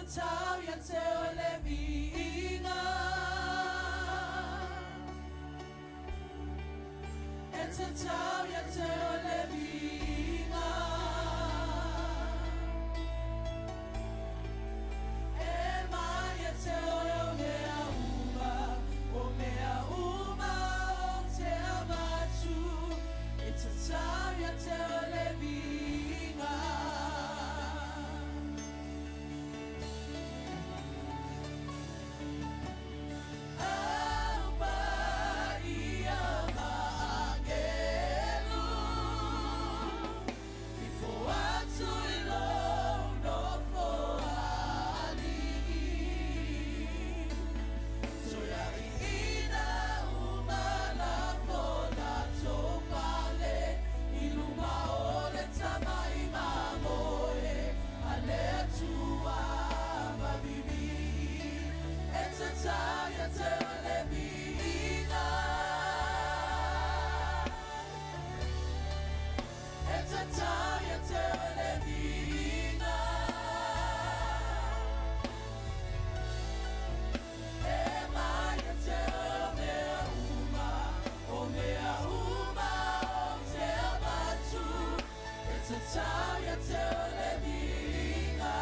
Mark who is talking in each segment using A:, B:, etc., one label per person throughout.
A: tatau ia te oe le viiga. E tatau ia te oe le viiga. E mai ia te oe o mea uma, o mea uma ou te avatu. E tatau ia te oe le viiga. Au paia ma agelu, ifo atu i lou nofoalii. Toeaiina uma lafo latou pale i luma o le Tamai Mamoe a le Atua ma vivii. E tatau ia te oe le viiga. E tatau ia te oe le viiga. E mai ia te oe o mea uma, o mea uma ou te avatu. E tatau ia te oe le viiga.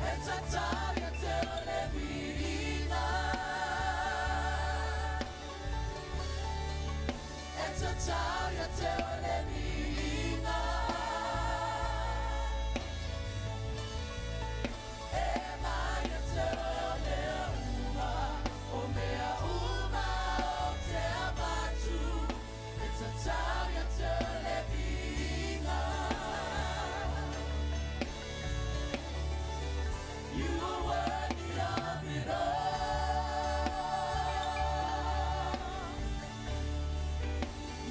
A: E tatau ia te oe le viiga. E tatau ia te oe le viiga. E mai ia te oe o mea uma, o mea uma ou te avatu. E tatau ia te oe le viiga. You are worthy of it all.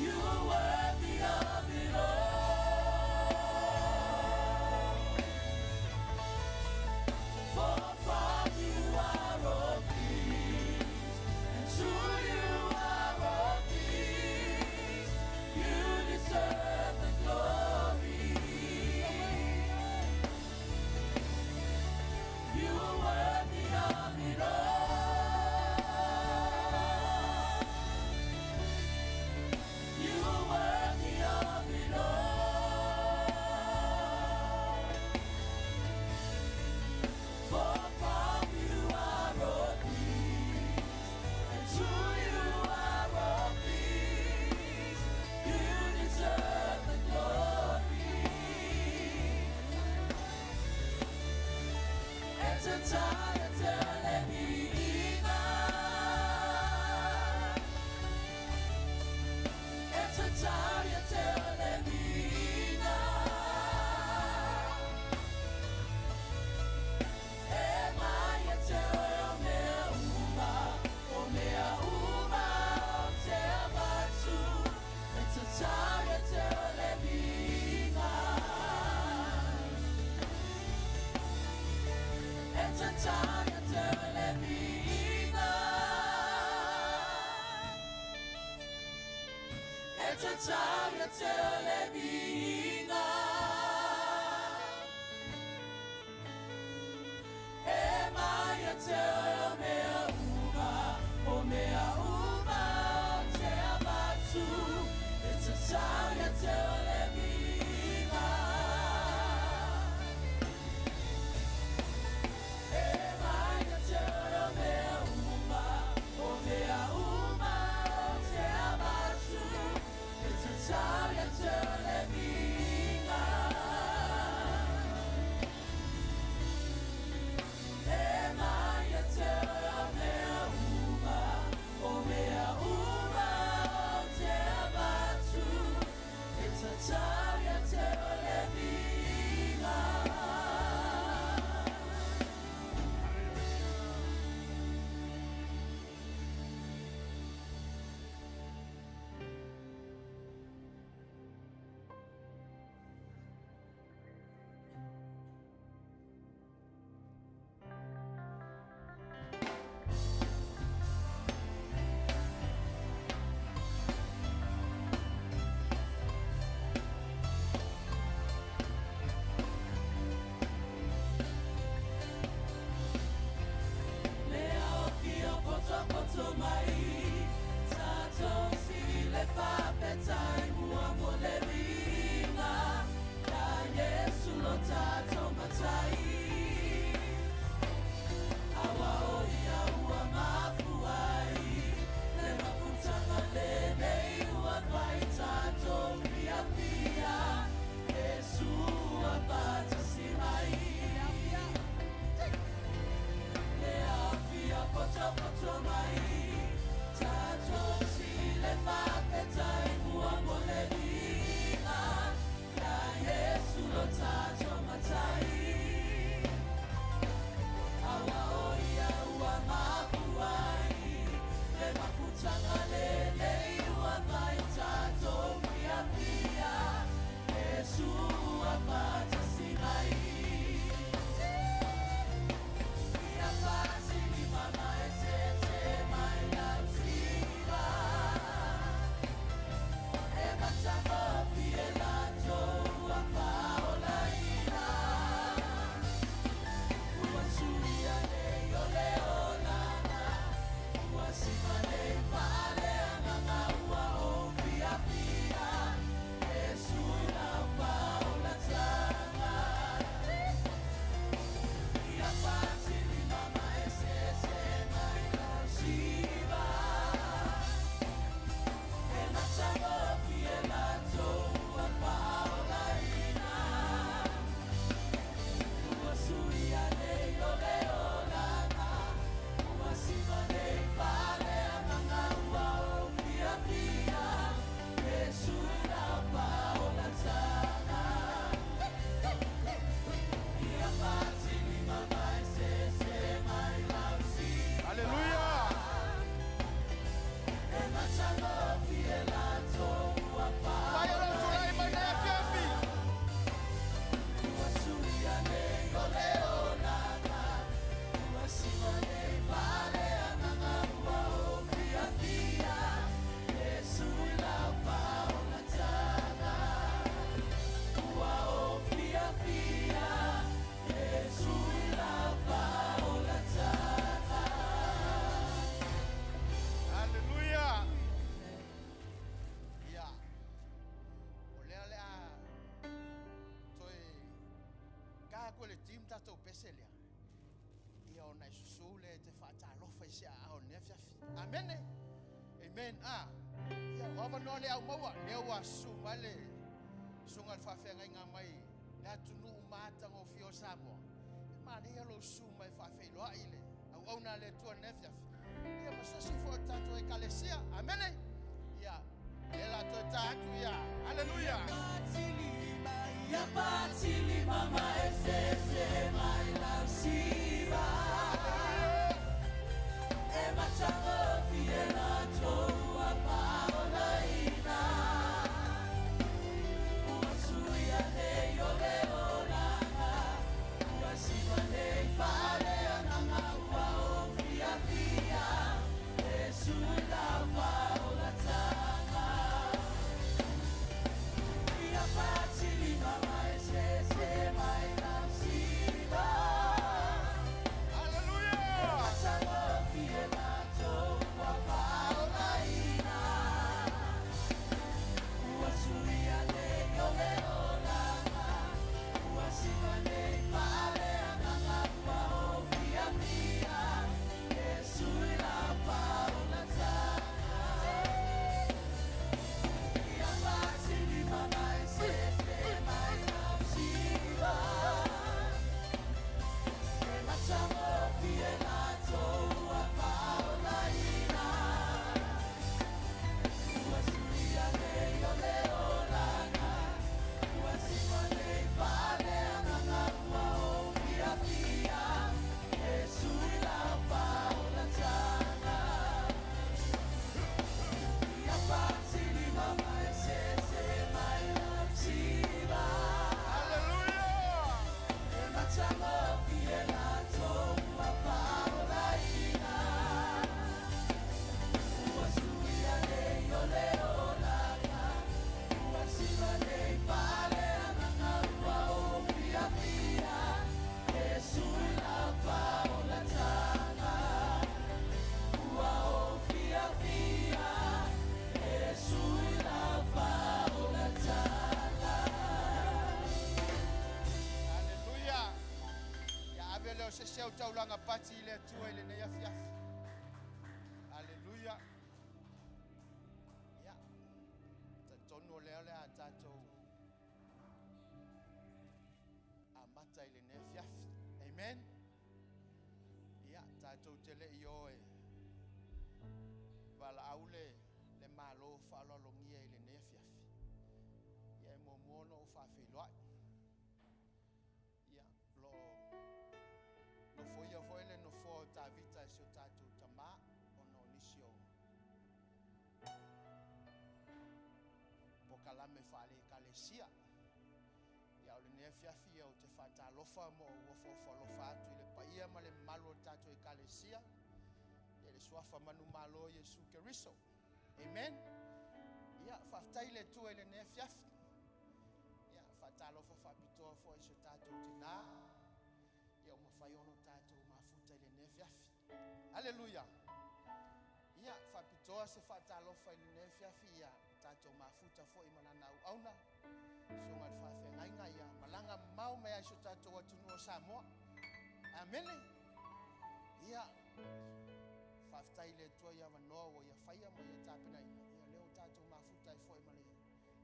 A: You are worthy of it all. For from you are all things, and to you are all things. You deserve the glory. You are worthy of it all. You are worthy of it all. For from you are all things, and to you are all things. You deserve the glory. E tatau ia te oe le viiga. E tatau ia te oe le viiga. E mai ia te oe o mea uma, o mea uma ou te avatu. E tatau ia te oe le viiga. E tatau ia te oe le viiga. E tatau ia te oe le viiga. E mai ia te oe o mea uma, o mea uma ou te avatu. E tatau ia te oe le viiga. E mai ia te oe o mea uma, o mea uma ou te avatu. E tatau ia te oe le viiga.
B: pese lea, ia ona e susu lea e te faatalofa i se aao i lenei afiafi. Amene. Amen. A. Ia, o avanoa le au maua, lea ua susu mai le susuga i le faafeagaiga mai le atunuu matagofie o Samoa. E manaia lou susu mai e faafeiloai i le auauna a le Atua i lenei afiafi. Ia ma se isi foi o le tatou Ekalesia. Amene. Ia, lea o le a toe ta atu ia. Haleluia! Haleluia! Haleluia! Aleluia! Ia ave lea o se isi au taulaga pati i le Atua i lenei afiafi. Aleluia! Ia, talitonu o lea o le a tatou amata i lenei afiafi. Amen. Ia, tatou te le i o e valaau le, le Malo faaaloalogia i lenei afiafi. Ia, e muamua ona ou faafeiloai. Ia, o lo o nofoia foi le nofoa o Tavita e si o tatou tamā ona o nisi o polokalame faale-ekalesia. Ia, o lenei afiafi ia ou te faatalofa ma ou ofaofa alofa atu i le paia ma le mamalu o le tatou ekalesia, ia i le suafa manumalo o Iesu Keriso. Amen. Ia, faafetai i le Atua i lenei afiafi. Ia, faatalofa faapitoa foi i si o tatou tinā, ia ua mafai ona tatou mafuta i lenei afiafi. Aleluia! Ia, faapitoa se faatalofa i lenei afiafi, ia tatou mafuta foi ma lana auauna, susuga i le faafeagaiga, ia malaga mamao mai lava i si o tatou atunuu o Samoa. Amene! Ia, faafetai i le Atua i avanoa ua ia faia ma ia tapenaina, ia lea ua tatou mafuta ai foi ma le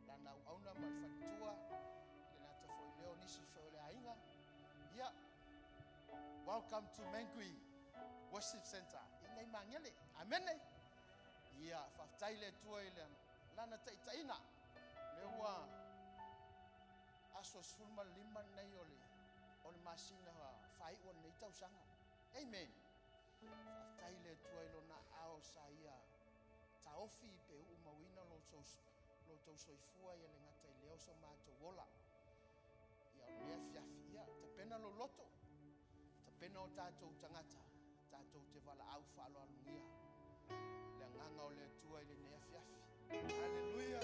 B: lana auauna ma le faletua, e le gata foi i lea o nisi foi o le aiga. Ia, welcome to Mangui Worship Center i nei Magele. Amene! Ia, faafetai i le Atua i Lana taitaiga. Lea ua aso 15 lenei o le, o le masina faaiu o lenei tausaga. Amen. Faafetai i le Atua i Lona aao sa Ia taofi pe uumauina lo outou soifua ia le gata i lea o so matou ola. Ia o lenei afiafi, ia tapena lou loto, tapena o tatou tagata, tatou te valaau faaaloalogia le agaga o le Atua i lenei afiafi. Haleluia!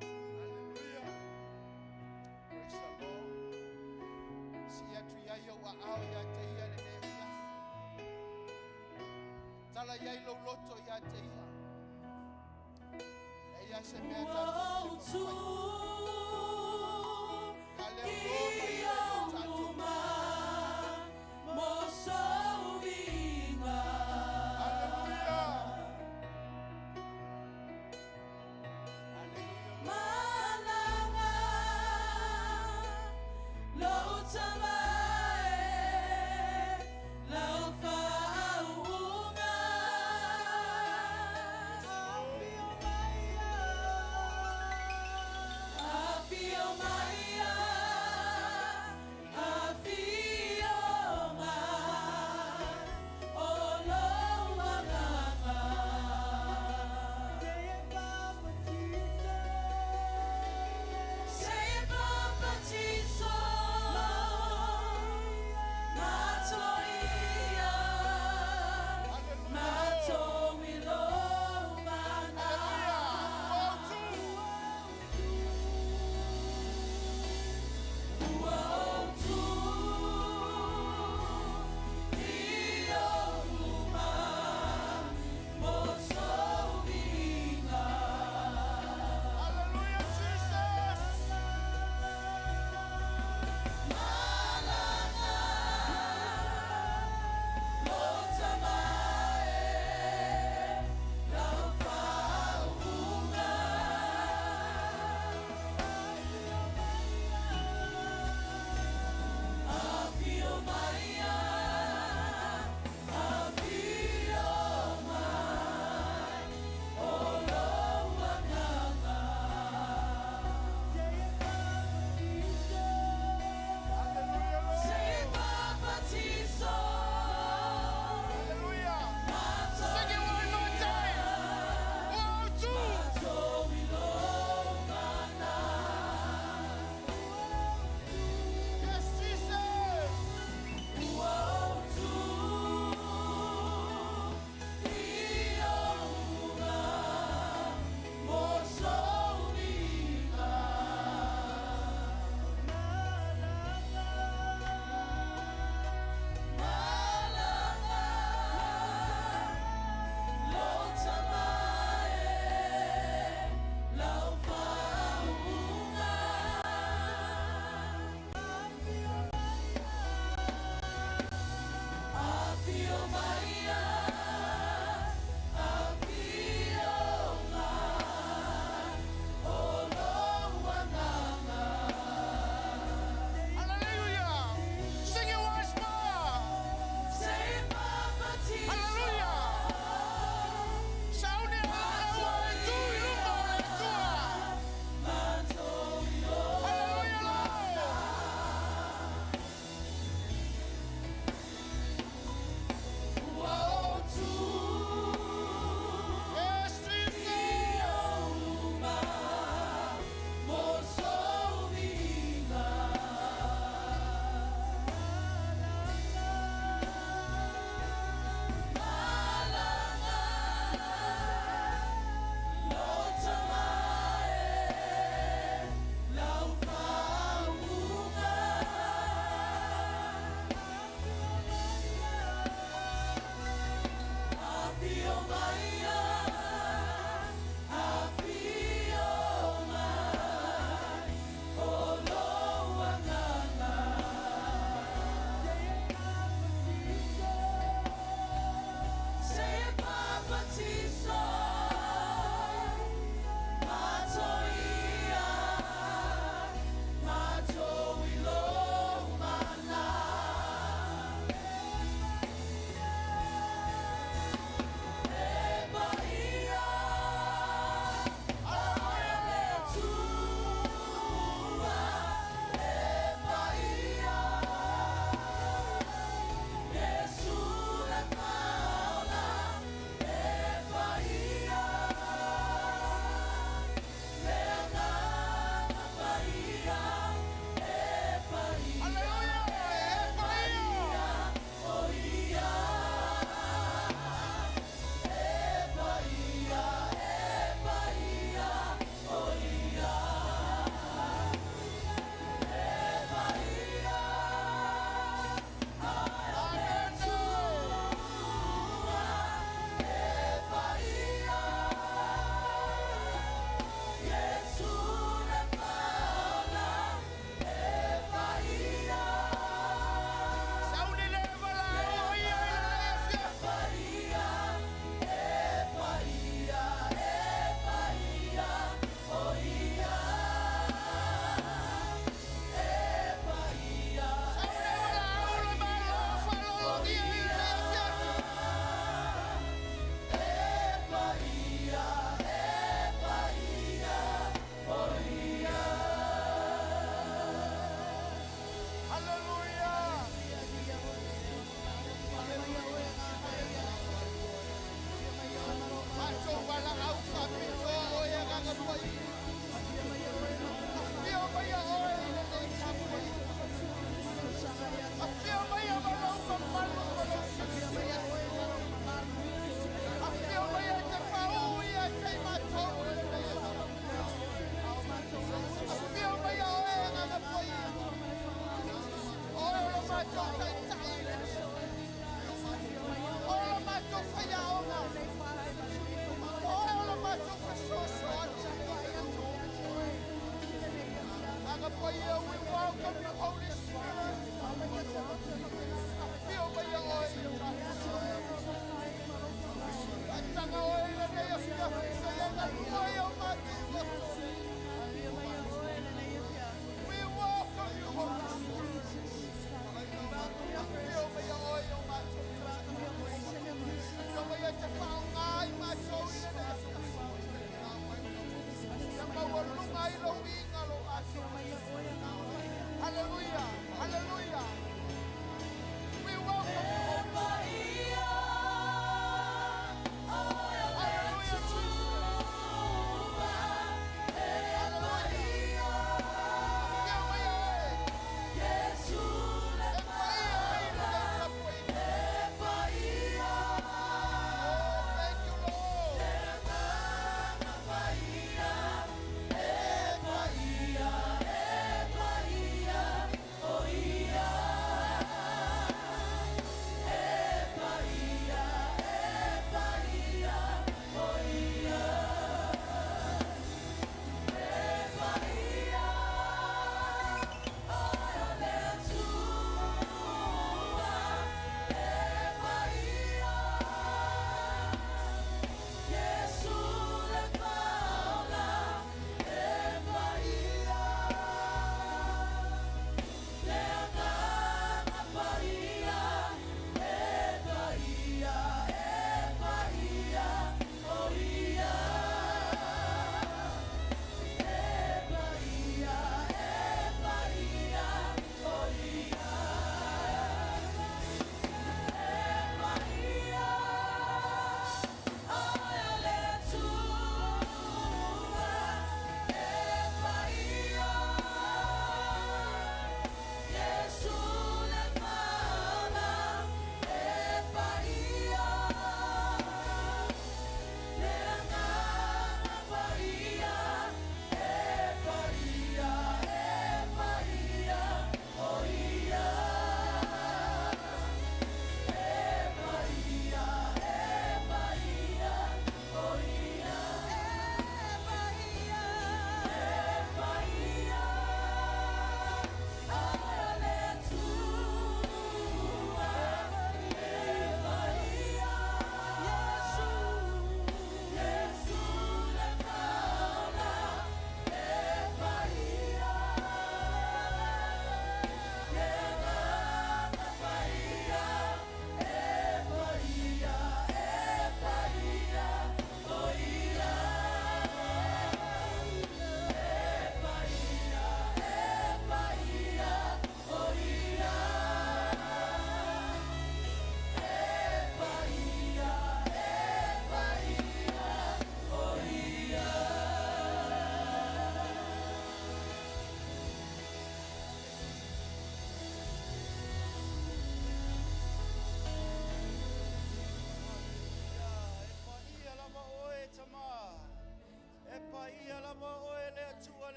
B: Haleluia! Praise the Lord. Sii atu i ai ou aao ia te ia i lenei afiafi. Tala i ai lou loto ia te ia. E ia se mea tatou te whakawhai. Ia leo loma i ai o tatou.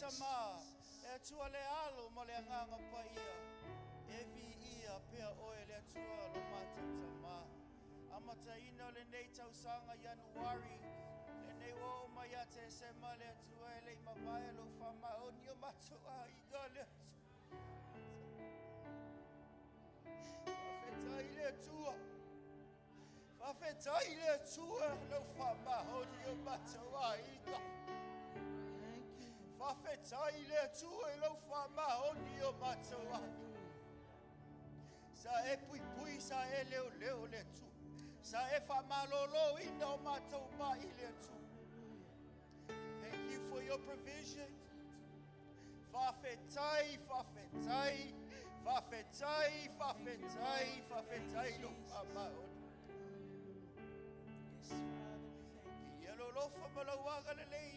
C: Tamā, le Atua le Alo ma le Agaga Paia, e viia pea Oe le Atua lo matou Tamā. Amataina o lenei tausaga Ianuari, lenei ua oo mai ia Tesema le Atua e le i mavae lou faamaoni o matou aiga le Atua. Faafetai le Atua. Faafetai le Atua lau faamaoni o matou aiga. Faafetai le Atua i lau faamaoni o matou aiga. Sa e puipui, sa e leoleo le Atua. Sa e faamaloloina o matou mai le Atua. Thank you for your provision. Faafetai, faafetai, faafetai, faafetai, faafetai lou faamaoni.
A: Yes, Father, we thank you.
C: Ia lou alofa ma lau agalelei.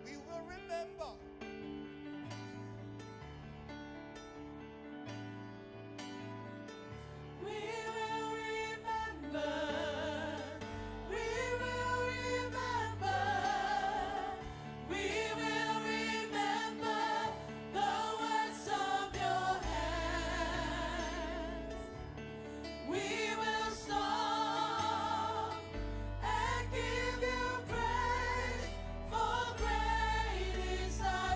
C: We will remember.
A: We will remember. We will remember. We will remember the works of your hands. We will stop and give you praise, for great is thy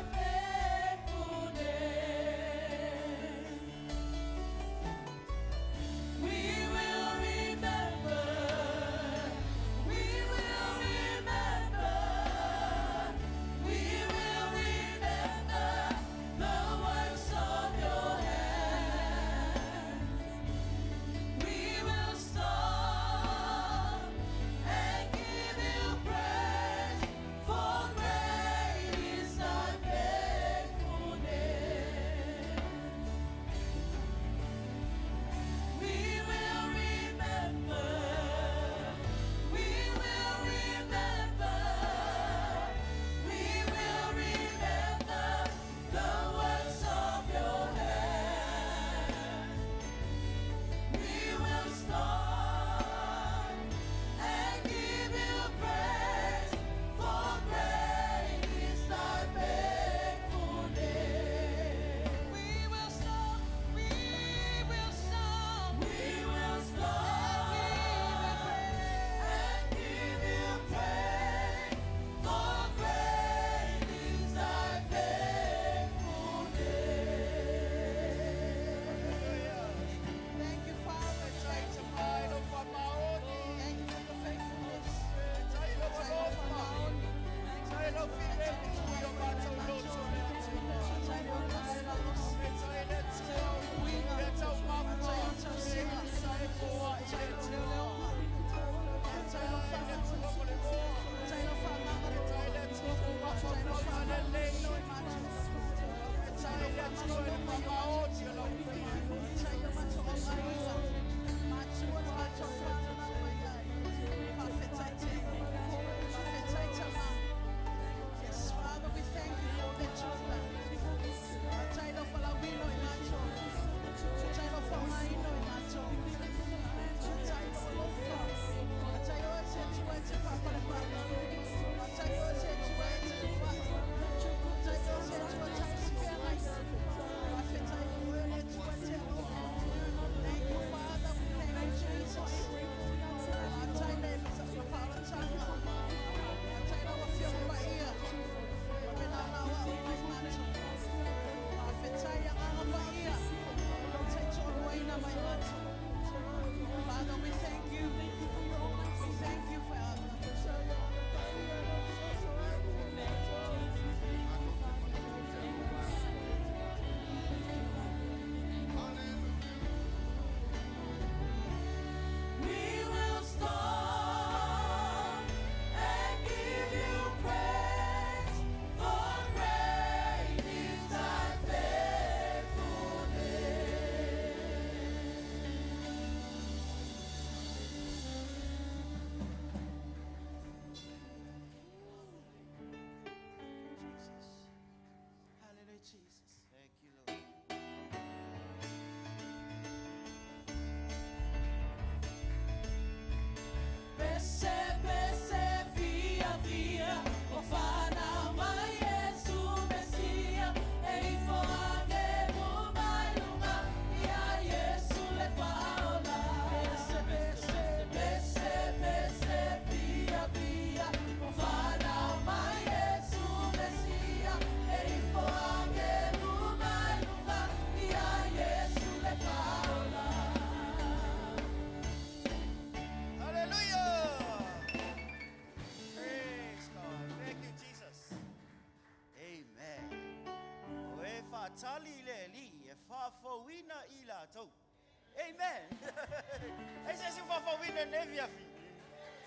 C: Faatali i le Alii e faafouina i latou. Amen. E se isi faafouina i lenei afiafi.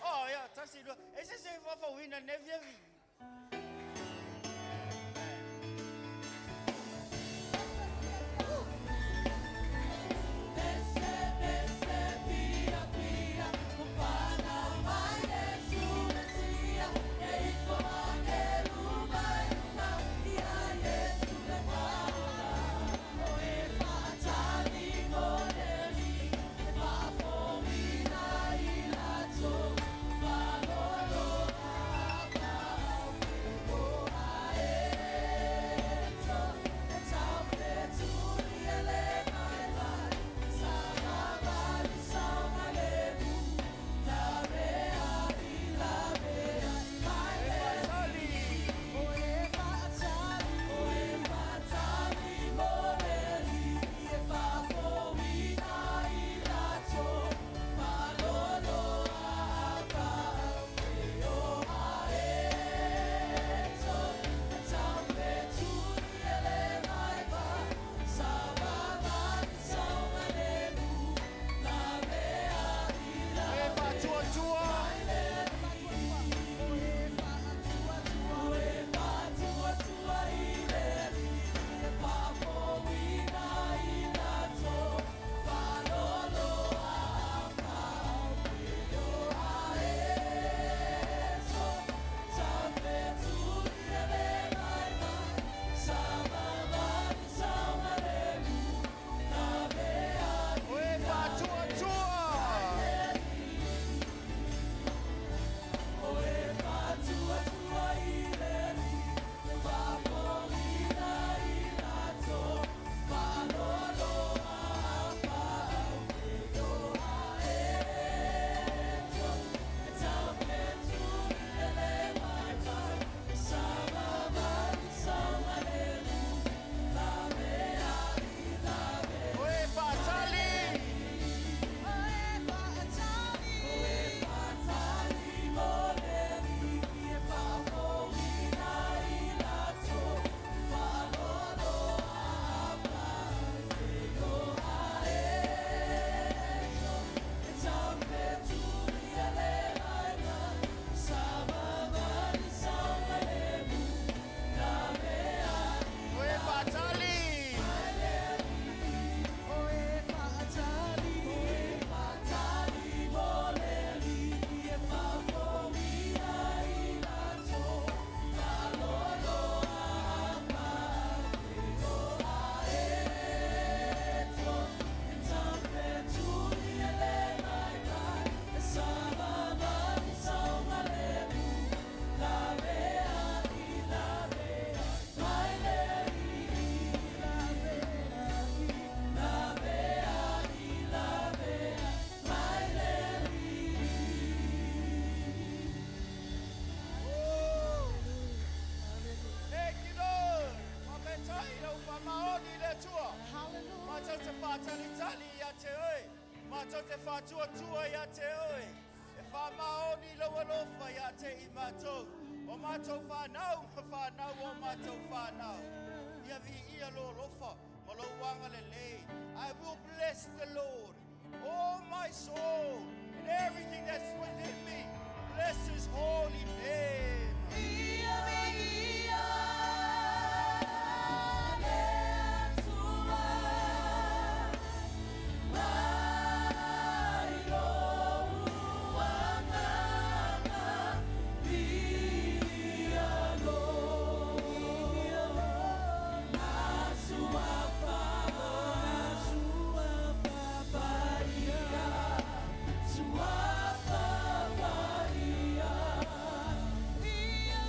C: Oh, ia, tasi, lua. E se isi faafouina i lenei afiafi. E faatuatua. O e faatuatua. O e faatali. O e faatali. Thank you, Lord. Faafetai i lau faamaoni i le Atua. Matou te faatalitali ia te oe. Matou te faatuatua ia te oe. E faamaoni lou alofa ia te i matou. O matou fanau ma fanau o matou fanau. Ia viia lou alofa ma lou agalelei. I will bless the Lord, oh my soul, and everything that's within me. Bless his holy name.
A: Ia viia le Atua, mai lou agaga, viia lona suafa, paia, suafa paia. Ia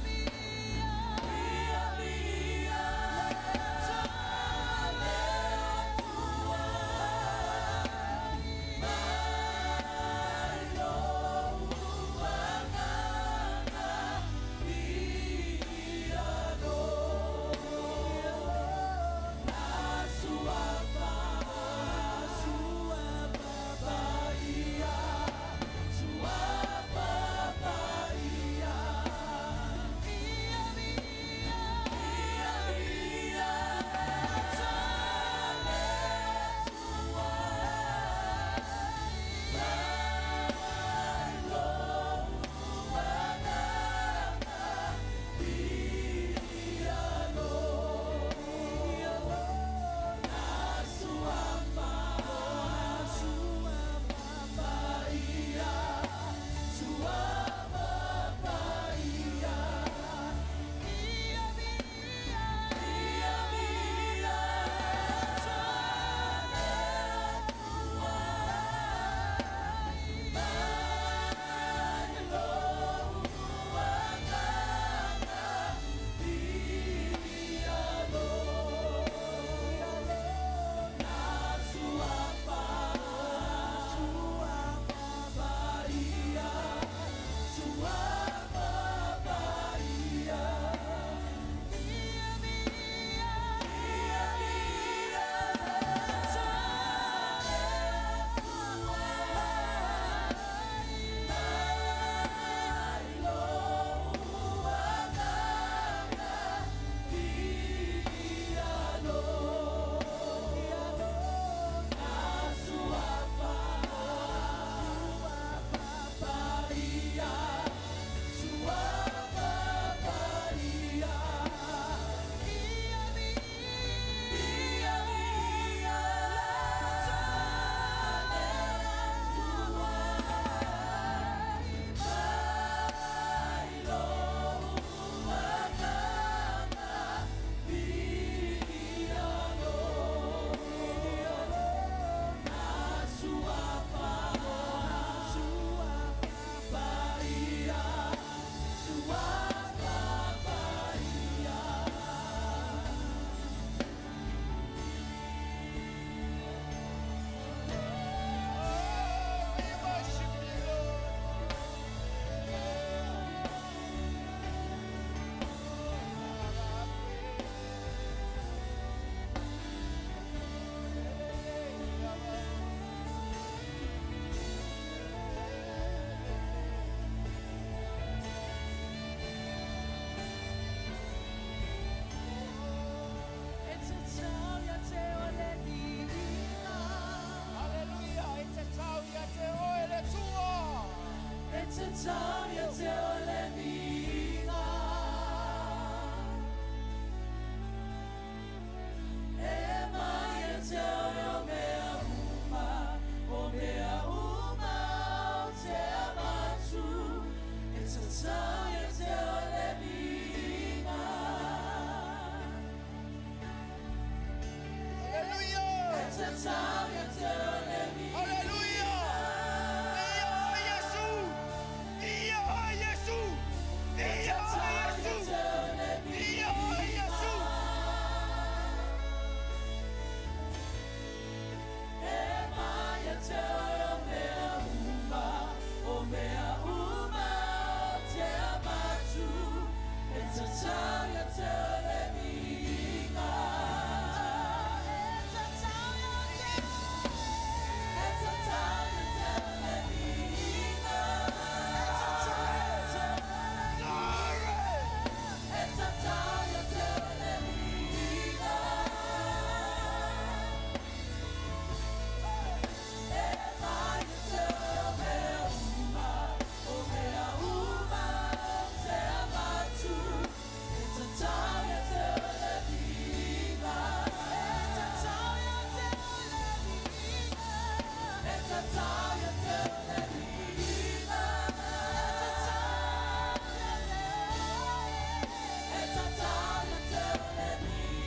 A: tatau ia te oe le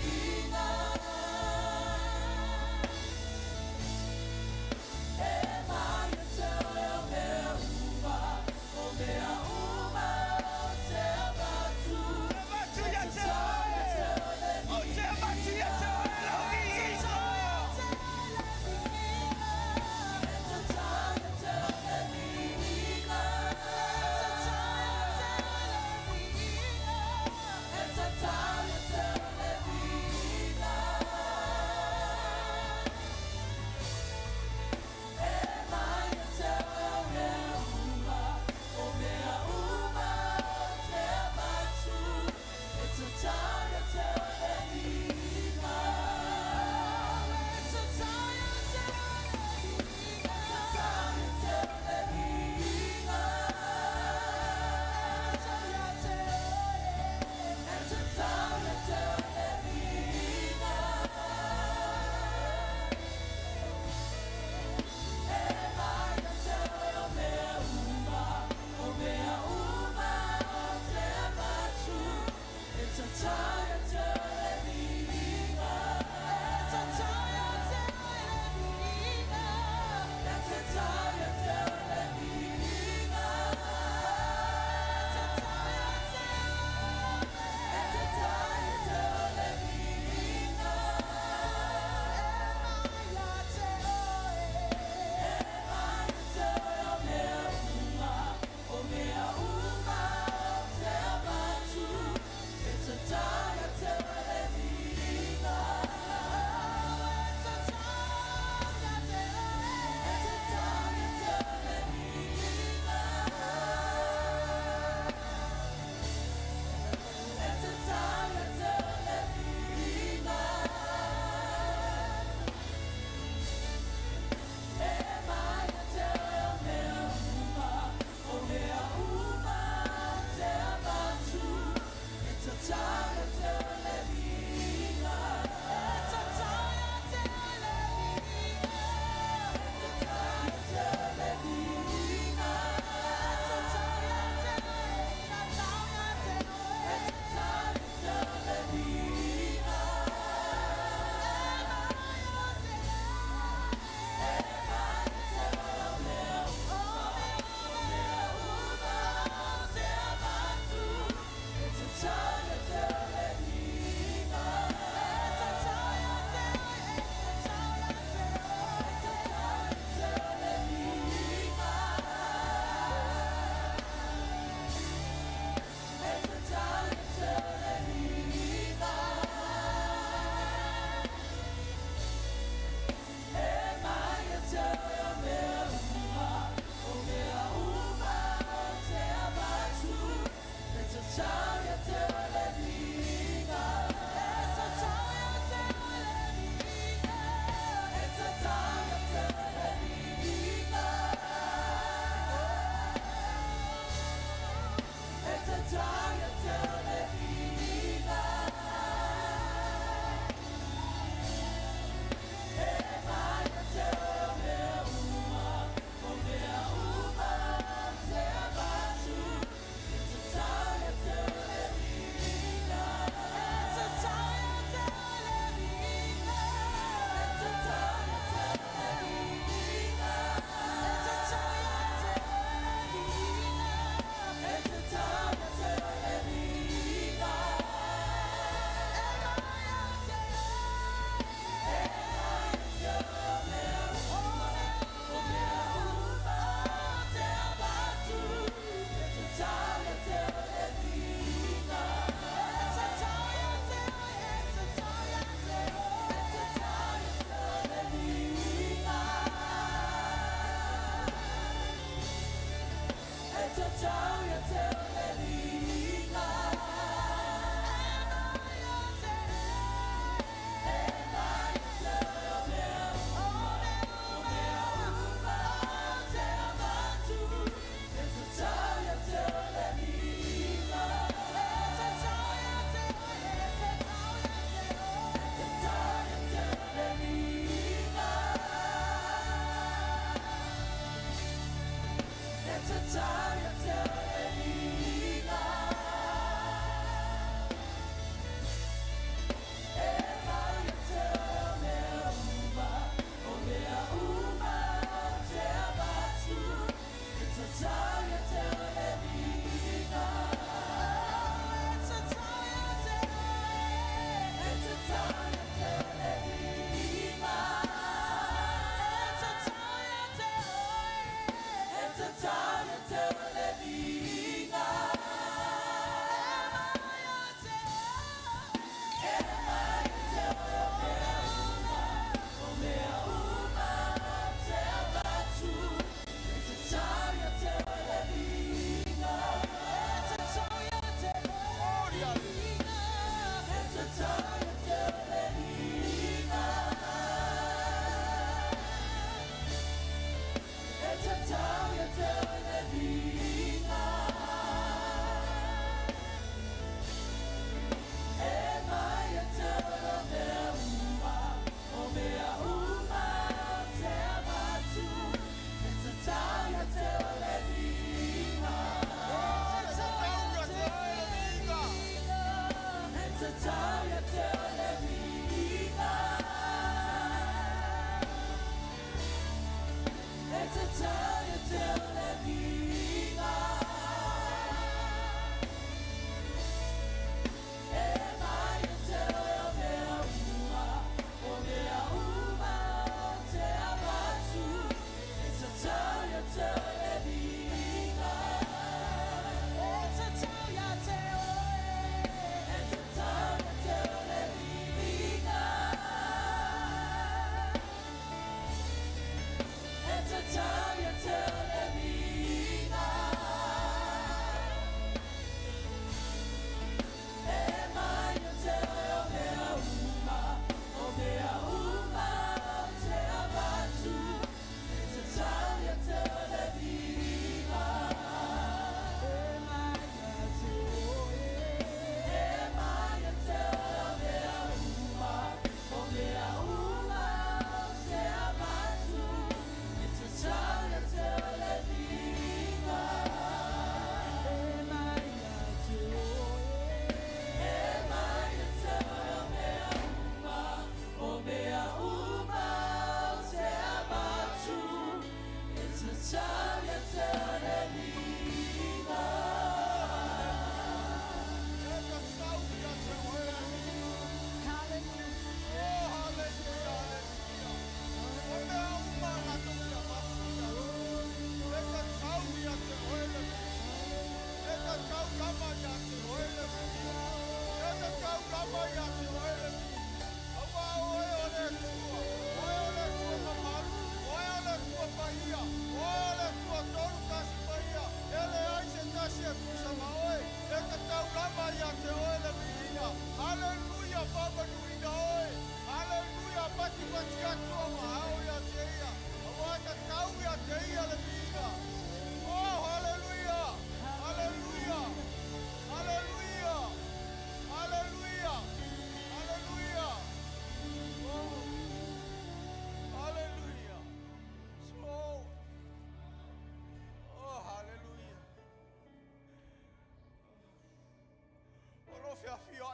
A: viiga. E mai ia te oe o mea uma, o mea uma ou te avatu.
B: Avatu
A: E
B: ia te
A: tatau ia te
B: oe.
A: oe le
B: Ou te avatu ia te oe lau viiga.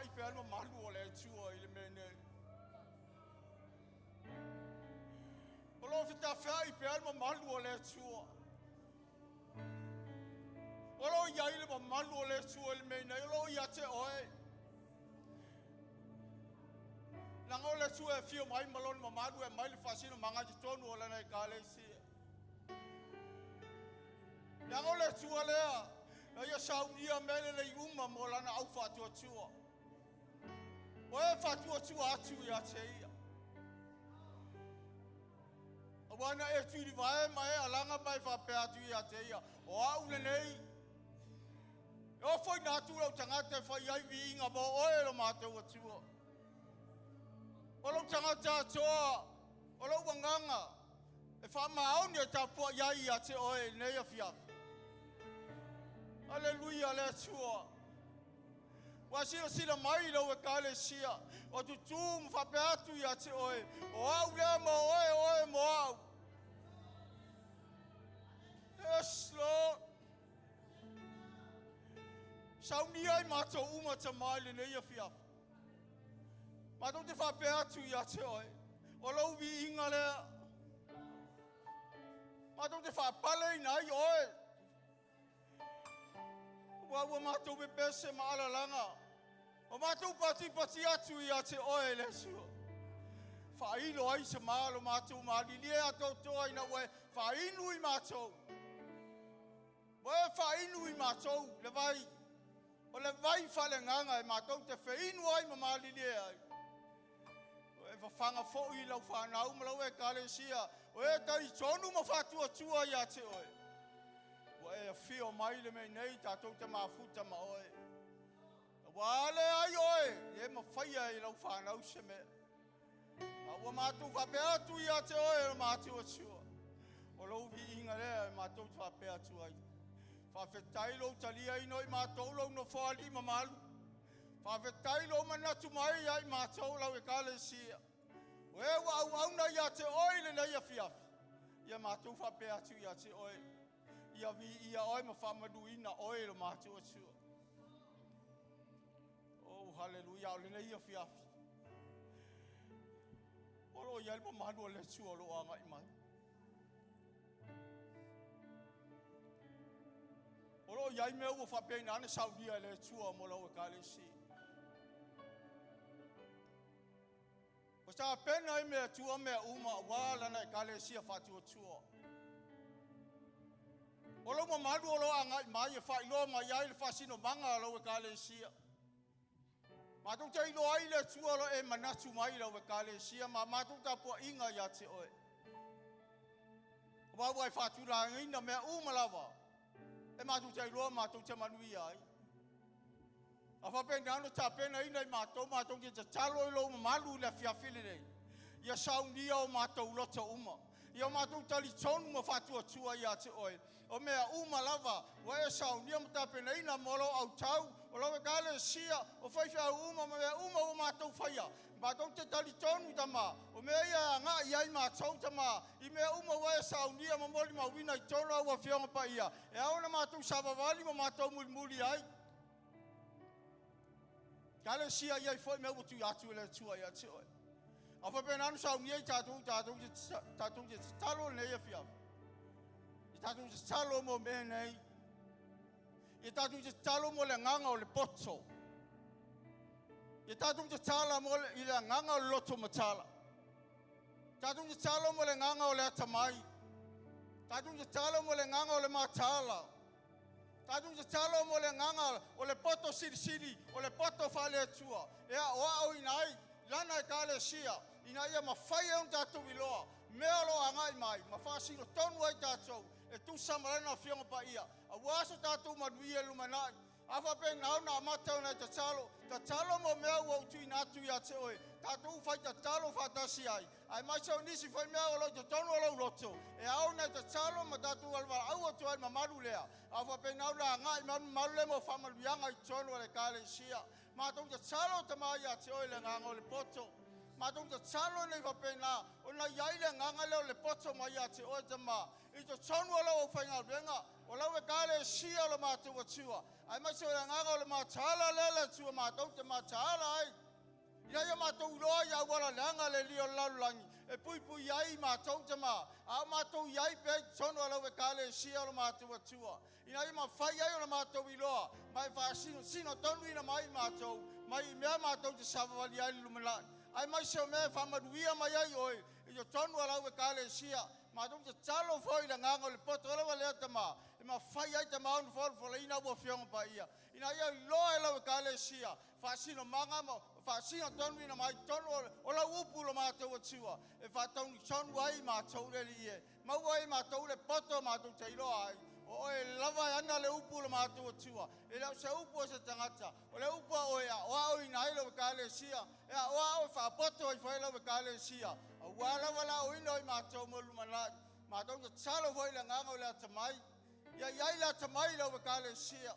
D: fetafea'i pea le mamalu o le Atua i le mea nei. O lo o fetafea'i pea le mamalu o le Atua. O lo o i ai le mamalu o le Atua i le mea nei, o lo o ia te oe. Leaga o le Atua e afio mai ma lona mamalu e aumai le faasinomaga i totonu o lana Ekalesia. Leaga o le Atua lea, na ia saunia mea lelei uma mo lana aufaatuatua. Ua e faatuatua atu ia te ia. Aua na e tuilivae ma e alaga ma e faapea atu ia te ia, o au lenei, e ofoina atu lou tagata e fai ai viiga mo oe lo matou Atua. O lou tagata atoa, o lou agaga, e faamaoni e tapuai ai ia te oe i lenei afiafi. Aleluia le Atua. Ua silasila mai lau Ekalesia, o tutū ma faapea atu ia te oe, o au lea mo oe, o oe mo au. Yes, Lord. Saunia ai matou uma Tamā i lenei afiafi. Matou te faapea atu ia te oe, o lou viiga lea. Matou te faapaleina ai oe. Ua ua matou pepese ma alalaga. O matou patipati atu ia te oe le Atua. Faailo ai se malo matou malilie atoatoa ina ua e faainu i matou. Ua e faainu i matou le vai. O le vai faaleagaga e matou te feinu ai ma malilie ai. O e fafaga foi i lau fanau ma lau Ekalesia, o e talitonu ma faatuatua ia te oe. Ua e afio mai le mea nei tatou te mafuta ma oe. Ua ale ai oe, e mafaia i lau fanau se mea. A ua matou faapea atu ia te oe o matou Atua. O lou viiga lea e matou te faapea atu ai. Faafetai lou taliaina o i matou lou nofoalii mamalu. Faafetai lou manatu mai ia i matou lau Ekalesia. O e ua auauna ia te oe i lenei afiafi. Ia matou faapea atu ia te oe. Ia viia oe ma faamanuina oe lo matou Atua. Oh, haleluia, o lenei afiafi. O lo o i ai le mamalu o le Atua o lo o agai mai. O lo o i ai mea ua faapena ona saunia e le Atua mo lau Ekalesia. Ua tapena ai mea Atua mea uma aua lana Ekalesia faatuatua. O lou mamalu o lo o agai mai e faailoa mai ai le faasinomaga a lau Ekalesia. Matou te iloa ai le Atua o lo e manatu mai i lau Ekalesia ma matou tapuaiga ia te oe. Aua ua e faatulagaina mea uma lava e matou te iloa matou te manuia ai. A faapena ona tapenaina i matou, matou te tatalo i lou mamalu i le afiafi lenei. Ia saunia o matou loto uma. Ia o matou talitonu ma faatuatua ia te oe. O mea uma lava, ua e saunia ma tapenaina mo lou autau, o lau Ekalesia, o faifeau uma ma mea uma ua matou faia. Matou te talitonu Tamā, o mea ia e agai ai matou Tamā, i mea uma ua e saunia ma molimauina i totonu o au Afioga Paia, e ao ona matou savavali ma matou mulimuli ai. Ekalesia i ai foi mea ua tuuina atu e le Atua ia te oe. A faapena ona saunia i tatou, tatou te tatalo lenei afiafi. I tatou tatalo mo mea nei. I tatou tatalo mo le agaga o le poto. I tatou tatala mo le, i le agaga o le loto matala. Tatou tatalo mo le agaga o le atamai. Tatou tatalo mo le agaga o le mataala. Tatou tatalo mo le agaga o le poto silisili, o le poto faale-Atua, e aoaoina ai lana Ekalesia, ina ia mafai ai ona tatou iloa mea o lo o agai mai, ma faasino tonu ai tatou e tusa ma lana Afioga Paia, aua so tatou manuia i le lumanai. A faapena ona amata ona e tatalo, tatalo mo mea ua ou tuuina atu ia te oe, tatou fai tatalo faatasi ai, aemaise o nisi foi mea o lo o i totonu o lou loto, e ao ona e tatalo ma tatou aluvalaau atu ai i le mamalu lea. A faapena ona agai mai le mamalu lea mo faamanuiaga i totonu o le Ekalesia. Matou tatalo Tamā ia te oe i le agaga o le poto. Matou tatalo ina ia faapena ona i ai le agaga lea o le poto mai ia te oe Tamā i totonu o lau aufaigaluega. O lau ekalesia o lo matou Atua, aemaise o le agaga o le mataala lea le Atua matou te mataala ai. Ina ia matou iloa i auala leaga le lia o le lalolagi e puipui ai matou tama, a o matou i ai pea i totonu o lau ekalesia o lo matou Atua. Ina ia mafai ai ona matou iloa ma e faasinosino tonuina mai matou mai i mea matou te savavali ai i le lumanai, aemaise o mea e faamanuia mai ai oe i totonu o lau ekalesia. Matou tatalo foi i le agaga o le poto lava lea tama, e mafai ai tama ona folafolaina ua afioga paia, ina ia iloa e lau ekalesia faasinomaga ma faasino tonuina mai totonu o lau upu lo matou Atua, e faataunitonu ai matou le Alii e maua ai matou le poto matou te iloa ai o oe lava e ana le upu lo matou Atua. E le o se upu o se tagata, o le upu a oe a oaoina ai lau ekalesia, e aoao e faapoto ai foi lau ekalesia, aua lava le aoina o i matou mo lumanai. Matou tatalo foi i le agaga o le atamai, ia i ai le atamai i lau ekalesia,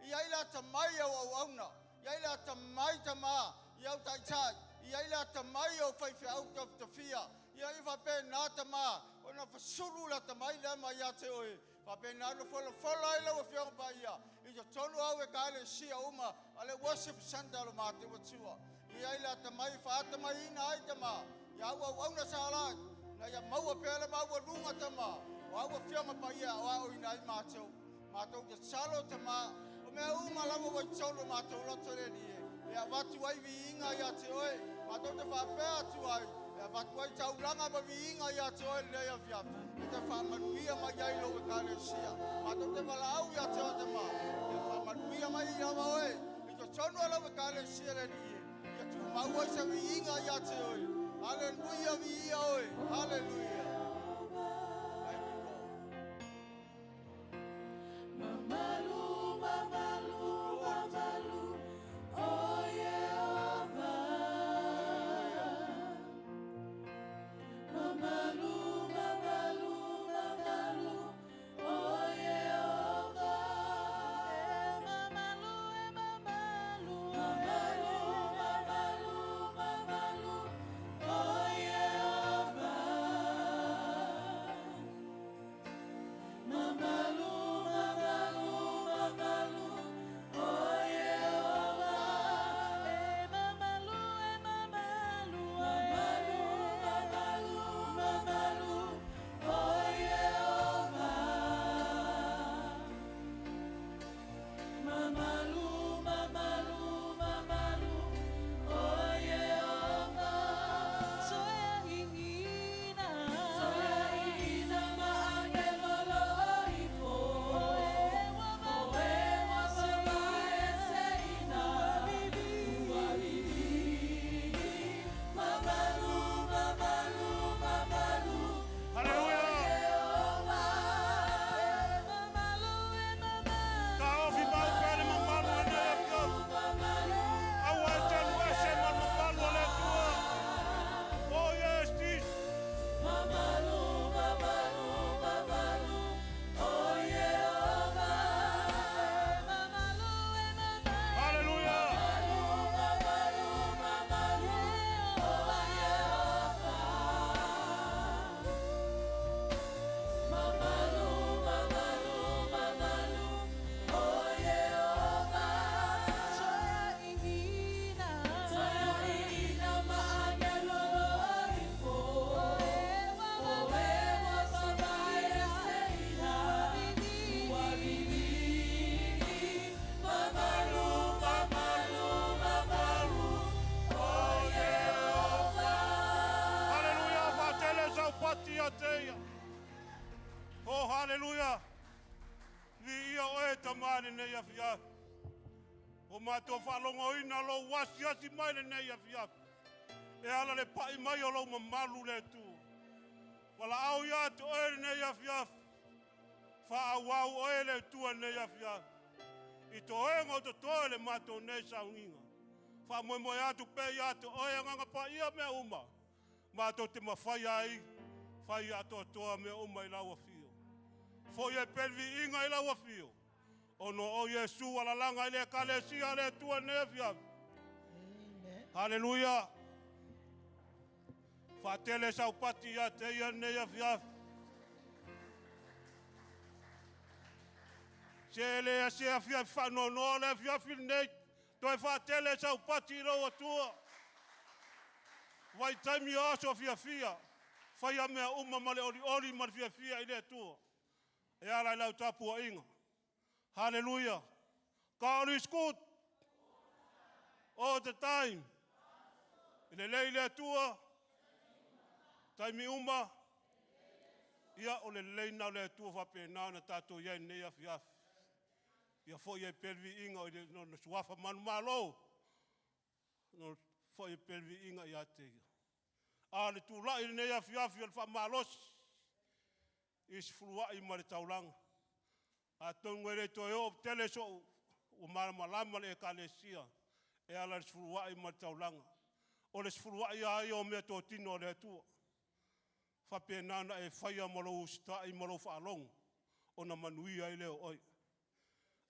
D: ia i ai le atamai au auauna, ia i ai le atamai tama i au taitai, ia i ai le atamai au faifeau tafitafia, ia i faapena tama ona fasulu le atamai lea mai ia te oe, faapena ona folafola ai lau afioga paia i totonu au ekalesia uma a le worship center lo matou Atua. Ia i ai le atamai faatamaiina ai tama ia au auauna sa lai, na ia maua pea le maualuga tama o au afioga paia o aoina ai matou. Matou tatalo tama, o mea uma lava ua i totonu o matou loto le Alii e avatu ai viiga ia te oe, matou te faapea atu ai e avatu ai taulaga ma viiga ia te oe lenei afiafi, e te faamanuia mai ai lou ekalesia. Matou te valaau ia te oe tama, ia faamanuia mai lava oe i totonu o lau ekalesia le Alii e, ia tumau ai se viiga ia te oe. Haleluia, viia oe. Haleluia. Thank you, Lord.
A: Mamalu, mamalu, mamalu, o Yehova. Mamalu, mamalu, mamalu, o Yehova. Mamalu, mamalu, mamalu, mamalu, mamalu, o Yehova. Mamalu, mamalu, mamalu, o Yehova. Mamalu, mamalu, mamalu, mamalu, mamalu, o Yehova. Mamalu, mamalu, mamalu, o Yehova. Soia iina, soia iina maangelo loifo. Oe wa seina, ua bibi. Mamalu, mamalu, mamalu,
E: Haleluia.
A: Yehova. Mamalu, mamalu,
E: Ta ofi mau pea le mamalu e nei afiafi. Aua e te alu ese ma le mamalu o le Atua. Oh yes, Jesus.
A: Mamalu, mamalu, mamalu, o Yehova. Mamalu, mamalu,
E: Haleluia.
A: mamalu, mamalu, o Yehova. Mamalu, mamalu, mamalu, o Yehova. Soia iina, soia iina maangelo loifo. Oe wa seina, ua bibi. Mamalu, mamalu, mamalu, o Yehova.
E: Haleluia. Faatele saupati ia te ia. Oh, haleluia. Viia oe tama lenei afiafi. O matou faalogoina lou asiasi mai lenei afiafi. E ala le pai mai o lou mamalu le Atua. Valaau ia te oe lenei afiafi. Faaauau oe le Atua lenei afiafi. I toega o totoe le matou nei sauniga. Faamoemoe atu pea ia te oe agaga paia mea uma. Matou te mafai ai, fai atoatoa mea uma i lau afio. Foi e pea le viiga i lau afio. Ona o Iesu alalaga i le ekalesia le Atua lenei afiafi. Haleluia. Faatele saupati ia te ia lenei afiafi. Se le ase afiafi faanoanoa le afiafi lenei. Toe faatele saupati i lou Atua. Vaitaimi o aso fiafia. Faia mea uma ma le olioli ma le fiafia i le Atua. E ala i lau tapuaiga. Hallelujah. God is good. All the time. E lelei le Atua. Taimi uma. Ia o le lelei lena o le Atua faapena ona tatou i ai i lenei afiafi. Ia foi ai pea le viiga o le suafa manumalo, foi ai pea le viiga ia te Ia. A o le tulai i lenei afiafi o le faamalosi i sefuluai ma le taulaga. Atonu e le toe oo tele sou ua malamalama le Ekalesia e ala i le sefuluai ma le taulaga. O le sefuluai lava ia o meatotino a le Atua. E faapena ona e faia ma lou usitai ma lou faalogo ona manuia ai lea o oe.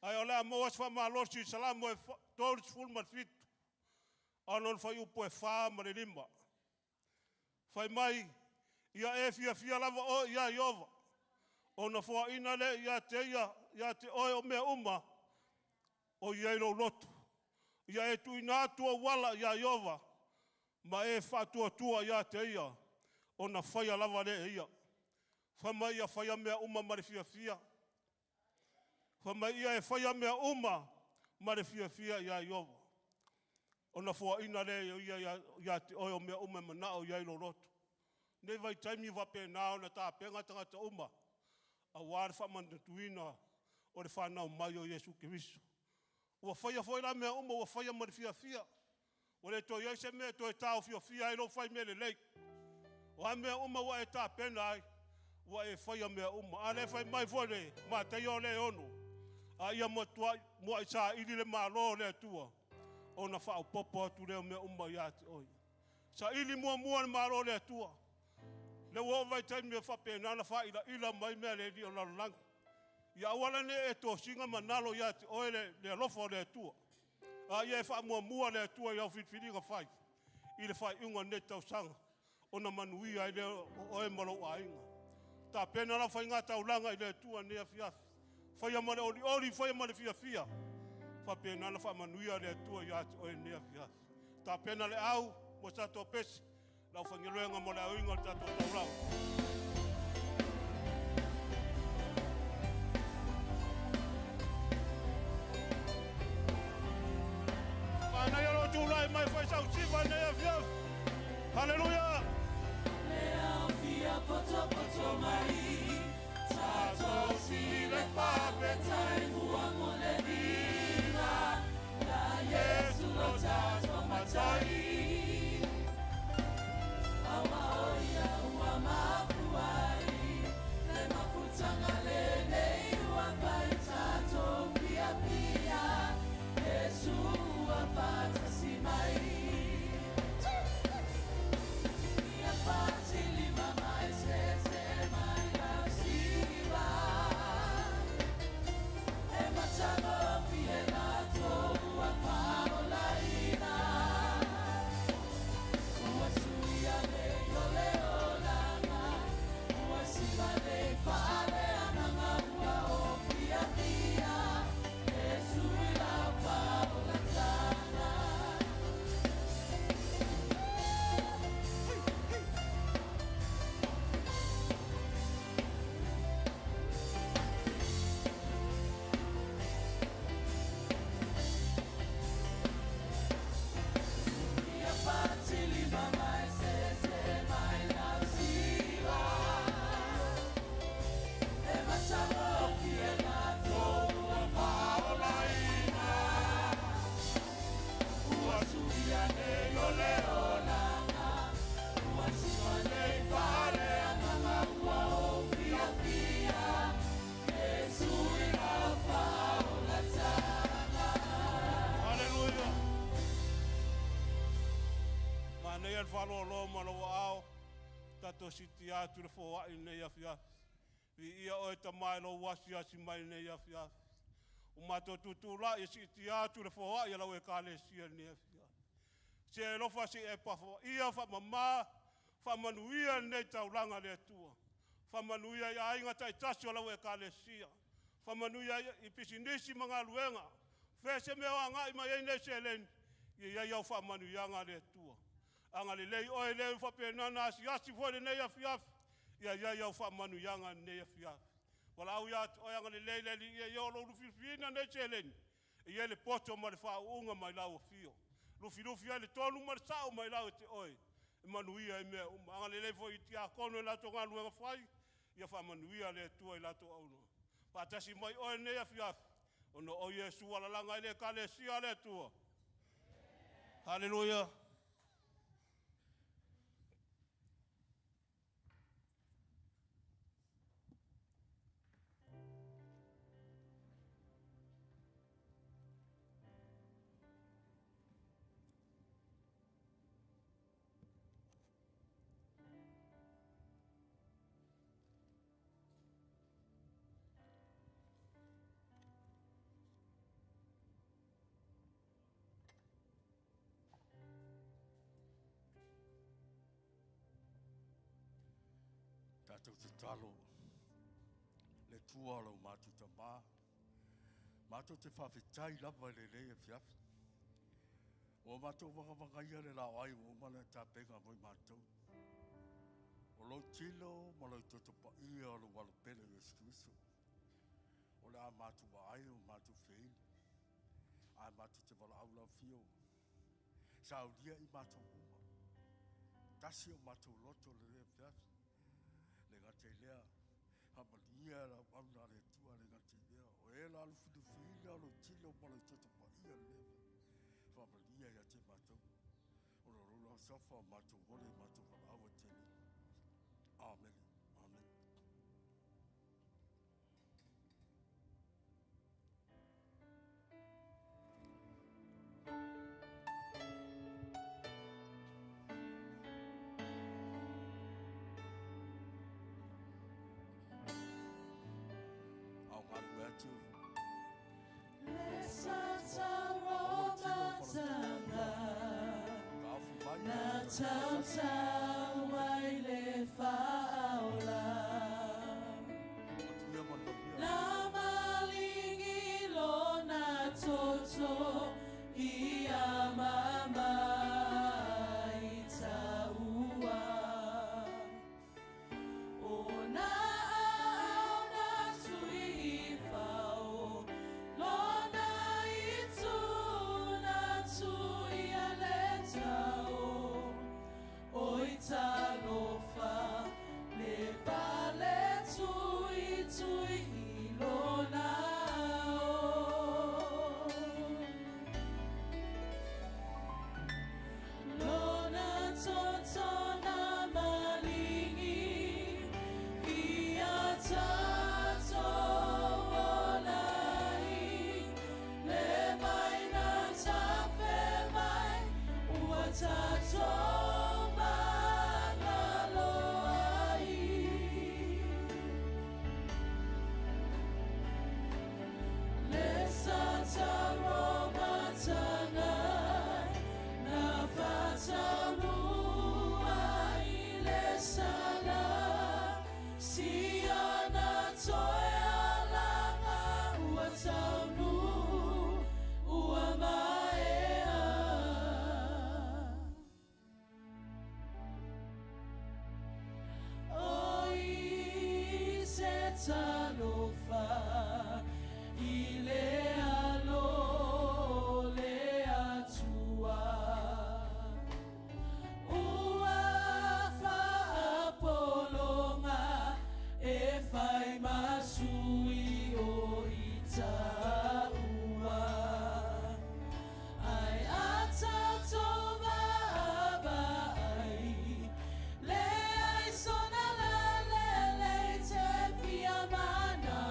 E: Ae o le a maua se faamalosi i Salamo 37, a o lona fuaiupu e 4 ma le 5. Fai mai, ia e fiafia lava oe ia Ieova, ona foaina lea ia te oe o mea uma o i ai lou loto. Ia e tuuina atu ou ala ia Ieova, ma e faatuatua ia te Ia, ona faia lava lea e Ia. Fai mai ia faia mea uma ma le fiafia. Fai mai ia e faia mea uma ma le fiafia ia Ieova, ona foaina lea e Ia ia te oe o mea uma e manao i ai lou loto. I lenei vaitaimi ua faapena ona tapena tagata uma aua le faamanatuina o le fanau mai o Iesu Keriso. Ua faia foi la mea uma, ua faia ma le fiafia. Ua le toe i ai se mea e toe taofiofia ai lou fai mea lelei. O a mea uma ua e tapena ai, ua e faia mea uma. A lea e fai mai foi le Mataio lea e 6, a ia muai saili le Malo o le Atua, ona faaopoopo atu lea o mea uma ia te oe. Saili muamua le Malo o le Atua. Lea ua oo mai taimi e faapena ona faailaila mai mea a le alii o le lalolagi. Ia aua la ne i e tosina ma galo ia te oe le alofa o le Atua. A ia e faamuamua le Atua i au filifiliga fai i le faaiuga o lenei tausaga, ona manuia ai lea o oe ma lou aiga. Tapena lau faigataulaga i le Atua i lenei afiafi. Faia ma le olioli, faia ma le fiafia. Faapena ona faamanuia le Atua ia te oe i lenei afiafi. Tapena le au mo se tatou pese, le aufaigaluega mo le aoina o le tatou taulaga. Manaia lou tulai mai fai sau siva i lenei afiafi. Haleluia!
A: Le aofia potopoto mai, tatou si le faafetai mua mo le viiga, ia Iesu lo tatou Matai. Aua o Ia ua mafua ai le mafutaga lenei ua fai tatou fiafia, Iesu ua faatasi mai. Ia fatilima mai sese mai lau siva, e matagofie latou ua faaolaina. Ua suia nei o le olaga, ua siva nei faaleagaga ua o fiafia, Iesu i lau faaolataga. Ia fatilima mai sese mai lau siva, e matagofie latou ua faaolaina. Ua suia nei o le olaga, ua siva nei faaleagaga ua o fiafia, Iesu i lau faaolataga.
E: Haleluia! Manaia le faalolo ma lou aao, tatou siitia atu le foai i lenei afiafi. Viia oe Tama i lou asiasi mai i lenei afiafi. Ua matou tutulai e siitia atu le foai a lau Ekalesia i lenei afiafi. Se alofa se i e pafoaia, faamama, faamanuia lenei taulaga le Atua. Faamanuia i aiga taitasi o lau Ekalesia. Faamanuia i pisinisi ma galuega. Fea se mea o agai mai ai nei seleni, ia i ai au faamanuiaga a le Atua. Agalelei oe lea ua faapena ona asiasi foi i lenei afiafi, ia i ai au faamanuiaga i lenei afiafi. Valaau ia te oe, agalelei le Alii ia i ai o lo o lufilufiina nei seleni, e i ai le poto ma le faauuga mai lau afio. Lufilufi ai le tonu ma le sao mai lau te oe, e manuia ai mea uma. Agalelei foi i tiakono i latou galuega fai, ia faamanuia le Atua i latou auaunaga. Faatasi mai oe i lenei afiafi, ona o Iesu ua lalaga ai le Ekalesia a le Atua. Haleluia.
D: Tatou tatalo le Atua o lo matou Tamā. Matou te faafetai lava i lenei afiafi. Ua matou vagavagaia le laoai ua uma ona e tapena mo i matou. O lou tino ma lou toto paia o lou Alo pele o Iesu Keriso, o le a matou vaai ma matou feinu, ae matou te valaau lau Afio, saulia i matou uma, tasi o matou loto i lenei afiafi, le gata i lea, faamanuia lau auauna a le Atua, le gata i lea, o e la lufilufiina lou tino ma lou toto paia i lenei afiafi, faamanuia ia te matou. O lo lau safa o matou ole matou valaau e tele. Amene. Amene. Ao galu atu.
A: Le sa tau na tautau ai le faaola. Na malingi lona toto ia mama i taua. O na au na tui fao, lona itu na tui a le tau. O i talofa, le vale tui tui i lona o. Lona toto na malingi, ia tatou ola ai. Le vai na tafe mai, ua tatou magalo ai. Le sa tau matagai, na fataunua i le sala, si ana toe alaga ua taunu, ua maea. O i se talofa i le alo le Atua. Ua faapologa e fai masui o i taua. Ai a tatou vaavaai, le ai sona la le le te fia manao.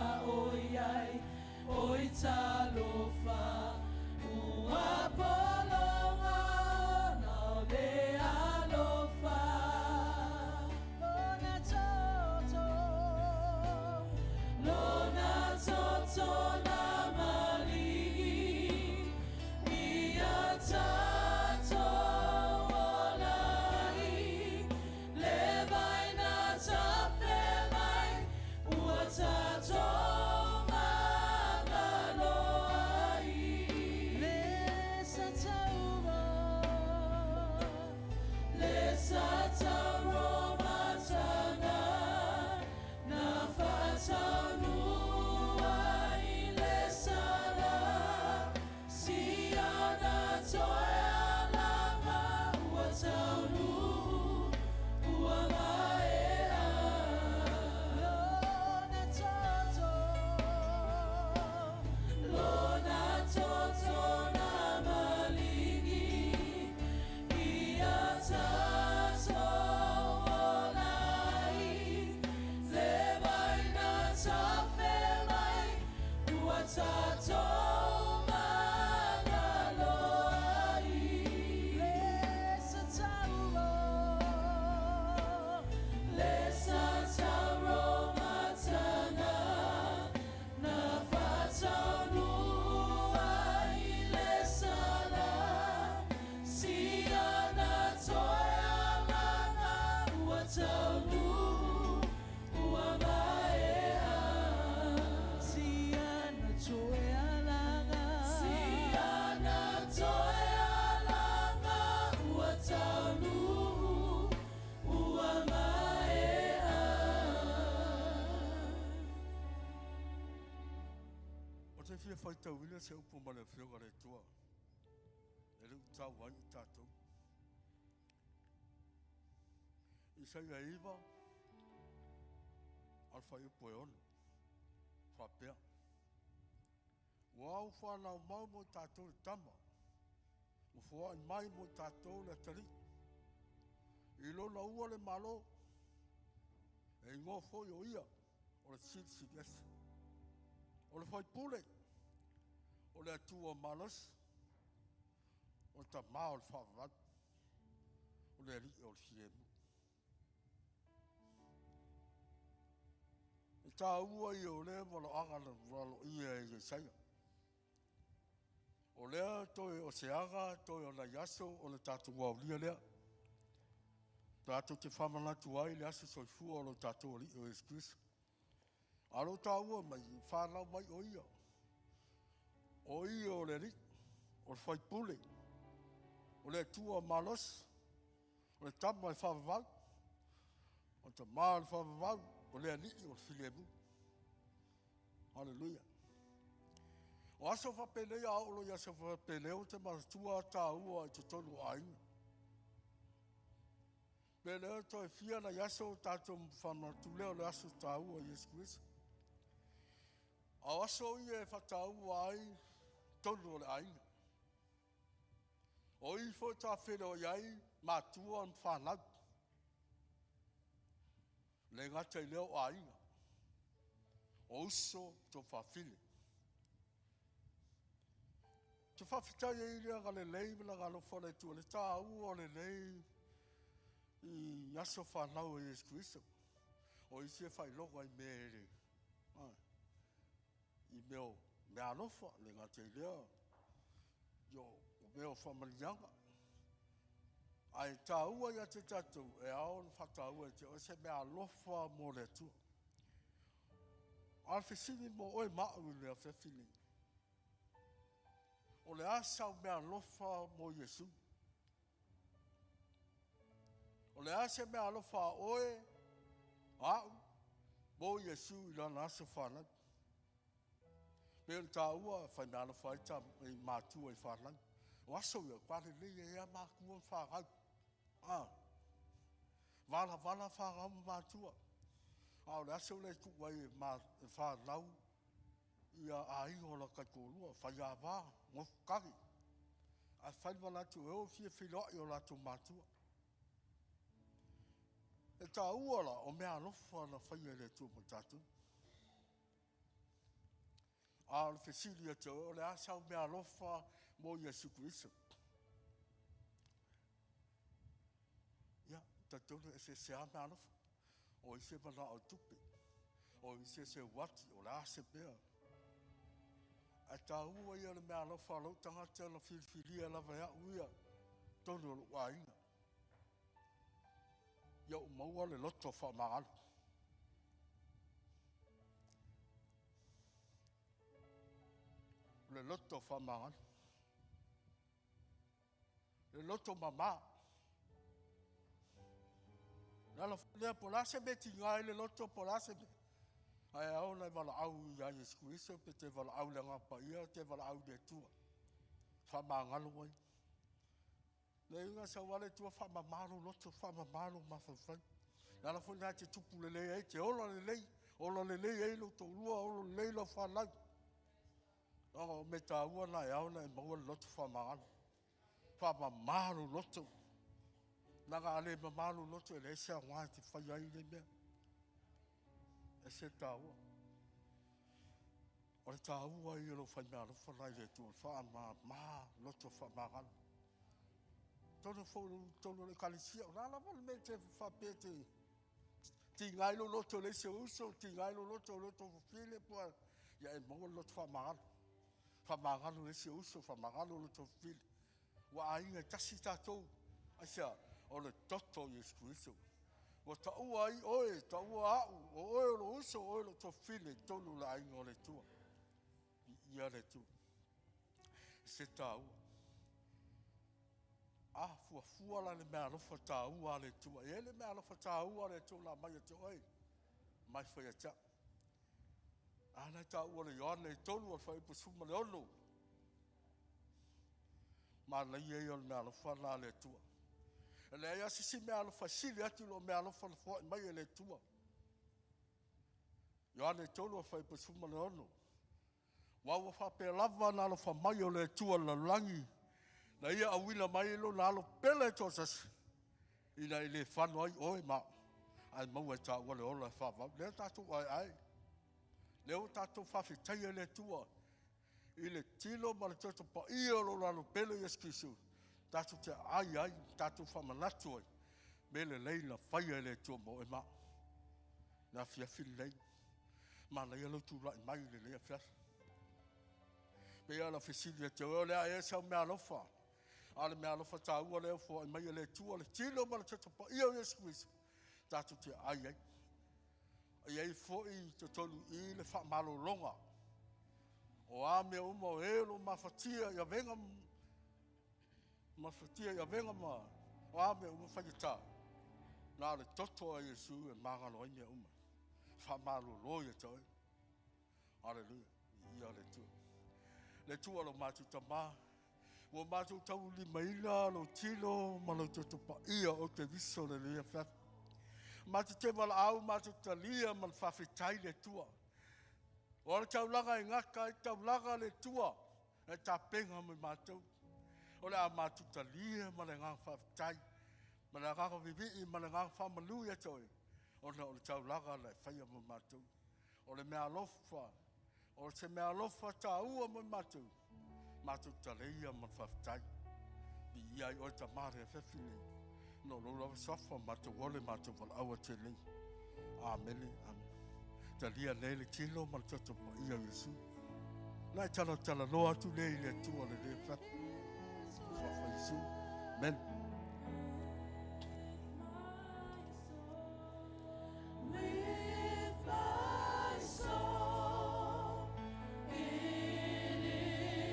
F: Faitauina se upu ma le Afioga a le Atua e le u tau ai i tatou. Isaia 9 alfa upu e 6 faapea. Ua au whanau mau mo tātou le tama, ua foai mai mo tātou le atalii. I lona ua le malo, e ingoa foi o ia o le Silisili Ese. O le faipule, o le Atua malosi, o le tamā o le faavavau, o le alii o le filemu. E tāua ia o lea waloaga na walo ia e Isaia. O lea toe o se aga toe o nai aso o le tātou aulia lea. Tātou te whamanatu ai le aso soifua o lo tātou alii o Iesu Kristo. Alo tāua mai, whanau mai o ia. O ia o le alii, o le faipule, o le Atua malosi, o le tama e whavavau, o te mā o le whavavau, o le alii o le filemu. Hallelujah. O aso whapelei a olo i aso whapelei o te manatua tāua i te tonu o aiga. Pe lea toe fia na i aso o tātou whanatu lea o le aso tāua i Iesu Kristo. A o aso ia e whataua ai tonu o le aiga. O i fo tā whele o iai mātua ma whanau. Le ngata i leo o aiga. O uso tō whawhile. Te whawhitai e i lea le lei ma la ngalo le tua le tā ua le lei i aso whanau e Iesu Kristo. O isi e whailoga i mea e le. I mea o mea alofa le ngata i lea. Yo, o mea o whamalianga. Ai tā ua ia te tātou e ao na whataua e te o se mea alofa mō le atua. A fesili mo oe ma'u i le awhiawhi nei. O le asa o mea alofa mo Iesu. O le asa mea alofa a oe, a'u, mo Iesu i lana aso whanau. Pe o le tāua, whai mea alofa ai ta i mātua i whanau. O aso ia, kwa le lei e ea mākua whāgau. Ah. Vala vala whāgau ma mātua. A o le aso le tu ai e ma e whanau ia a iho la kai kōlua, whai a wā, ngofu kari. A whai wala atu e o fia whiloa i o lātou mātua. E tā ua la, o mea alofa na whai e le atua mo tātou. A o le fesili atu, o le asa o mea alofa mo Iesu Kristo. Ia, tātou e se se a mea alofa. O i se mana o tupe. O i se se wati, o le ase pea. A tā ua ia le mea alofa lau tangata na filfilia lava ia uia tonu o lo aiga. Ia o maua le loto whaamagalo. Le loto whaamagalo. Le loto mama. Lala lea po la se me tinga i le loto po la se me. Ai au na wala au ia Iesu Kristo pe te wala au le ngapa ia te wala au le tua. Whaamagalo ai. Le inga sa wale tua whaamamalo loto whaamamalo mawhawhai. Lala fo nā te tupu le lei ai te ola le lei. Ola le lei ai lo tō lua, ola le lei lo whanau. O me tā ua na e au na e maua le loto whaamagalo. Whaamamalo loto. Nanga ale mamalo loto e le ese a ngā te whai ai le mea. E se tā ua. O le tā ua i lo whai mea alofa lai le tua. Whaamama loto whaamagalo. Tonu fo tonu le kalisia. O la lava le mea te whapea te ti ngai lo loto le se uso, ti ngai lo loto loto file pua. Ia e maua le loto whaamagalo. Whaamagalo le se uso, whaamagalo loto file. Ua ainga tasi tātou. Aisa, o le toto Iesu Kristo. Ua taua ai oe, taua au, o oe o lo uso, oe lo to file, tonu la ainga o le tua. I ia le tua. Se tāua. A fua fua la le mea alofa tāua le tua. E le mea alofa tāua le tua la mai a te oe. Mai whai a tia. Ana taua le Ioane e 3 o le fuaiupu 16. Manaia ia o le meaalofa lena a le Atua. E leai lava se isi meaalofa e sili atu i lo meaalofa na foai mai e le Atua. Ioane 3 fuaiupu 16. Aua ua faapea lava ona alofa mai o le Atua i le lalolagi, na ia auina mai ai Lona Alo pele e toatasi, ina ia le fano ai oe ma a'u, ae maua e taua le ola e faavavau. Lea tatou aeae, lea ua tatou faafetaia le Atua i le tino ma le toto paia o lona Alo pele Iesu Keriso, tatou te aai ai ma tatou faamanatu ai mea lelei na faia e le Atua mo oe ma a'u. Le afiafi lenei, manaia lou tulai mai i lenei afiafi. E pei lava ona fesili atu ai, o le a ea sau meaalofa? A o le meaalofa taua lea ua foai mai e le Atua, le tino ma le toto paia o Iesu Keriso, tatou te aai ai. E i ai foi i totonu i i le faamalologa o a mea uma o e o lo o mafatia i avega mafatia i avega ma o a mea uma faigata, na o le toto a Iesu e magalo ai mea uma, faamalolo ia te oe. Aleluia, viia le Atua. Le Atua lo matou Tamā, ua matou taulimaina lou tino ma lou toto paia o Keriso i lenei afiafi. Matou te valaau matou te talia ma le faafetai le Atua. O le taulaga e gata ai taulaga le Atua na e tapena mo i matou. O le a matou talia ma le agaga faafetai, ma le agaga vivii ma le agaga faamanu ia te oe, ona o le taulaga na e faia mo matou. O le meaalofa, o se meaalofa taua mo i matou, matou te taleia ma le faafetai. Viia ai oe Tamā i le afiafi nei, ona o lou lava suafa matou ola matou valaau atu ai nei. Amene, amene. Talia nei le tino ma le toto paia o Iesu. Na e talatalanoa atu lea i le Atua lenei afiafi. Suafa Iesu. Amen.
A: With my soul, it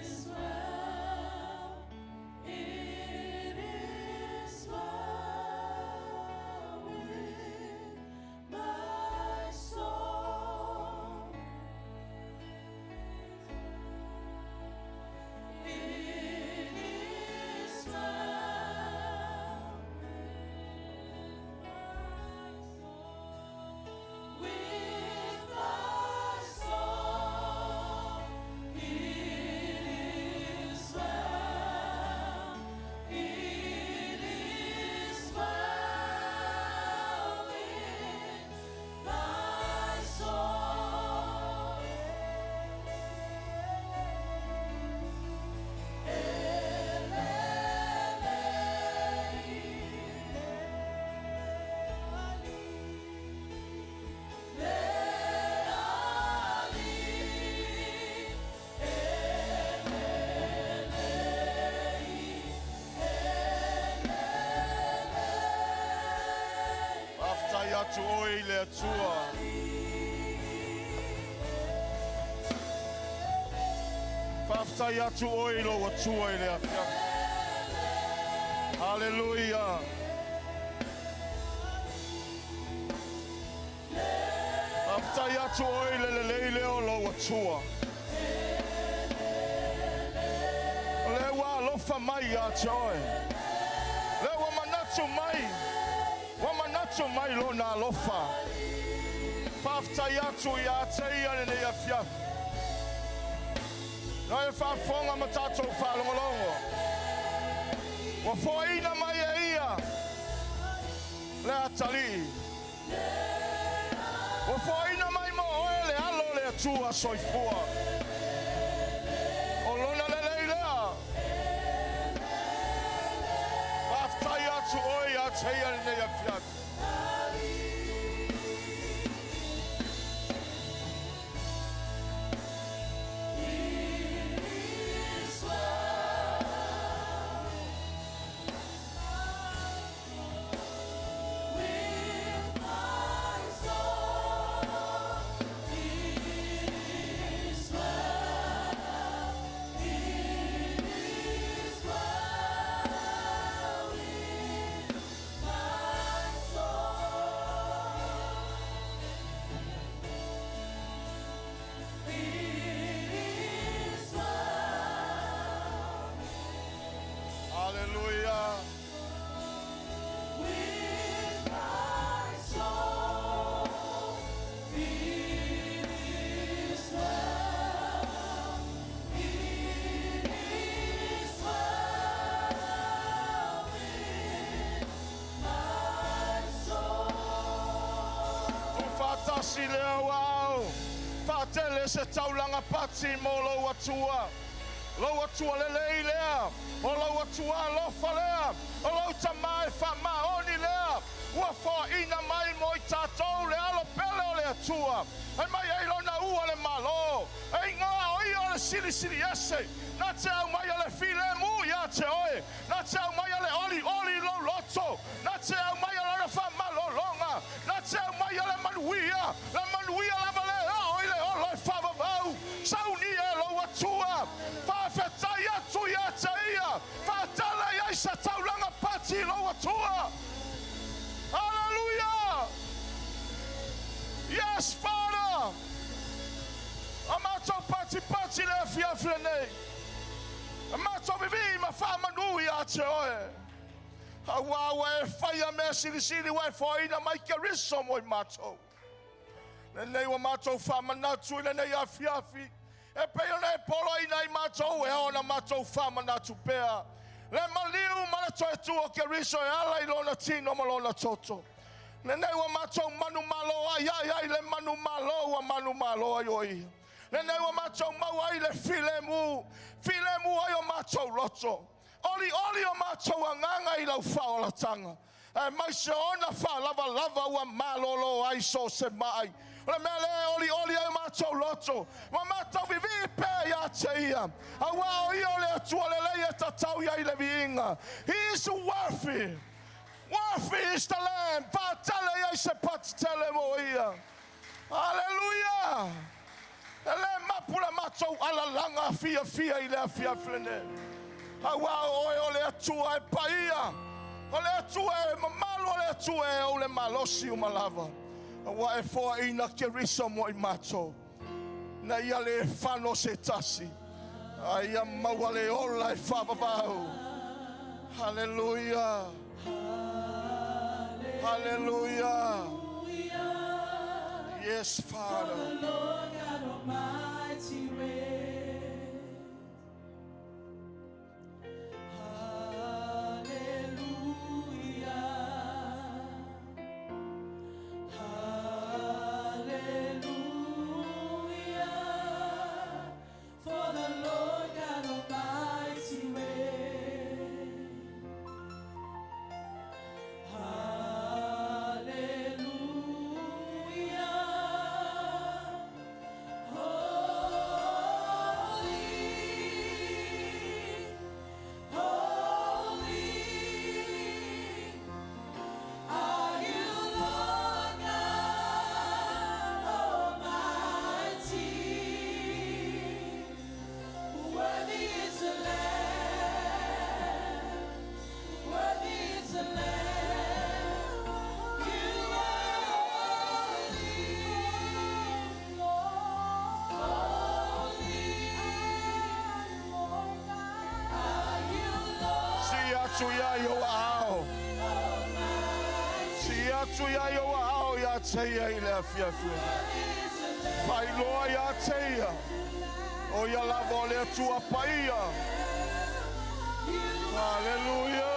A: is well, it is well with my soul. It is well with my soul. It is well. It is well with my soul.
D: Faafetai atu oe i le Atua. Faafetai atu oe i lou Atua i le afiafi. Haleluia. Faafetai atu oe i le lelei lea o lou Atua. O lea ua alofa mai ia te oe. Lea ua manatu mai, ua manatu mai lona alofa. Faafetai atu ia te ia lenei afiafi. Na e faafofoga ma tatou faalogologo. Ua foaina mai e ia le atalii. Ua foaina mai mo oe le alo o le Atua soifua. O lona lelei lea. Faafetai atu oe ia te ia lenei afiafi.
A: It is well with my soul. It is well. It is well with my soul.
G: tasi lea o aao. Faatele se taulaga pati mo lou Atua. Lou Atua lelei lea, o lou Atua alofa lea, o lou Tamā e faamaoni lea, ua foaina mai mo i tatou le Alo pele o le Atua, e mai ai lona ua le Malo, e igoa o ia o le Silisili Ese, na te aumaia le filemu iā te oe, na te aumaia le olioli i lou loto, na te aumaia lana faamalologa, na te aumaia le manuia, le manuia lava le oo i le ola e faavavau. Saunia e lou Atua, faafetai atu ia te ia, faatele i ai se taulaga pati i lou Atua. Hallelujah! Yes, Father! A matou patipati le afiafi lenei. E matou vivii ma faamanu ia te oe. Auā ua e faia mea silisili ua e foaina mai Keriso mo i matou. Lenei ua matou faamanatu i lenei afiafi, e pei ona e poloaiina ai matou e ao ona matou faamanatu pea le maliu ma le toe tu o Keriso e ala i lona tino ma lona toto. Lenei ua matou manumalo ai ai ai le manumalo ua manumalo ai o ia. Lenei ua matou maua ai le filemu, filemu ai o matou loto. Olioli o matou agaga i lau faaolataga, aemaise ona faalavalava ua malolo ai so o se maai. O le mea lea e olioli ai o matou loto, ma matou vivii pea ia te ia, auā o ia o le Atua lelei e tatau i ai le viiga. He is worthy. Worthy is the Lamb. Faatele i ai se pati tele mo ia. Aleluia! E le mapu le matou alalaga fiafia i le afiafi lenei. Auā o oe o le Atua e paia, o le Atua e mamalu, o le Atua e ou le malosi uma lava. Ua e foaina Keriso mo i matou, na ia le fano se tasi, a ia maua le ola e faavavau. Haleluia! Haleluia! Yes, Father.
A: For the Lord God Almighty reigns. Hallelujah. Hallelujah. For the Lord God Almighty reigns. Hallelujah. Holy, holy are you, Lord God Almighty. Worthy is the Lamb. Worthy is the Lamb. You are holy, holy. Are you Lord
G: Si atu ia i ou aao. Si atu ia i ou aao ia te ia i le afiafi. Faailoa ia te ia. O ia lava o le Atua paia. Haleluia!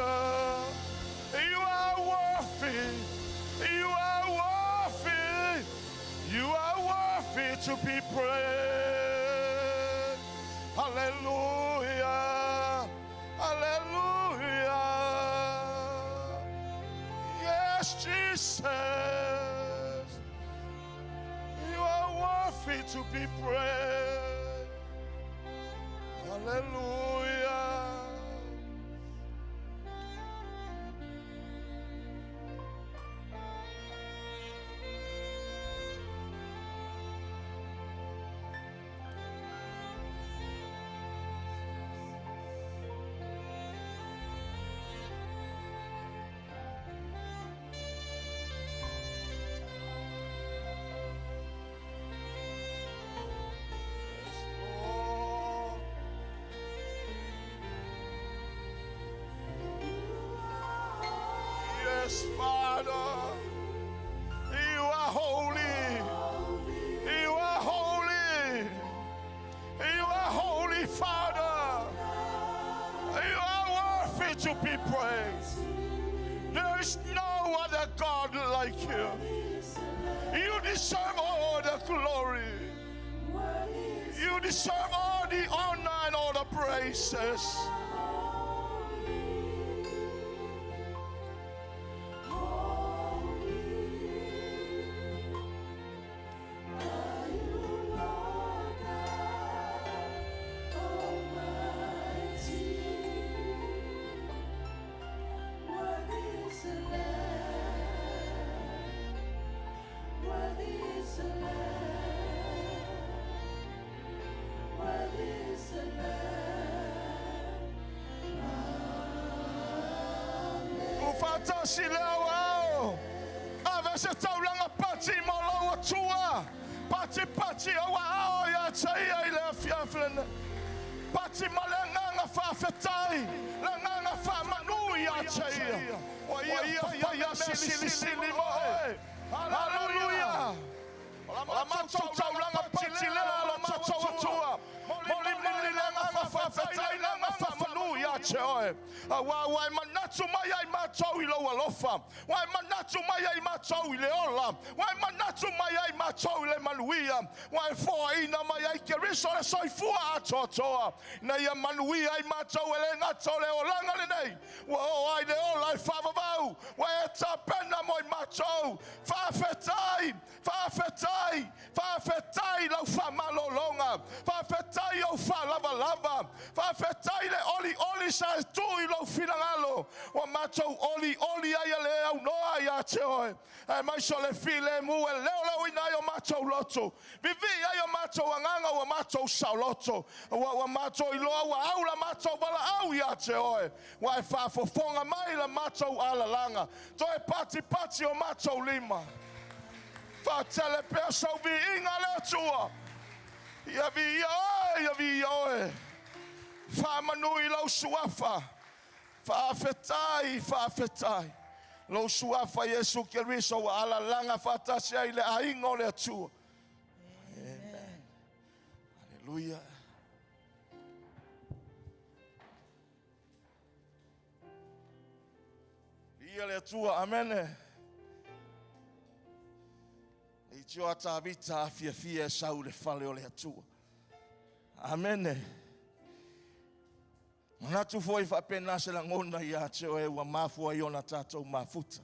G: Father. You are worthy. You are worthy. You are worthy to be praised. Hallelujah. Hallelujah. Yes, Jesus. You are worthy to be praised. Hallelujah. Lord. Yes, Father. You are holy. You are holy. You are holy, Father. You are worthy to be praised. There is no other God like you. You deserve all the glory. You deserve all the honor and all the praises. Ufatasi le au ao. Ave se taulanga pati mo lau atua. Pati pati au ao ia te ia i le afiafi lene. Pati ma le nganga whawhetai. Le nganga whamanu ia te ia. Wa ia whaia mea silisili mo oe. Hallelujah. O la matou taulanga pati lea la matou atua. Moli moli le nganga whawhetai le nganga whamanu ia te oe. Aua ua e manatu mai ai matou i lou alofa. Ua e manatu mai ai matou i le ola. Ua e manatu mai ai matou i le manuia. Ua e foaina mai ai Keriso le soifua atoatoa. Na ia manuia ai matou e le gata o le olaga lenei. Ua oo ai le ola e faavavau. Ua e tapena mo i matou. Faafetai, faafetai, faafetai lau faamalologa. Faafetai ou faalavalava. Faafetai le olioli sa tu i lou finagalo. Ua matou olioli ai e le aunoa ia te oe. Ae mai so le filemu e leoleoina ai o matou loto. Vivii ai o matou agaga ua matou saoloto. Ua matou iloa ua au la matou valaau ia te oe. Ua e faafofoga mai la matou alalaga. Toe patipati o matou lima. Faatele pea sau viiga le Atua. Ia viia oe, ia viia oe. Faamanu i lau suafa. Faafetai, faafetai. Lou suafa Iesu Keriso ua alalaga faatasi ai le aiga o le Atua. Amen. Haleluia. Viia le Atua, amene. I tio a Tavita afiafia e sau le fale o le Atua. Amene. Manatu foi faapena se lagona ia te oe ua mafua ai ona tatou mafuta.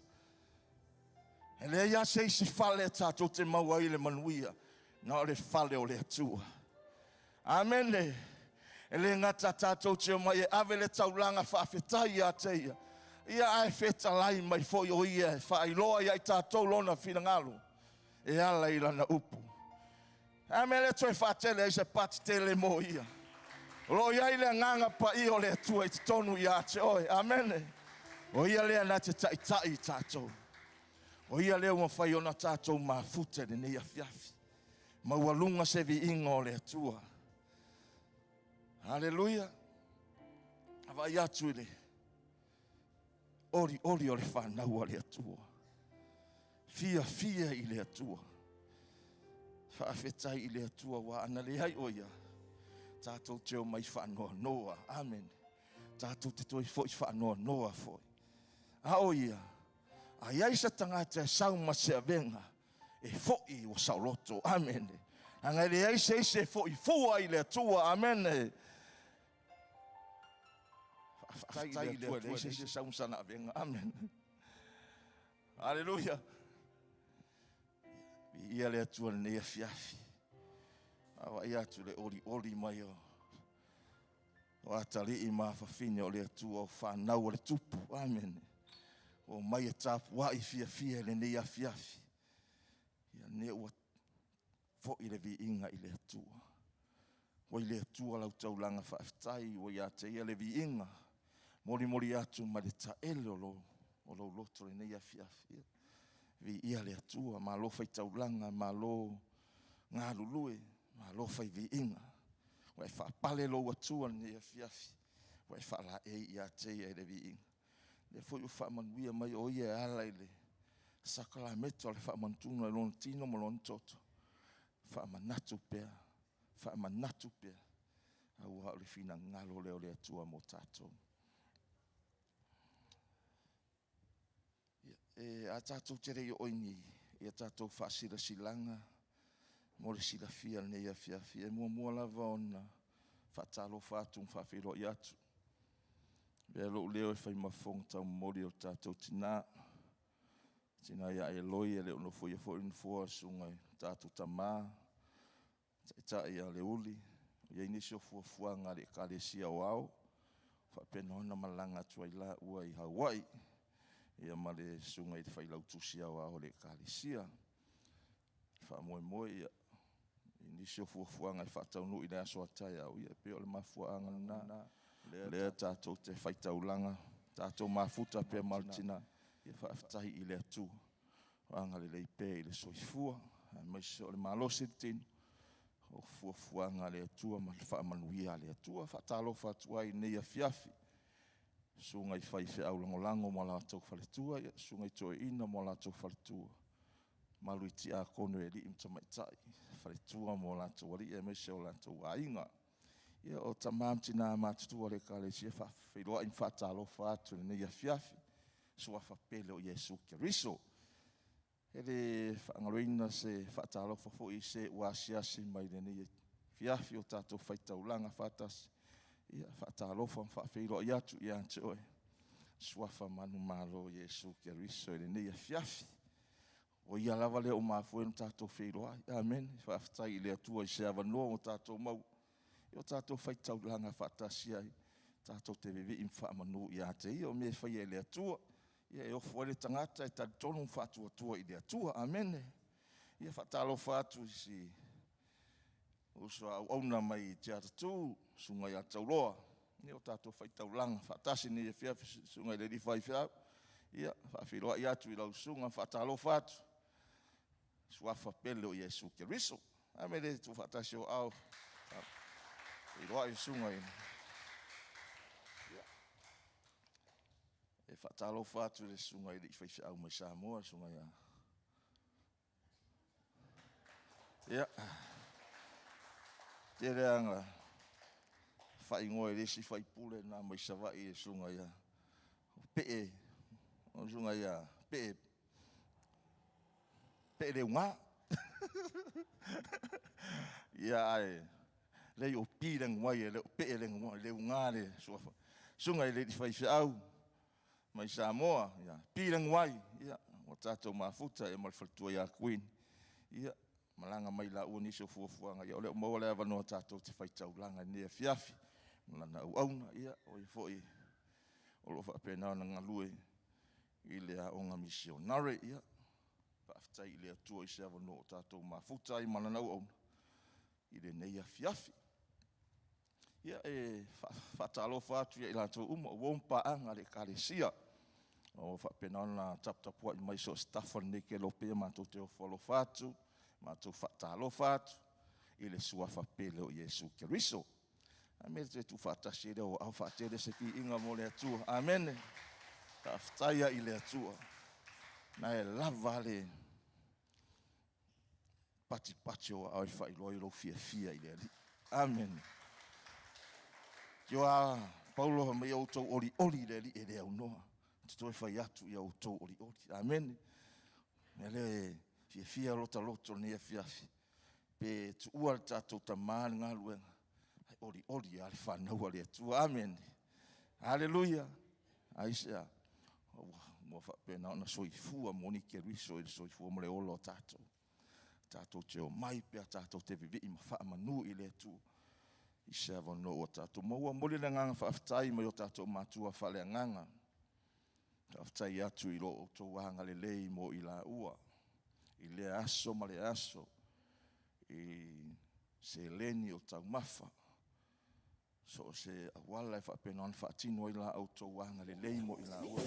G: E leai lava se isi fale e tatou te maua ai le manuia, na o le fale o le Atua. Amene. E le gata tatou te omai e ave le taulaga faafetai ia te ia. Ia ae fetalai mai foi o ia e faailoa ia i tatou lona finagalo e ala i lana upu. A mea le toe faatele ai se pati tele mo ia. O lo o i ai le agaga paia o le Atua i totonu ia te oe. Amene. O ia lea na te taitai i tatou. O ia lea ua mafai ona tatou mafuta i lenei afiafi. Maualuga se viiga o le Atua. Haleluia. Vaai atu i le olioli o le fanau a le Atua. Fiafia i le Atua. Faafetai i le Atua ua ana leai o ia. Tatou te omai faanoanoa. Amen. Tatou te toe fo'i fa'anoanoa fo'i. A o ia, a i ai se tagata e sau ma se avega, e fo'i ua saoloto. Amene. Leaga e leai se isi e fo'i fua i le Atua. Amene. Faafetai i le Atua e leai se isi e sau ma sana avega. Amene. Aleluia. Viia le Atua i lenei afiafi. Vaavaai atu i le olioli mai o o atalii ma afafine o le Atua o fanau a le Tupu. Amene. Ua omai e tapuai fiafia i lenei afiafi. Ia lea ua fo'i le viiga i le Atua. Ua i le Atua lau taulaga faafetai, ua ia te ia le viiga, molimoli atu mai le taele o lou loto i lenei afiafi. Ia, viia le Atua, malo fai taulaga, malo galulue, malo fai viiga. Ua e faapale lou Atua i lenei afiafi, ua e faalaei ia te ia i le viiga. Lea foi ua faamanuia mai o ia e ala i le sakalameta o le faamanatuga i lona tino ma lona toto. Faamanatu pea, faamanatu pea, aua o le finagalo lea o le Atua mo tatou. Ia, e, a tatou te le i oo i ni ia tatou faasilasilaga mo le silafia i lenei afiafi, e muamua lava ona faatalofa atu ma faafeiloai atu. Avea lou leo e fai ma fofoga taumomoli o le tatou tina, tina ia Eloi, e le o nofoia foi le nofoa o le susuga i le tatou tama, taitai ia Leuli. O i ai nisi o fuafuaga a le Ekalesia o Ao, faapena ona malaga atu ai laua i Hawaii, ia ma le susuga i le failautusi aoao o le Ekalesia. Faamoemoe ia i nisi o fuafuaga e faataunuu i le aso a taeao, ia pei o le mafuaaga lena. Lea tatou te faitaulaga, tatou mafuta pea ma le tina, ia faafetai i le Atua. O agalelei pea i le soifua, aemaise o le malosi o le tino, o fuafuaga a le Atua ma le faamanuia a le Atua. Faatalofa atu ai i lenei afiafi, susuga i faifeau lagolago ma latou faletua, ia susuga i toeaina ma latou faletua, mamalu i tiakono i alii ma tamaitai, faletua ma o latou alii aemaise o latou aiga. Ia o tama ma tina matutua o le Ekalesia, faafeiloai ma faatalofa atu i lenei afiafi, suafa pele o Iesu Keriso. E le faagaloina se faatalofa foi i se ua asiasi mai i lenei afiafi o tatou faitaulaga faatasi. Ia faatalofa ma faafeiloai atu ia te oe, suafa manumalo o Iesu Keriso i lenei afiafi. O ia lava lea ua mafua ai ona tatou feiloai. Amene. Faafetai i le Atua i se avanoa ua tatou maua, ia o tatou faitaulaga faatasi ai, tatou te vivii ma faamanu ia te ia, o mea e faia e le Atua. Ia e ofo ai le tagata e talitonu ma faatuatua i le Atua. Amene. Ia faatalofa atu i si uso a auauna mai i Tiatatu, susuga ia Tauloa, ia o tatou faitaulaga faatasi nei afiafi, susuga i le alii faifeau. Ia faafeiloai atu i lau susuga, faatalofa atu, suafa pele o Iesu Keriso. Amene, le tuufaatasi o au. Feiloai susuga i e faatalofa atu i le susuga i le faifeau mai Samoa, le susuga ia. Ia, tele aga faaigoa i le isi faipule na mai Savaii, le susuga ia Pee, o le susuga ia Pee, Pee Leuga. Ia, ae lei o pi leguai e le o Pee leguai, Leuga le suafa. Susuga i le faifeau mai Samoa, ia, pi leguai, ia, ua tatou mafuta ia ma le faletua ia Queen. Ia, malaga mai laua nisi o fuafuaga, ia o lea ua maua le avanoa tatou te faitaulaga i lenei afiafi. Ma lana auauna, ia, o ia foi o lo o faapena ona galue i le aoga misionare. Ia, faafetai i le Atua i se avanoa o tatou mafuta ai ma lana auauna i lenei afiafi. Ia, e faatalofa atu ia i latou uma o uo ma paaga a le Ekalesia o faapena ona taputapuai mai so o se tafa o lenei kelope, matou te ofo alofa atu, matou faatalofa atu i le suafa pele o Iesu Keriso. Amene, te tuufaatasi ai le o au faatele se viiga mo le Atua. Amene. Faafetai i le Atua. Na e lava le patipati o aao e faailoa i lou fiafia i le Alii. Amene. Tio a Paulo fai mai, outou olioli i le Alii e le aunoa, te toe fai atu ia outou olioli. Amene. Mea lea e fiafia lota loto i lenei afiafi, pe tuua le tatou tamā le galuega, ae olioli lava le fanau a le Atua. Amene. Aleluia. Aisea? Ua faapena ona soifua moni Keriso i le soifua ma le ola o tatou. Tatou te omai pea tatou te vivii ma faamanu i le Atua i se avanoa ua tatou maua. Momoli le agaga faafetai mai o tatou matua faaleagaga. Faafetai atu i lo outou agalelei mo i laua i lea aso ma lea aso i seleni o taumafa, so o se auala e faapena ona faatino ai la outou agalelei mo i laua.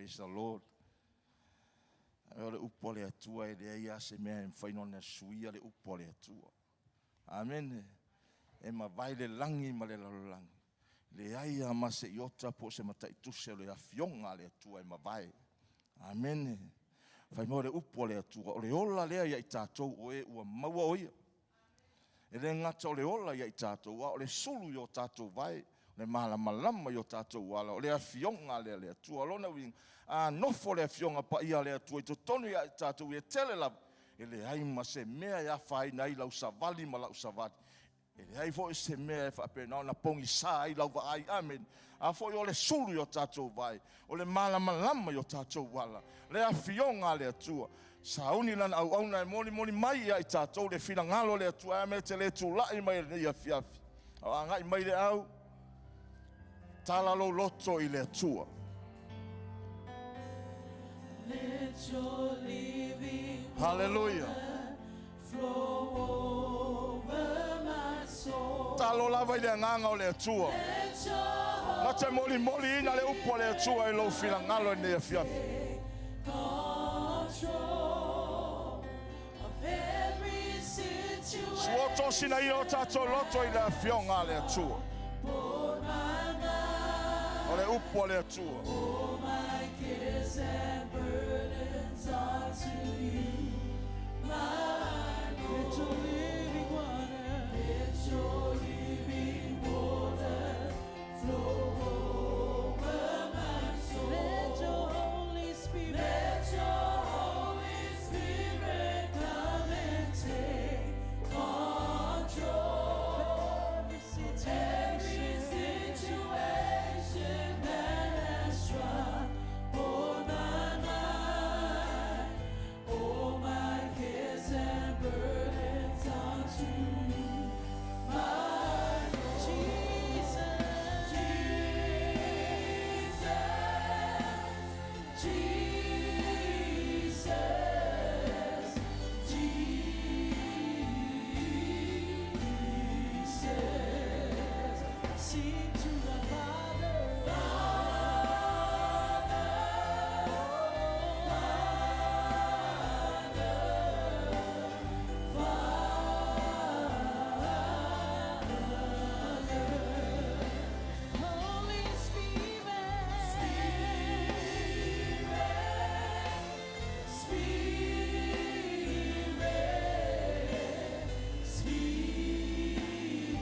G: Praise the Lord. O le upu a le Atua e leai lava se mea e mafai ona suia le upu a le Atua. Amene. E mavae le lagi ma le lalolagi. Leai lava ma se iota po o se mataitusi o le afioga a le Atua e mavae. Amene. Fai mai o le upu a le Atua, o le ola lea ia i tatou o e ua maua o Ia. E le gata o le ola ia i tatou, a o le sulu i o tatou vae, o le malamalama i o tatou ala, o le afioga lea a le Atua. O lona uiga, a nofo le afioga paia a le Atua i totonu ia i tatou ia tele lava, e leai ma se mea e afaina ai lau savali ma lau savali. E leai foi se mea e faapena ona pogisa ai lau vaai. Amene. A foi o le sulu i o tatou vae, o le malamalama i o tatou ala, le afioga a le Atua. Sauni lana auauna e molimoli mai ia i tatou le finagalo o le Atua. Amene. Te le tulai mai i lenei afiafi, a o agai mai le au, tala lou loto i le Atua.
A: Let your living
G: Hallelujah.
A: water flow over my soul.
G: Talo lava i le agaga o le Atua.
A: Let your
G: Na te molimoliina le upu a le Atua i lou finagalo i lenei afiafi.
A: control of every situation.
G: Suoto sina ia o tatou loto i le afioga a le Atua.
A: Pour my mind,
G: O le upu a le Atua.
A: all my cares and burdens unto you, my Lord. Let your living water, let your living water flow over my soul. Let your Holy Spirit, let your Holy Spirit come and take control. Every situation that has troubled my mind, all my cares and burdens unto you, my Lord. Jesus, Jesus, Jesus, Jesus. Sing to the Father, Holy Spirit, Spirit, Spirit, Spirit.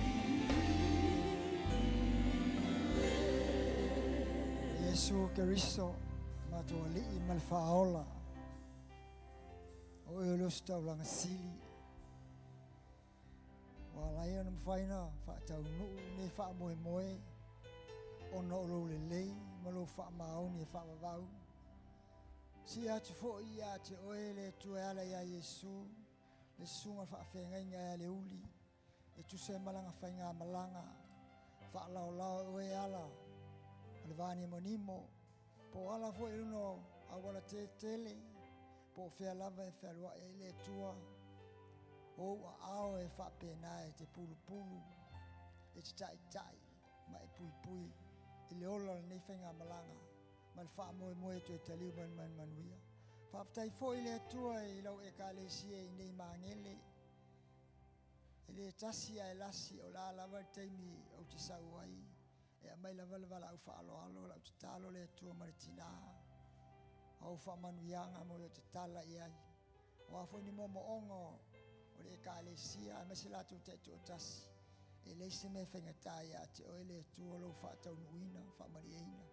H: Iesu Keriso matou Alii ma le Faaola o oe o le ositaulaga sili ua ala ai ona mafai ona faataunuu lenei faamoemoe ona o lou lelei ma lou faamaoni e faavavau. Sii atu foi ia te oe le Atua e ala ia Iesu le susuga faafeagaiga ia Leuli e tusa ai ma lana faigamalaga faalaolao e oe ala o le vanimonimo po o ala foi i luga o auala tetele po o fea lava e fealuai ai le Atua o ou aao e faapena e te pulupulu e te taitai ma e puipui i le ola o lenei faigamalaga ma le faamoemoe e toe taliu mai le manuia. Faafetai foi le Atua i lau Ekalesia i nei magele e le tasi ae lasi o la lava le taimi ou te sau ai e aumai lava le valaau faaaloalo lau tatalo le Atua ma le tina au faamanuiaga mo le tatala i ai. O a foi ni moomooga o le Ekalesia aemaise latou taitoatasi e leai se mea e faigata ia te oe le Atua lou faataunuuina faamalieina.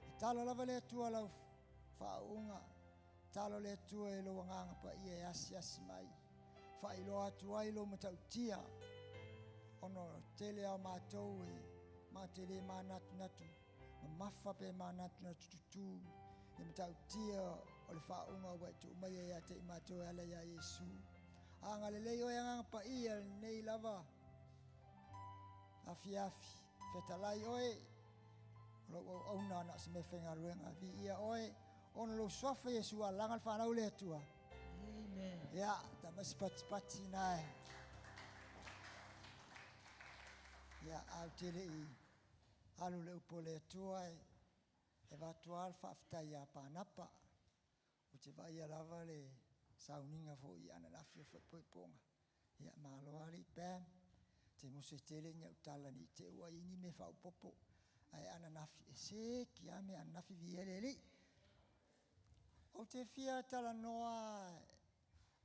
H: E talo lava le Atua lau faauuga, talo le Atua i lou agaga paia e asiasi mai, faailoa atu ai lou matautia ona o le tele lava o matou e matou te le manatunatu mamafa pe manatunatu tutu le matautia o le faauuga ua e tuu maia ia te i matou e ala ia Iesu. Agalelei oe agaga paia lenei lava afiafi, fetalai oe o lou auauna na o se mea faigaluega. Viia oe ona lou suafa Iesu alaga le fanau le Atua.
A: Amen.
H: Ia, tamai se patipati na e. Ia, au te le i alu le upu o le Atua e avatu lava le faafetai ia Panapa, ou te vaaia lava le sauniga foi ananafi o faaipoipoga. Ia malo lava alii Pam, te musu e tele ni au tala ne i te i ua i ai ni mea faaopoopo, ae ananafi e seki lava mea ananafi viia le Alii. Ou te fia talanoa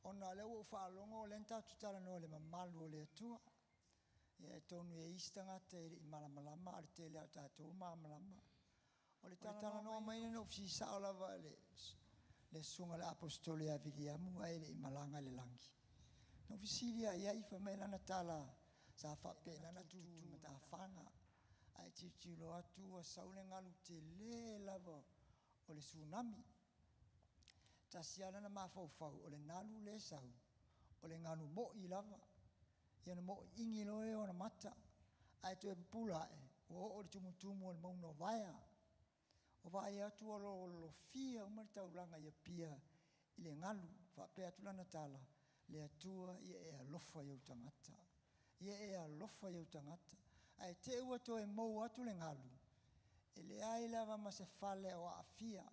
H: ona o lea ua ou faalogo o lea na tatou talanoa i le mamalu o le Atua. Ia atonu e i ai isi tagata e le i malamalama a o le tele lava o tatou e malamalama. O le talanoa mai na ou fesili sao lava i le susuga i le Aposetolo ia Viliamu ae le i malaga i le lagi. Na ou fesili lava i ai, fai mai lana tala sa faapena ona tutu i matafaga, ae tilotilo atu ua sau le galu tele lava o le tsunami. Tasi lava lana mafaufau, o le galu lea e sau, o le galu moi lava. Ia ona moiigi loa lea o ona mata, ae toe pupula ae, ua oo i le tumutumu o le mauga o Vaea. Ua vaai atu ua lolofia uma le taulaga i Apia i le galu. Faapea atu lana tala, Le Atua ia e alofa i ou tagata. Ia e alofa i ou tagata. Ae te i ua toe mou atu le galu, e leai lava ma se fale o aafia,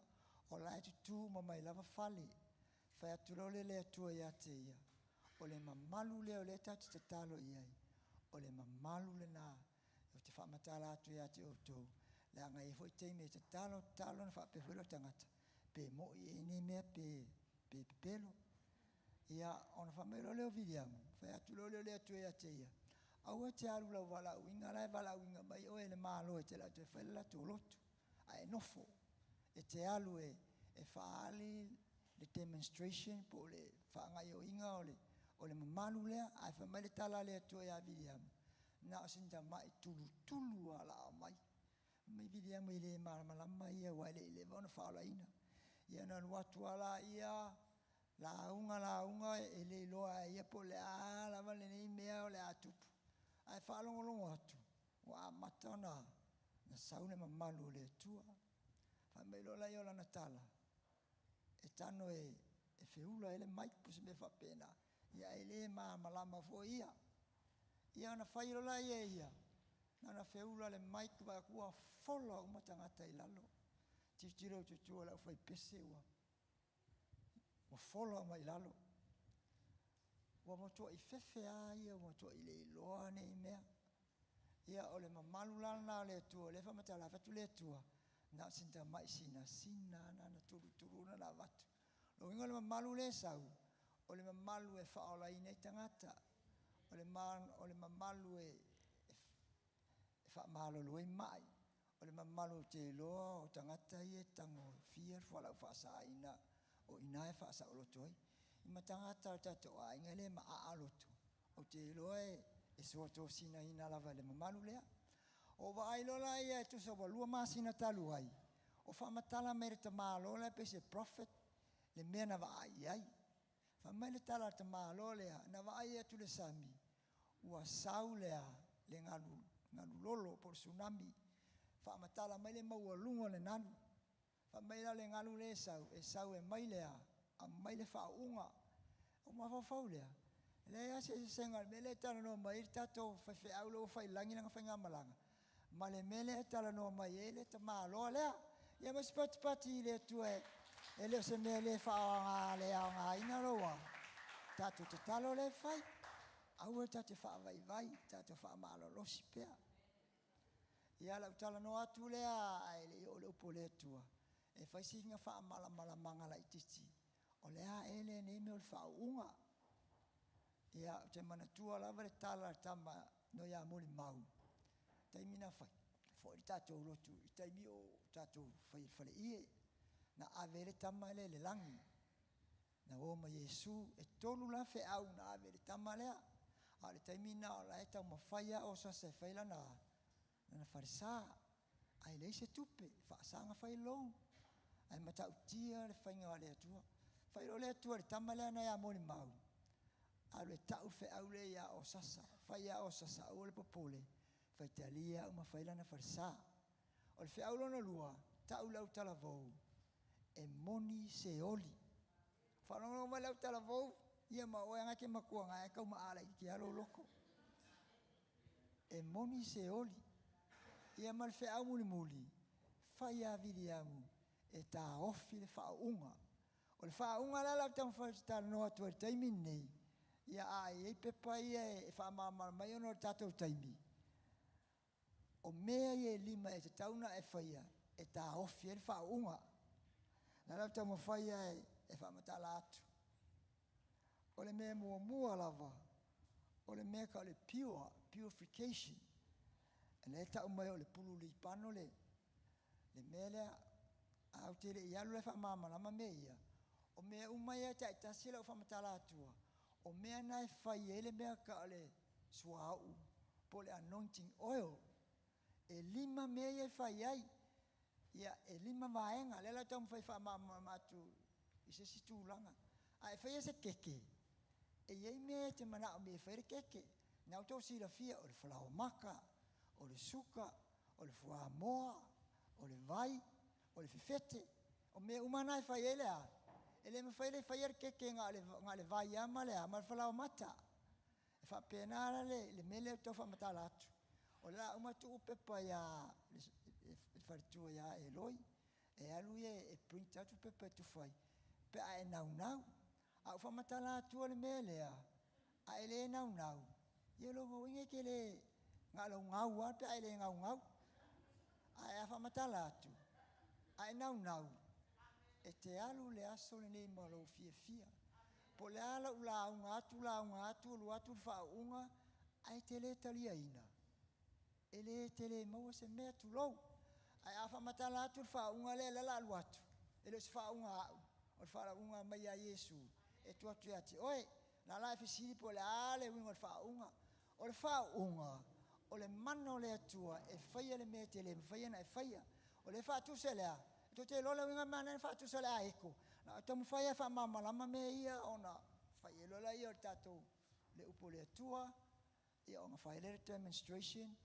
H: o la e tutu uma mai lava fale. Fai atu loa lea o le Atua ia te ia, o le mamalu lea o lea tatou te tatalo i ai, o le mamalu lena ou te faamatala atu ia te outou, leaga e i ai foi taimi e tatalo tatalo ona faapea foi lea o le tagata, pe moi ea nei mea pe pepelo. Ia, ona fai mai loa lea o Viliamu, fai atu loa lea o le Atua ia te ia, aua e te alu i lau valaauina la e valaauina mai oe e le Malo e te alu atu e fai le latou lotu, ae nofo. E te alu e faaali le demonstration po o le faagaoioiga o le mamalu lea. Ae fai mai le tala a le Atua ia Viliamu, na o sina tamai tulutulu lava o le a aumai. Fai mai Viliamu e le malamalama ia aua e le i leva ona faaolaina. Ia ona alu atu lava lea, lauga lauga e le iloa lava e ia po o le a lava lenei mea o le a tupu. Ae faalogologo atu ua amata ona sau le mamalu o le Atua. Fai mai loa lea o lana tala, e tago e feula ai le mic po o se mea faapena, ia ae le malamalama foi ia. Ia ona fai loa lea e ia, na ona feula le mic vaai atu ua fola uma tagata i lalo. Tilotilo atu i tua i le aufaipese ua fola uma i lalo. Ua matuai fefe lava ia, ua matuai le iloa nei mea. Ia o le mamalu la lena o le Atua, o lea e faamatala atu le Atua, na o sina tamai sinasina lava na ona tulutulu na ona avatu. O lona uiga o le mamalu lea e sau, o le mamalu e faaolaina ai tagata, o le mamalu e faamalolo ai mai, o le mamalu ou te iloa o tagata ia e tagofia le fualaau faasaina, o i ina e faasaoloto ai. Ma tagata o tatou aiga lea e maaa loto, ou te iloa e soatosinaina lava e le mamalu lea. Ua ou vaai loa la ia e tusa ua 2 masina talu ai, o faamatala mai e le tamaloa lea pei se prophet le mea na vaai i ai. Fai mai le tala a le tamaloa lea, na vaai atu i le sami, ua sau le a? Le galu, galu lolo po o le tsunami, faamatala mai le maualuga o le galu. Fai mai la o le galu lea e sau, e sau e aumai le a? Aumai le faauuga. Ou mafaufau lea, e leai lava se eseesega o le mea lea e talanoa mai ai le tatou faifeau lea ua faiilagi lana faigamalaga, ma le mea lea e talanoa mai ai le tamaloa lea. Ia ma se patipati i le Atua e le o se mea le faaaoga le aogaina lou a tatou tatalo lea e fai. Aua tatou te faavaivai, tatou faamalolosi pea. Ia lau talanoa atu lea ae le i oo i le upu a le Atua, e fai sina faamalamalamaga laitiiti, o le a ea lenei mea o le faauuga. Ia, ou te manatua lava le tala a le tama no ia Molimau, taimi na fai foi le tatou lotu i taimi o tatou fai i le faleie, na ave ai le tama lea i le lagi, na o ma Iesu, e 3 la feau na ave i le tama lea, a o le taimi lena o la e taumafai lava Osasa e fai lana falesa, ae leai se tupe, faasaga fai lou, ae matautia le faiga a le Atua. Fai loa le Atua i le tama lea na ia Molimau, alu e tau le feau lea ia Osasa, fai ia Osasa, aua le popole, faitalia au ma fai lana falesa. O le feau lona lua, tau le autalavou, e moni se oli. Faalogologo mai le autalavou, ia ma oe lava e matua na e tau maala i te alo loko. E moni se oli. Ia ma le feau mulimuli, fai a Viliamu e taofi le faauuga. O le faauuga la la taumafai ou te talanoa atu ai i le taimi lenei, ia a i ai pepa ia e faamalamalama mai ona o le tatou taimi, o mea ia e lima e tatau ona e faia e taofi ai le faauuga. O le ala o le taumafai e faamatala atu. O le mea muamua lava, o le mea tau o le pure, purification. O lea e tau mai o le pulu lipano le mea lea. Ae ou te le i alu la e faamalamalama mea ia, o mea uma ia e taitasi lau faamatala atua, o mea na e fai ai le mea tau o le suauu po o le anointing oil. E lima mea ia e fai ai. Ia, e lima vaega. Lea la ou taumafai e faamalamalama atu i se isi tulaga. A e faia se keke, e i ai mea e te manaomia e fai ai le keke. Na outou silafia, o le falaoamata, o le suka, o le fuamoa, o le vai, o le fefete. O mea uma na e fai ai le a? E le mafai ona faia le keke na o le vai lava ma le a? Ma le falaoamata. E faapena la le mea lea ou te tau faamatala atu. O le a uma tuu pepa ia le faletua ia Eloi, e alu ia e print atu pepa e tufa ai, pe a e naunau. A ou faamatala atua le mea lea, a e le naunau, ia o lona uiga e te le, na o lau gau lava pe a e le naunau. Ae a faamatala atu, a e naunau, e te alu le aso lenei ma lou fiafia. Po o le a lau lauga atu, lauga atu, alu atu le faauuga, ae te le taliaina, e le tele maua se mea, tulou. Ae a faamatala atu le faauuga lea, lea o le a alu atu, e le o se faauuga a au, o le faauuga mai ia Iesu, e tuu atu ia te oe. Na la e fesili po o le a le uiga o le faauuga. O le faauuga, o le mana o le Atua e faia le mea e te le mafai ona e faia. O lea e faatusa i le a? E tou te iloa le uiga manaia le faatusa i le aeko. Na o taumafai lava e faamalamalama mea ia ona fai ai loa lea o le tatou le upu a le Atua, ia ona fai lea o le demonstration,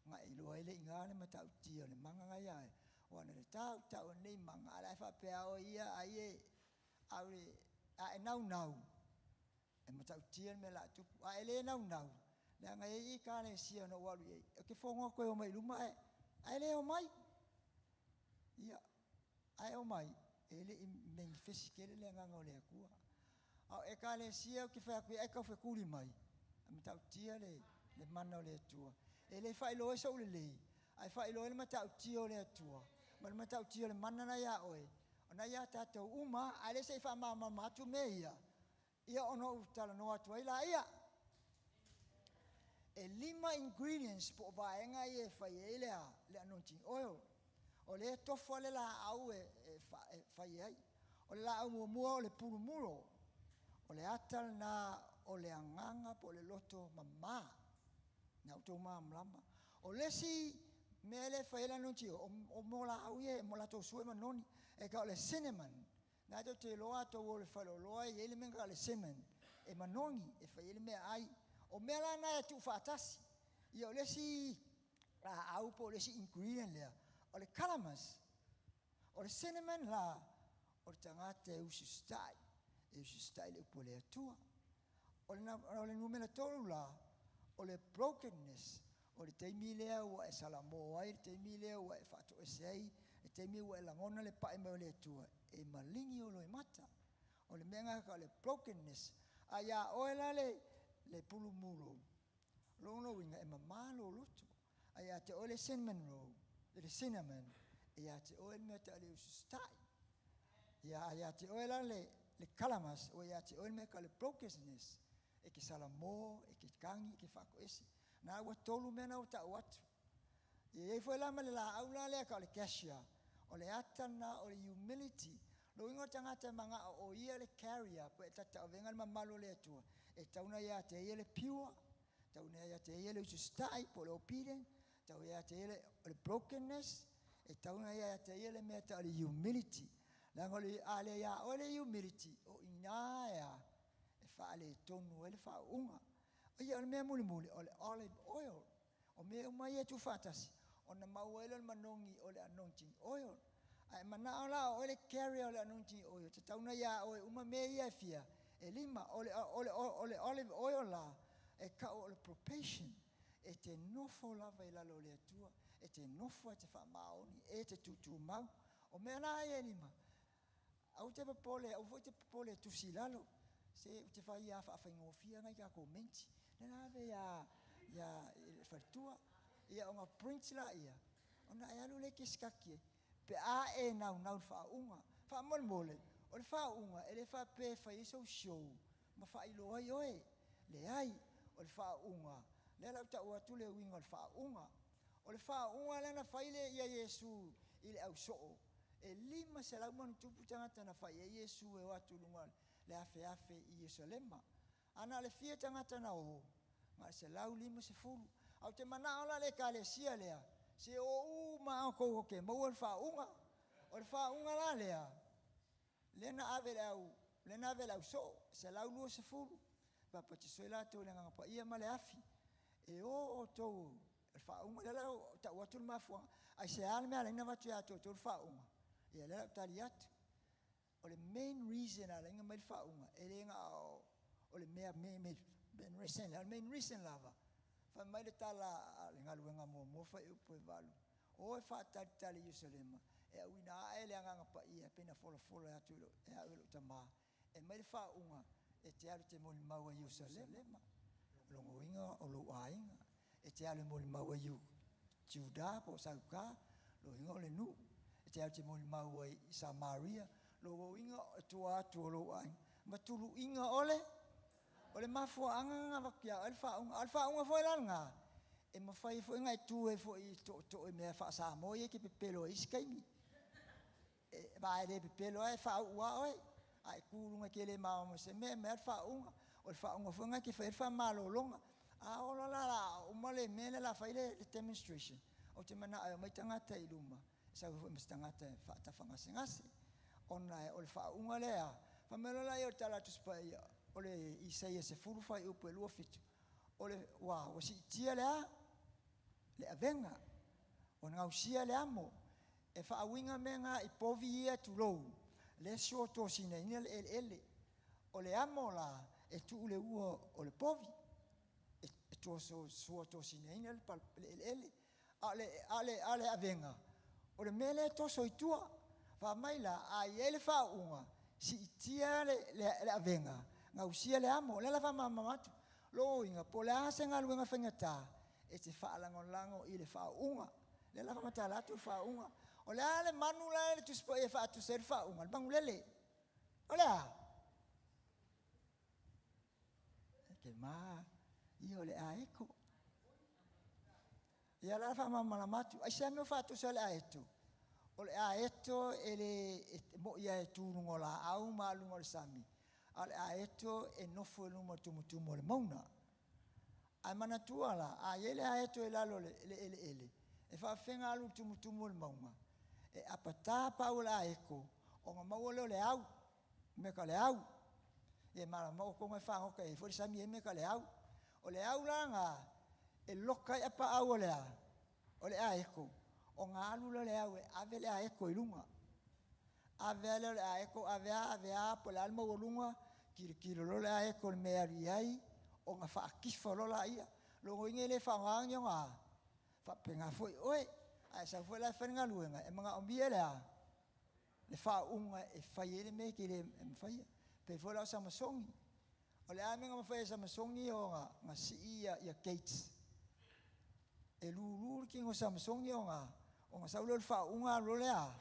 H: ona e iloa ai lea i ina le matautia o le mana na ia oe. Aua na te tautau e lenei mana, a o la e faapea lava oe ia, ai e, a e naunau, e matautia le mea o le a tupu. A e le naunau, leaga e i ai ekalesia na ou alu i ai, ou te fonoa toe omai i luma ae le omai. Ia, ae omai, e le i manifest tele le agaga o le Atua. A o ekalesia ou te fai atu i ai, ai taufetuli mai, e matautia le mana o le Atua. E le faailoa ai sou lelei, ae faailoa ai le matautia o le Atua, ma le matautia o le mana na ia oe, o na ia tatou uma, ae le se i faamalamalama atu mea ia, ia ona ou talanoa atu ai laia. E lima ingredients po o vaega ia e fai ai le anointing oil. O lea e tofa le laau e fai ai. O le laau muamua o le pulumulo. O le ata lena o le agaga po o le loto mama. Na outou malamalama. O le isi mea lea e fai ai le anointing oil, o mo laau ia, mo latou sue ma noni. E tau o le cinnamon. Na tou te iloa a tou o i le faleoloa e i ai le mea na tau o le cinnamon. E manogi, e fai ai le meaai. O mea la na e tuufaatasi. Ia o le isi laau po o le isi ingredient lea, o le calamus. O le cinnamon la, o le tagata e usiusitai, e usiusitai i le upu a le Atua. O le numera 3 la, o le brokenness, o le taimi lea ua e salamo ai, le taimi lea ua e faatoese ai, le taimi ua e lagona le pae mai o le Atua, e maligi o loimata. O le mea ngaka o le brokenness. A ia oe la le pulumulo, lona uiga e mama lou loto. A ia te oe le cinnamon roll, le cinnamon, e ia te oe le mea tau le usiusitai. Ia a ia te oe la le calamus, o ia te oe le mea tau le brokenness, e ke salamo, e ke kagi, e ke faatoese. Na ua tolu mea na ua tau atu. E i ai foi la ma le laau la lea tau le cassia, o le ata na o le humility. Lo uiga o le tagata e manao o ia le carrier, po e tataovenga le mamalu o le Atua. E tau na ia te ia le pure, tau na ia te ia le usiusitai, po o le obedient, tau ia te ia le brokenness, e tau na ia te ia le mea tau le humility. Leaga o le a le ia oe le humility, o ina ea e faaletonu ai le faauuga. Ia o le mea mulimuli, o le olive oil. O mea uma ia tuufaatasi, ona maua ai lea o le manogi o le anointing oil. Ae manao la o oe le carrier o le anointing oil, te tau na ia oe uma mea ia e fia, e lima, o le olive oil la, e kau o le propitiation, e te nofo lava i lalo o le Atua. E te nofo e te faamaoni, e te tutumau. O mea la ia e lima, aua te popole, aua foi te popole e tusi i lalo, se ou te fai lava faafaigofie nai tatou menti. Lea la ave ia, ia i le faletua, ia ona print laia, ona e alu lea e te sikati ai, pe a e naunau i le faauuga. Faamolemole, o le faauuga, e le faapea e fai ai sou show ma faailoa ai oe. Leai, o le faauuga, lea la ou tau atu le uiga o le faauuga. O le faauuga lea na fai le ia Iesu i le ausoo, e 500 ma ona tupu tagata na fai ai Iesu e o atu i luga le afeafe i Ierusalema. A na o le fia tagata na o? Na o le 150. Ae ou te manao la le Ekalesia lea, se o uma lava outou ou te maua le faauuga. O le faauuga la lea, lea na ave le au, lea na ave le ausoo, 120, papatisoe latou i le Agaga Paia ma le afi. E o outou le faauuga, lea la ua tau atu le mafuaaga, aisea le mea e ala ai ona avatu ia te outou le faauuga? Ia lea la ua tali atu. O le main reason e ala ai ona aumai le faauuga, e le na o le mea main reason, o le main reason lava, fai mai le tala a le galuega muamua fuaiupu e 8, O e faatalitali i Ierusalema, e auina ae le Agaga Paia e pei ona folafola atu e au e lou Tama, e aumai le faauuga e te alu e te molimau ai i Ierusalema, o lona uiga o lou aiga, e te alu e molimau ai i Juda po o Sauka, lona uiga o le nuu, e te alu e te molimau ai i Samaria, lona uiga o tua atu o lou aiga, ma tuluiga o le O le mafuaaga na avatu ia oe le faauuga. A o le faauuga foi la lena, e mafai ai foi ona e tu ai foi i tootoo i mea faa-Samoa ia e te pepelo ai i isi taimi. E, aua e le pepelo lava, e faauu lava oe. A e tu i luga e te le malamalama i se mea, e aumai lava le faauuga. O le faauuga foi lena e te fai ai le faamalologa. A oo loa la o le a uma le mea lea o le a fai le demonstration, ou te manao e omai tagata i luma, e sau ai foi ma se tagata e faatafagasegase, ona o le faauuga lea, fai mai loa lea o le tala a le Tusi Paia, o le Isaia 10 fuaiupu e 27, o le, ua, ua siitia le a? Le avega, ua gausia le amo, e faauiga mea na i povi ia tulou, lea e suatosinaina le eleele. O le amo la, e tuu le ua o le povi, e suatosinaina le eleele. A o le, a o le, a o le avega, o le mea lea e toso i tua. Fai mai la, a i ai le faauuga, siitia le, le, le avega, gausia le amo. O lea la faamalamalama atu. Lona uiga, po o le a se galuega faigata, e te faalagolago i le faauuga. O lea la faamatala atu le faauuga. O le a le manu la e le Tusi Paia e faatusa ai le faauuga? Le manulele. O le a? E te ma, ia o le aeto. Ia la faamalamalama atu. Aisea mea o faatusa le aeto? O le aeto e le e mo'i lava e tu i luga o laau ma alu i luga o le sami, a o le aeto e nofo i luma o le tumutumu o le mauna. Ae manatua la, a i ai le aeto i lalo o le eleele, e faafefea alu i le tumutumu o le mauga? E apata pau o le aeto ona maua lea o le au, mea ka o le au. Ia e malamalama outou na e fagota e i ai foi le sami e i ai mea ka o le au. O le au la na e loka ai apaau o le a? O le aeto, ona alu lea o le au e ave le aeto i luga. Ave lava lea o le aeto, ave lava, ave lava, po o le a le maualuga, tilotilo loa le aeto i le mea e alu i ai, ona faatifa loa laia. Lona uiga e le faaaogaina ni ona a? Faapena foi oe, a e sau foi la e fai le galuega, e manaomia le a? Le faauuga e fai ai le mea e te le mafaia. Pei foi la o Samasoni. O le a le mea na mafai e Samasoni ona na sii ia, ia gates? E lulu le tino o Samasoni ona, ona sau lea o le faauuga alu loa lea a?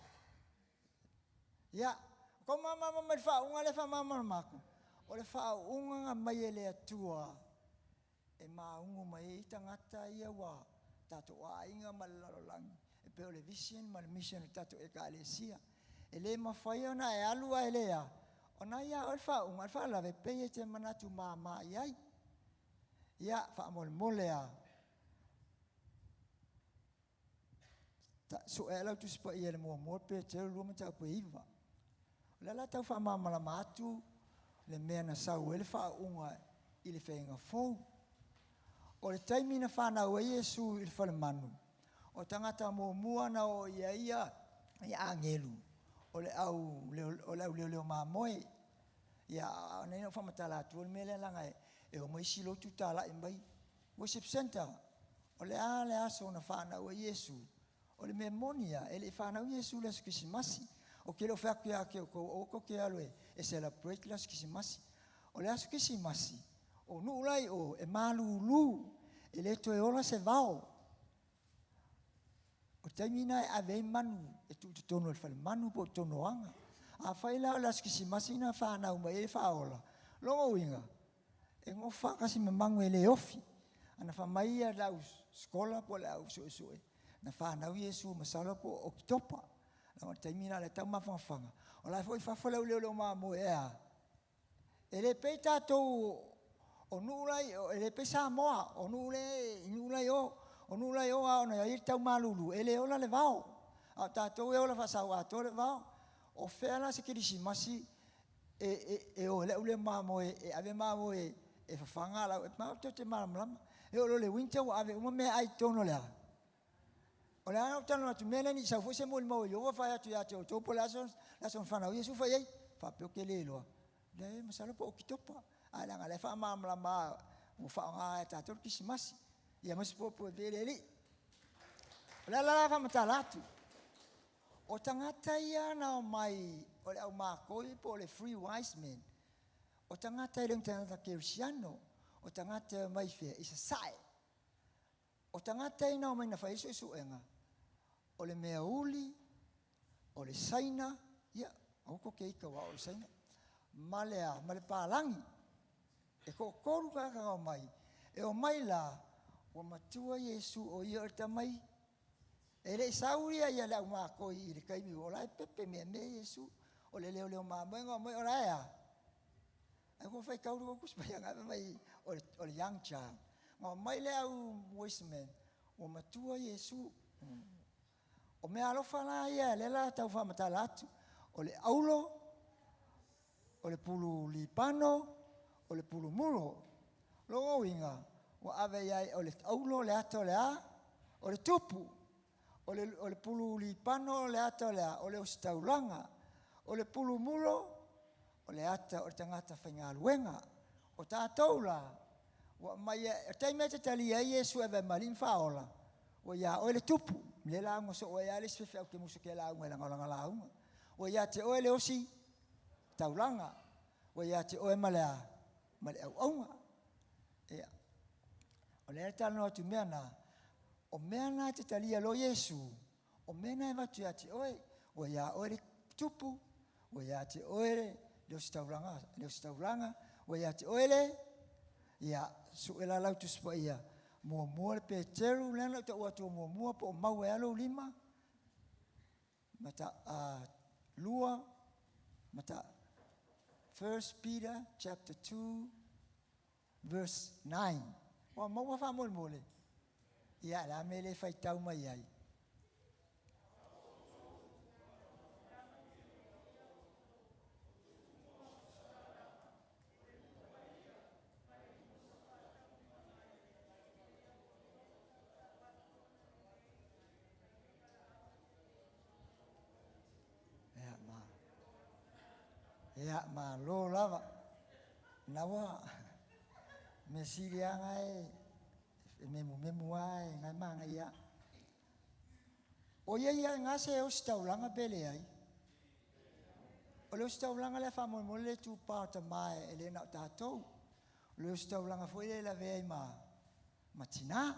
H: Ia, tou malamalama mai i le faauuga lea e faamalamalama atu? O le faauuga na aumai e le Atua e maugu mai ai tagata ia ua tatou aiga ma le lalolagi, e pei o le vision ma le mission o le tatou Ekalesia. E le mafai ona e alu ae le a, ona ia oe le faauuga, a o le faalavelave e pei e te manatu mama i ai. Ia, faamolemole a, Sue lau Tusi Paia i le muamua Petero 2 mataupu e 9. O lea la tau faamalamalama atu le mea na sau ai le faauuga i le faiga fou. O le taimi na fanau ai Iesu i le falemanu, o tagata muamua na oo i ai ia, ia agelu, o le au, o le au leoleo mamoe. Ia, nei na ou faamatala atua le mea lea leaga e, e omai isi lotu talai mai, worship center. O le a le aso na whanau ai Iesu. O le mea moni ia, e le i whanau Iesu le aso Kisimasi. O ke leo wheaku ia ke o kou o ko ke alo e celebrate le aso Kisimasi. O le aso Kisimasi, o nuu lai o e malulu, e le toe ola se vao. O taimi na e ave ai manu, e tuu i totonu o le falemanu po o totonu o aga. Afai la o le aso Kisimasi na whanau mai ai le faaola, lona uiga, e gofa kasi ma magu e le ofi. Ana fai mai ia le au skola po o le au suesue, na whanau Iesu masalo po o Oketopa. Leaga o le taimi na le tau mafangafaga. O la e foi fafo le au leoleo mamoe e a. E le pei tatou o nuu lai, e le pei Samoa, o nuu le, i nuu lai o, o nuu lai o a ona i ai le tau malulu, e le ola le vao. A o tatou e ola faasau atoa le vao. O fea la se kerisimasi e o ai le au leo mamoe, e ave mamoe e fafaga lau, e matou te malamalama. E oo loa i le winter ua ave uma meaai i totonu o le a. O le a na ou talanoa atu mea lea ne i sau foi se molimau a Ieova fai atu ia te outou po o le a se aso na fanau ai Iesu fai ai. Faapea ou te le iloa. Leai, masalo po o Oketopa. Ae leaga o lea e faamalamalama ua faaaoga e tatou le Kerisimasi. Ia ma se popo e vele alii. O le ala la faamatala atu. O tagata ia na omai o le au makoi po o le three wise men. O tagata e le o ni tagata kerisiano. O tagata e omai fea i sasae. O tagata ia na omai na fai ai suesuega, o le mea uli, o le Saina, ia, aua kou te ita aua o le Saina, ma le a, ma le palagi. E toatolu tagata na omai, e omai la, ua matua Iesu o ia o le tamai. E le i sau ia ia le au makoi i le taimi o la e pepe meamea Iesu, o le leoleo mamoe na omai o la e a. Ai ko faitau le tusi paia na mai o le young child. Na omai le au wise men, ua matua Iesu. O mea alofa la ia, lea la tau faamatala atu, o le aulo, o le pulu lipano, o le pulu mulo. Lona uiga, ua ave i ai o le aulo le ata o le a, o le tupu. O le pulu lipano le ata o le a, o le ositaulaga. O le pulu mulo, o le ata o le tagata faigaluega. O tatou la, ua aumai e, o taimi e te talia ai Iesu e ave ma alii ma faaola, ua ia oe le tupu, le lauga soo ai lava le isi faifeau te musu ke lauga i lana lauga. Ua ia te oe le osi taulaga, ua ia te oe ma le a, ma le auauga. Ia, o lea e talanoa atu mea na, o mea na e te talia loa Iesu, o mea na e avatu ia te oe, ua ia oe le tupu, ua ia te oe le ositaulaga, le ositaulaga, ua ia te oe le, ia, sue la lau Tusi Paia, muamua le Peteru, lea na ou taua atu muamua po o mau ai lava lou lima, mata, lua, mata, 1 Peter chapter 2 verse 9. Ua maua faamolemole. Ia, o le a mea e le faitau mai ai. Ia, ma. Ia, malo lava. Na ua mea sili lava na e memumemu lava e na e manaia. O ia ia ga se ositaulaga pe leai. O le ositaulaga lea faamolemole le itupa o tama e le na o tatou. O le ositaulaga foi le lavea ai ma tina.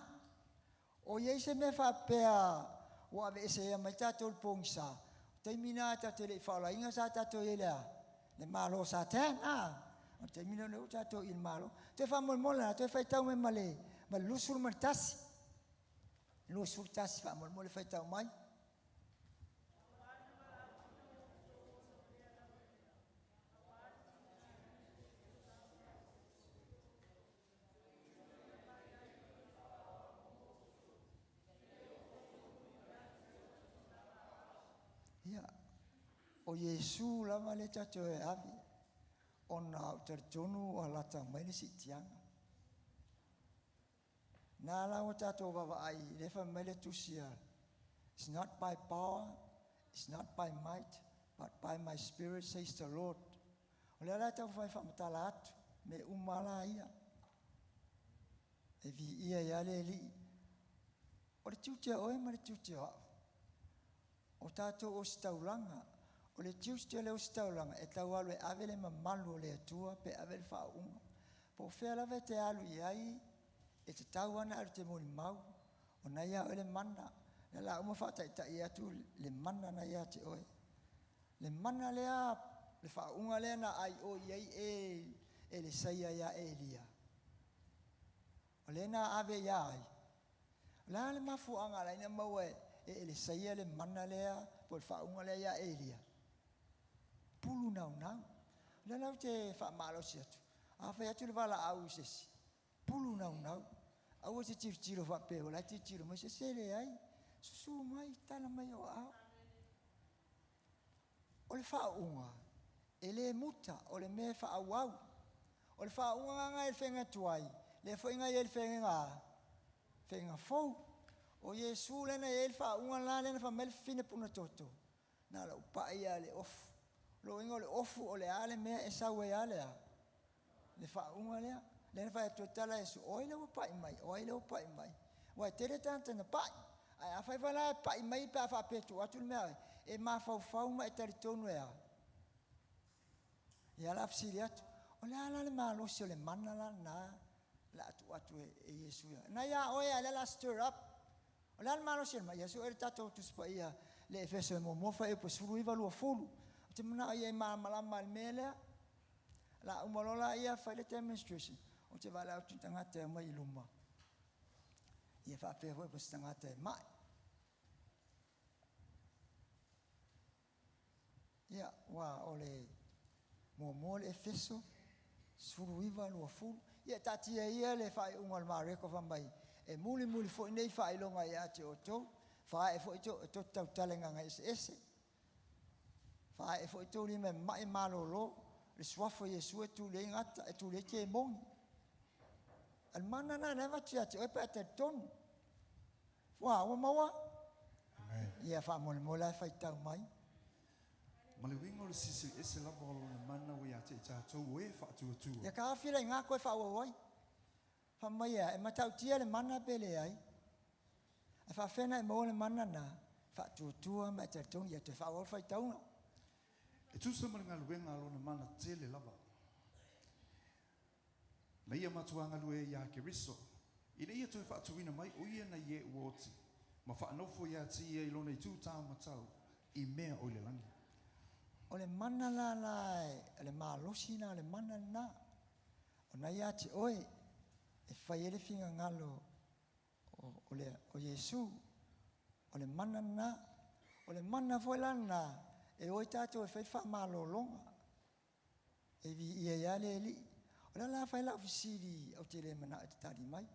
H: O iai se mea faapea ua aveese ai mai tatou i le pogisa, o taimi na tatou te le i faaolaina sa tatou i ai le a? Le malo o Satan, a? O le taimi lena ua tatou i le malo. Toe faamolemole la, toe faitau mai ma le 21. 21 faamolemole faitau mai. Ia, o Iesu lava lea tatou e ave, ona ou talitonu ua lata mai le siitiaga. Na la ua tatou vaavaai, lea fai mai le tusi a, it's not by power, it's not by might, but by my spirit, says the Lord. O lea la e taumafai e faamatala atu, me uma la ia. E viia ia le alii. O le tiute o oe ma le tiute o a'u. O tatou ositaulaga, o le tiute o le ositaulaga e tau alu e ave le mamalu o le Atua pe ave le faauuga. Po o fea lava e te alu i ai, e tatau lava ona e alu e te molimau, o na ia oe le mana. O lea o le a uma faataitai atu le mana na ia te oe. Le mana lea, le faauuga lea na aioi i ai e Elisaia ia Elia, o lea na ave ia ai? O le a le mafuaaga ala ai na maua e Elisaia le mana lea po o le faauuga lea ia Elia? Pulu naunau. O lea la ou te faamalosi atu, a fai atu le valaau i se isi, pulu naunau. Aua e te tilotilo faapea o la e tilotilo mai se isi, e leai. Susu mai, tala mai ou aao. O le faauuga, e le muta, o le mea e faaauau. O le faauuga lena e i le feagaiga tuai, lea foi na i ai i le feagaiga a? Feagaiga fou. O Iesu lea na i ai le faauuga lena lea na fai mai le fafine puna toto, na o lou pai lava i le ofu. O lona uiga o le ofu o le a le mea e sau ai lava le a? Le faauuga lea. Lea na fai atu ai tala a Iesu, o ai lea ua pai mai? O ai lea ua pai mai? Aua e tele tagata na pai. Ae afai foi la e pai mai pe a faapea e tuu atu le mea e mafaufau ma e talitonu e a? Ia o le a fesili atu, o le a la le malosi o le mana la lena o le a tuu atu e Iesu ia? Na ia oe a lea o le a stir up. O le a le malosi o le mana? Ia sue le tatou Tusi Paia le Efeso e muamua fuaiupu 19, 20. Ou te manao ia e malamalama i le mea lea. O le a uma loa laia fai le demonstration, ou te valaau atu i tagata e omai i luma. Ia faapea foi po o se tagata e mai. Ia, ua o le muamua le Efeso 19, 20. Ia, taatia ia le faaiuga o le Mareko fai mai, e mulimuli foi nei faailoga ia te outou, faaee foi e tou te tautala i gaga eseese, faaee foi tou lima e mamae malolo, le suafa o Iesu e tuli ai gata, e tuli ai kemoni. A le mana lena lena e avatu ia te oe pe a talitonu. Ua, ua maua? Ia faamolemole la e faitau mai.
I: Ma le uiga o le silisili ese lava o lona mana ua ia te i tatou o e faatuatua.
H: Ia ka afi la i ga koe faaauau ai. Fai mai e a, e matautia le mana pe leai. Ae faafefea na e maua le mana na? Faatuatua ma e talitonu ia toe faaauau le faitauga.
I: E tusa ma le galuega a lona mana tele lava. Na ia matuā galue ai iā Keriso, ina ia toe faatuina mai o ia nai e ua oti, ma faanofo iā te ia i lona itu taumatau i mea o i le lagi.
H: O le mana la la e, o le malosi na o le mana lena, o na ia te oe e fai ai le finagalo o, o, le, o Iesu. O le mana lena. O le mana foi la lena e o ai tatou e fai le faamalologa. E viia ai lava le Alii. O le a la fai lau fesili ou te le manao e te tali mai.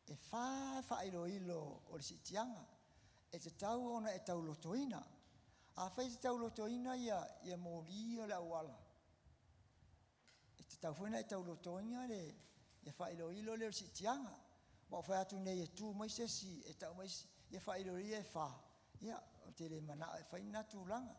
H: E fa faailoilo o le siitiaga e tatau ona e taulotoina. Afai e te taulotoina ia, ia moli o le auala, e tatau foi ona e taulotoina le ia faailoilo lea o le siitiaga. Ua ou fai atu nei e tu mai se isi e tau mai ia faailoilo ia e fa, ia ou te le manao e fai lena tulaga.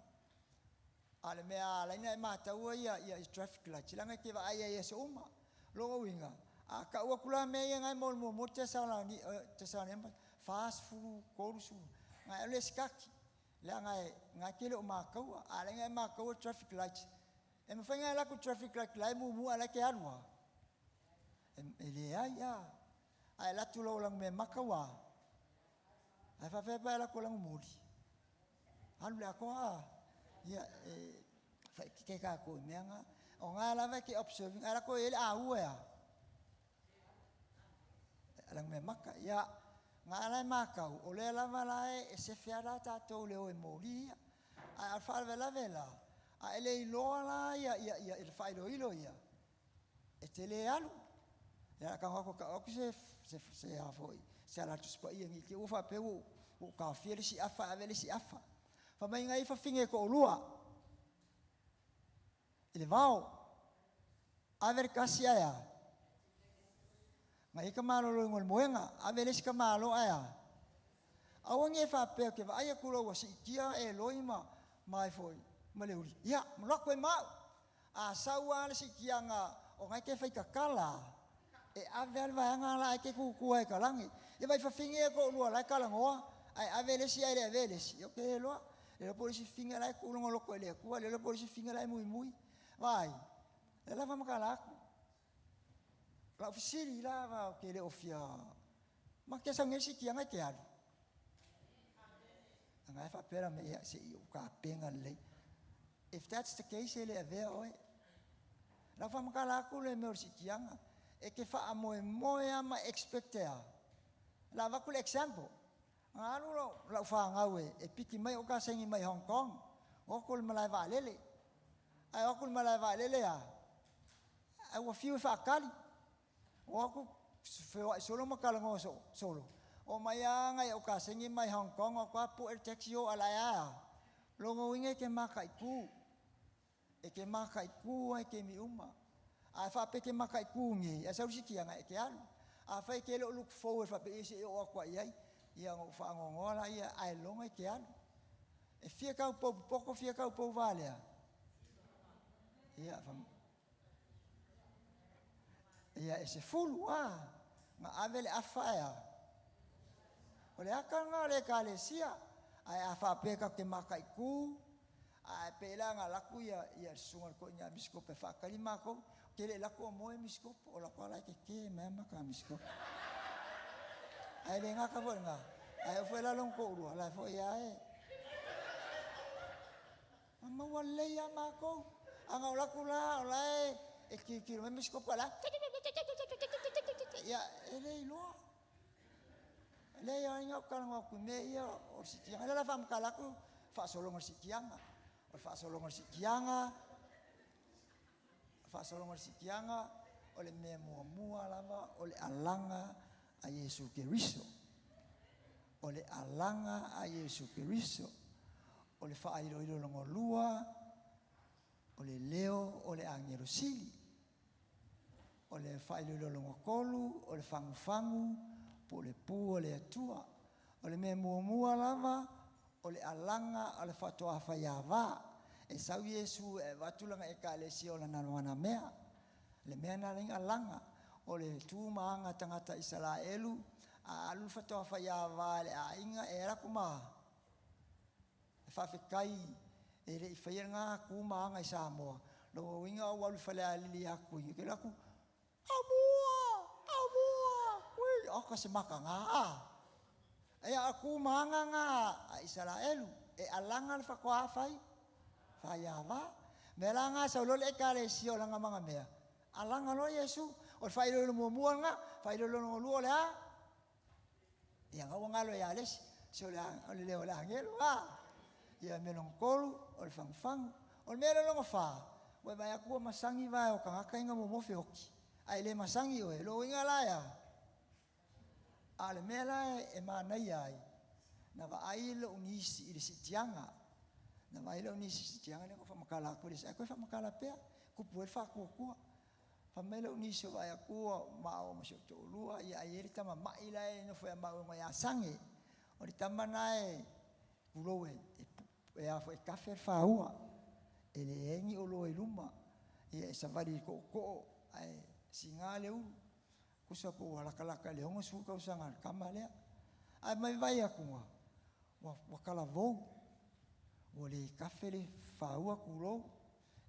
H: A o le mea a ala ai ona e mataua ia, ia traffic lights, leaga e te vaai ai i aso uma. O lona uiga, a tau atu la mea ia na e maua i le muamua Tesalonia, 40, 30, na e alu e sikati, leaga e, na e te le o mataua. A ala ai ona e mataua traffic lights, e mafai ona e alu atu i traffic light la e muamua ae la e te alu lava? E, e leai a. A e alu atu loa ua lanumeamata ua a? Ae faapefea pe a alu atu ua lanumuli? Alu le atoa a. Ia, e faaeteete tatou i mea na. O na lava e te observe ina, ae lako e i ai le aua e a? Lanumeamata. Ia, na la e matau, o lea lava la e sefe lava la tatou i le o e moli ia. Ae o le faalavelave la, a e le iloa la ia, ia, ia, le faailoilo ia, e te le alu. Ia a tago atu tau atu se se se a foi se ala Tusi Paia nei te i ua faapea ua ou taofia le isi afa ae ave le isi afa. Fai mai na i ai fafine e toalua i le vao, ave le tasi ae a? Na i ai tamaloloina o le moega, ave le isi tamalo ae a? Aua ne i faapea ou te vaai atu loa ua siitia Eloi ma ma ai foi ma Leuli, ia, ma alu atu ai ma au. A sau lava le siitiaga o na e te fai tatala. E ave a le vaega la e te kukua e kalagi. Ia vai fafine e ko lua la e kalagoa, ai ave le isi ai le ave le isi. Ia ke loa. Le lopo le isi fine la e kulongo loko e le atua, le lopo le isi fine la e mui mui. Vai. Le lava makala aku. Lau fesili la va ke le ofia. Ma ke sa ngesi ki anga ke alu. Anga e faapea me ia se i o ka penga lelei. If that's the case, e le avea oe. Lau whamakala aku le mea o le sitianga. E ke wha moe moe ama expect ea. La vaku le example. Nga alu lau, lau whaangau e, e piki mai o ka sengi mai Hong Kong. O ko le malae vaalele. Ai o ko le malae vaalele a. Ai ua fiu e whaakali. O aku whewai solo makala so, solo. O mai a ngai o ka sengi mai Hong Kong o kwa pu el taxi o ala a. Longo winge ke maka i ku. E ke maka i ku ai ke mi uma. A fa pe ke maka i ku ngi. A sau siki anga e ke alu. A fa ke lo look forward fa pe ese o akwa i ai. Ia ngo fa ngongola ia ai longa e ke alu. E fia kau pau poko fia kau pau valea. Ia fa Ia e se fulu a nga ave le afa ea. O le aka nga le kalesia ai a fa peka ke maka i ku ai pe la nga laku ia ia sunga ko nya miskope fa kali mako ke le laku o moe miskope o la ko la ke ke me ma ka miskope. Ai le nga ka fo nga ai o fo la long ko ru la fo ia e. Ma wa le ia mako anga o laku la o la e e ki ki me miskope la. Ia e le iloa. Le ia inga o kalanga ku me ia o sitianga. Le la fa mkala ku fa solongo sitianga. O fa solongo sitianga. Fa solongo sitianga o le mea mua mua lava o le alanga a Yesu Keriso. O le alanga a Yesu Keriso. O le fa ilo ilo longo lua. O le leo o le angelo sili. O le fa ilo ilo longo kolu, o le fangu fangu, po le pu o le atua. O le mea mua mua lava, o le alanga o le whatoa whaiava. E sau Yesu e watulanga e ka le si o la nanawana mea. Le mea nā lenga alanga. O le tū maanga tangata Israelu, a alu whatoa whaiava le a inga e raku ma. E whawhekai e le i whaia ngā ku maanga i Samoa. Lo winga o walu whale a lili aku i. Ke laku, amua, amua, kui, o ka se maka ngā a. E a ku maanga ngā a Israelu, e alanga le whakoa whai, whai a wā. Me la ngā sau lole e ka le si o langa manga mea. Alanga lo Yesu, o le whai lo mua mua ngā, whai lo lo lua le a. Ia ngā ngā lo ia lesi, se o le o le leo le angelo a. Ia me long kolu, o le fangu fangu, o le mea le longo wha. Wai vai aku masangi vai o kangaka inga mo mofe oki. Ai le masangi oe, lo inga la ia. A le mea la e mānai ai. Na va ai lo unisi i le sitianga. Na va ai lo unisi i sitianga le ko whamakala aku le sa. Koe whamakala pea, kupu e whakua kua. Fa mai lo unisi o vai aku ma o mo se to lua ia ai eri tama mai la e no fo ma o ia sange. O le tama na e kulo e e a fo e kafe whaua. E le engi o lo e luma. Ia e savali ko ko ai singa le ulu. Kusa po wala le hongo su kau sanga kama lea. Ai mai vai aku wa. Wa kala vou. Wa le kafe le whaua kulo.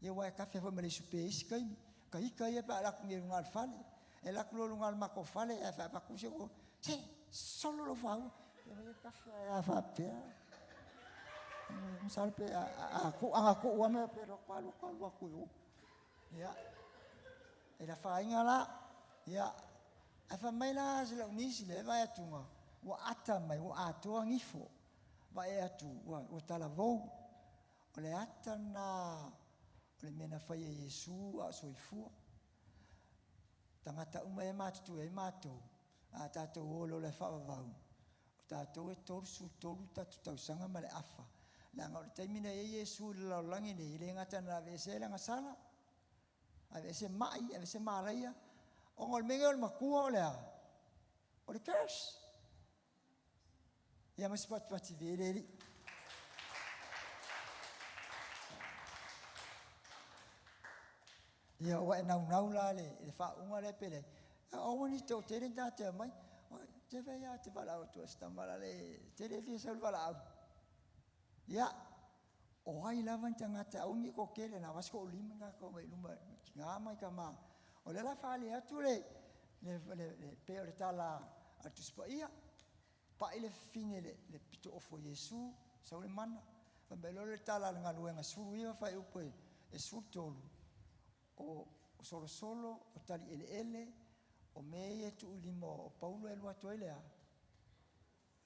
H: Ia wa e kafe fo me le supe isi kaimi. Ka ika ia pa laku nge lunga al fale. E laku lo lunga al mako fale. E fa pa kuse ko. Se, solo lo whaua. Ia mai kafe a fa pea. Misal pe a ku anga ku ua me pe ro kwa lu kwa lu ku yo. Ia. E la whainga la. Ia. A fa mai la se la unisi le vai atunga. Ua ata mai, ua atoa ngifo. Vai atu, ua tala vou. O le ata na, o le mea na whai e Yesu a soifua. Tangata uma e mātutu e mātou. A tātou o lo le whaavau. O tātou e toru su toru tatu tausanga ma le afa. Le anga o le taimina e Yesu le laulangi nei, le ngata na vese le sala. A vese mai, a vese malaia. O ngol menge o le makua o le a. O le curse. Ia masi pati pati vele li. Ia ua e nau nau la le, le whaunga le pele. Aua ni toatele ni tagata e omai. Te fai lava ou te valaau atu ai i si tama la le tele e fia sau i le valaau. Ia, o ai lava ni tagata, aua ne i toatele, na o le toalima ni tagata e omai i luma, i tina ma tama. O lea o le a faaali atu le, le, le, le, pei o le tala a le Tusi Paia, pai le fafine i le, le pito ofu o Iesu, sau le mana. Fai mai loa le tala a le galuega 19 fuaiupu e, e 13, o, o solosolo, o tali eleele, o mea ia e tuu i lima o Paulo e alu atu ai le a?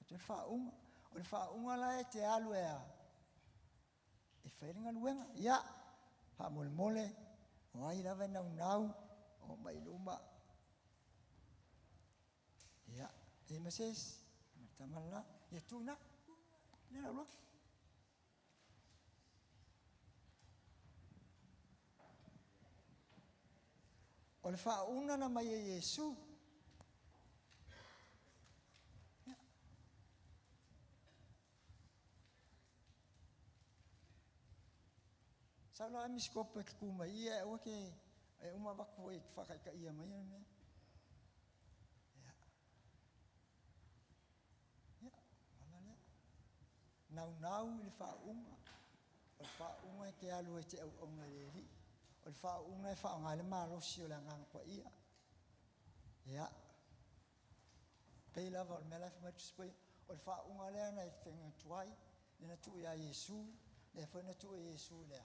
H: Atu ai le faauuga. O le faauuga la e te alu e a? E fai le galuega. Ia, faamolemole, o ai lava e naunau, oo mai i luma. Ia, e ma se isi, ma le tama le la. Ia, tu i ina. Lea la ulu atu. O le faauna na mai e Iesu. Ia. Sau la oe Misikopo e te tu mai i, ae aua te, e uma avatu foi e te faataitaia maia le mea. Ia. Ia, ala lea. Naunau i le faauuga. O le faauuga e te alu e te auauna i le Alii. O le faauuga e faaaoga ai le malosi o le Agaga Paia. Ia. Pei lava o le mea la e fai mai le Tusi Paia, o le faauuga lea na e feagai atu ai, lea na tuu ia Iesu, lea foi na tuu e Iesu i le a?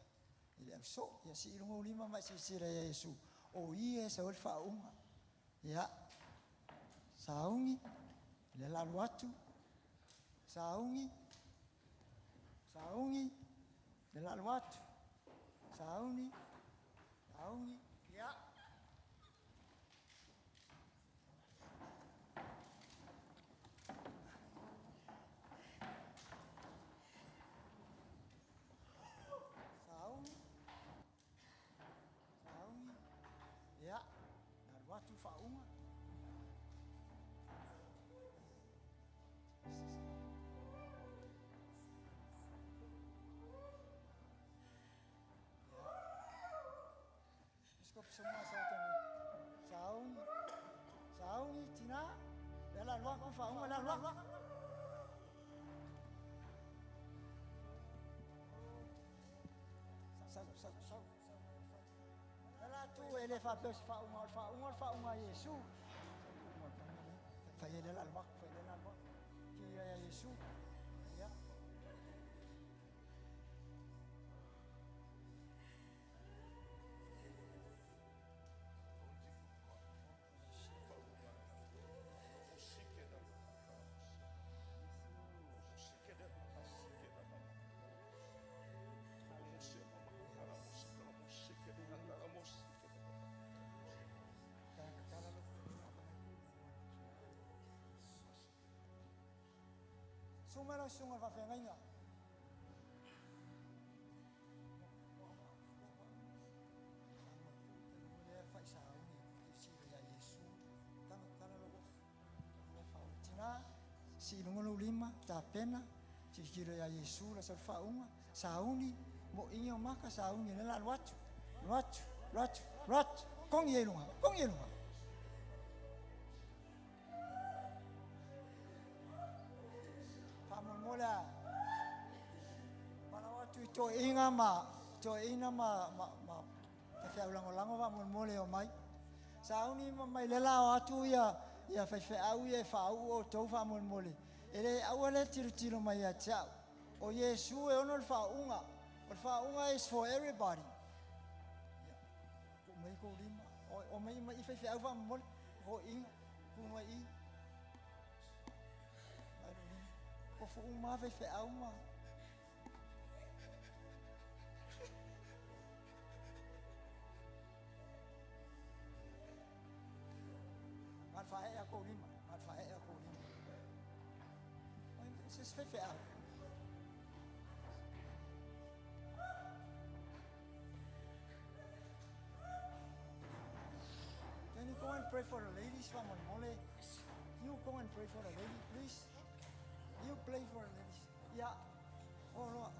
H: I le ausoo. Ia sii i luga ou lima ma e silasila ia Iesu, o Ia e sau ai le faauuga. Ia, sauni, lea la alu atu, sauni, sauni, lea la alu atu, sauni, sauni, ia. Sauni, sauni, ia, alu atu le faauuga. Sauni, sauni, tina, le la lua, faauga, le la lua. Sau, sau, sau. Le la tu e le faapea o se faauga, o le faauga o le faauga a Iesu. Fai e le la lua, fai le la lua. Ki ia Iesu. Ia. Susu mai lau susuga i le faafeagaiga. Tina, sii i luga lou lima, tapena, tilotilo ia Iesu, lasa le faauuga, sauni, moʻiga o maka, sauni, lea la alu atu, alu atu, alu atu, alu atu, kogi ai luga, kogi ai luga. Faamolemole a valaau atu i toeaiina ma toeaiina ma ma ma faifeau lagolago faamolemole e omai. Sauni ma mai lea la o atu ia ia faifeau ia e faauu outou faamolemole. E le aua le tilotilo mai ia te au. O Iesu e ono le faauuga. O le faauuga is for everybody. Ia, tuu mai kou lima. O, omai mai i faifeau faamolemole. Toeaiina, tuu mai i. Tofu uma lava faifeau ma Na o le faaee lava kou lima. Na o le faaee lava kou lima. Oi, se isi faifeau. Can you go and pray for the ladies faamolemole? You go and pray for the ladies, please. You pray for the ladies. Yeah. Oh, Lord.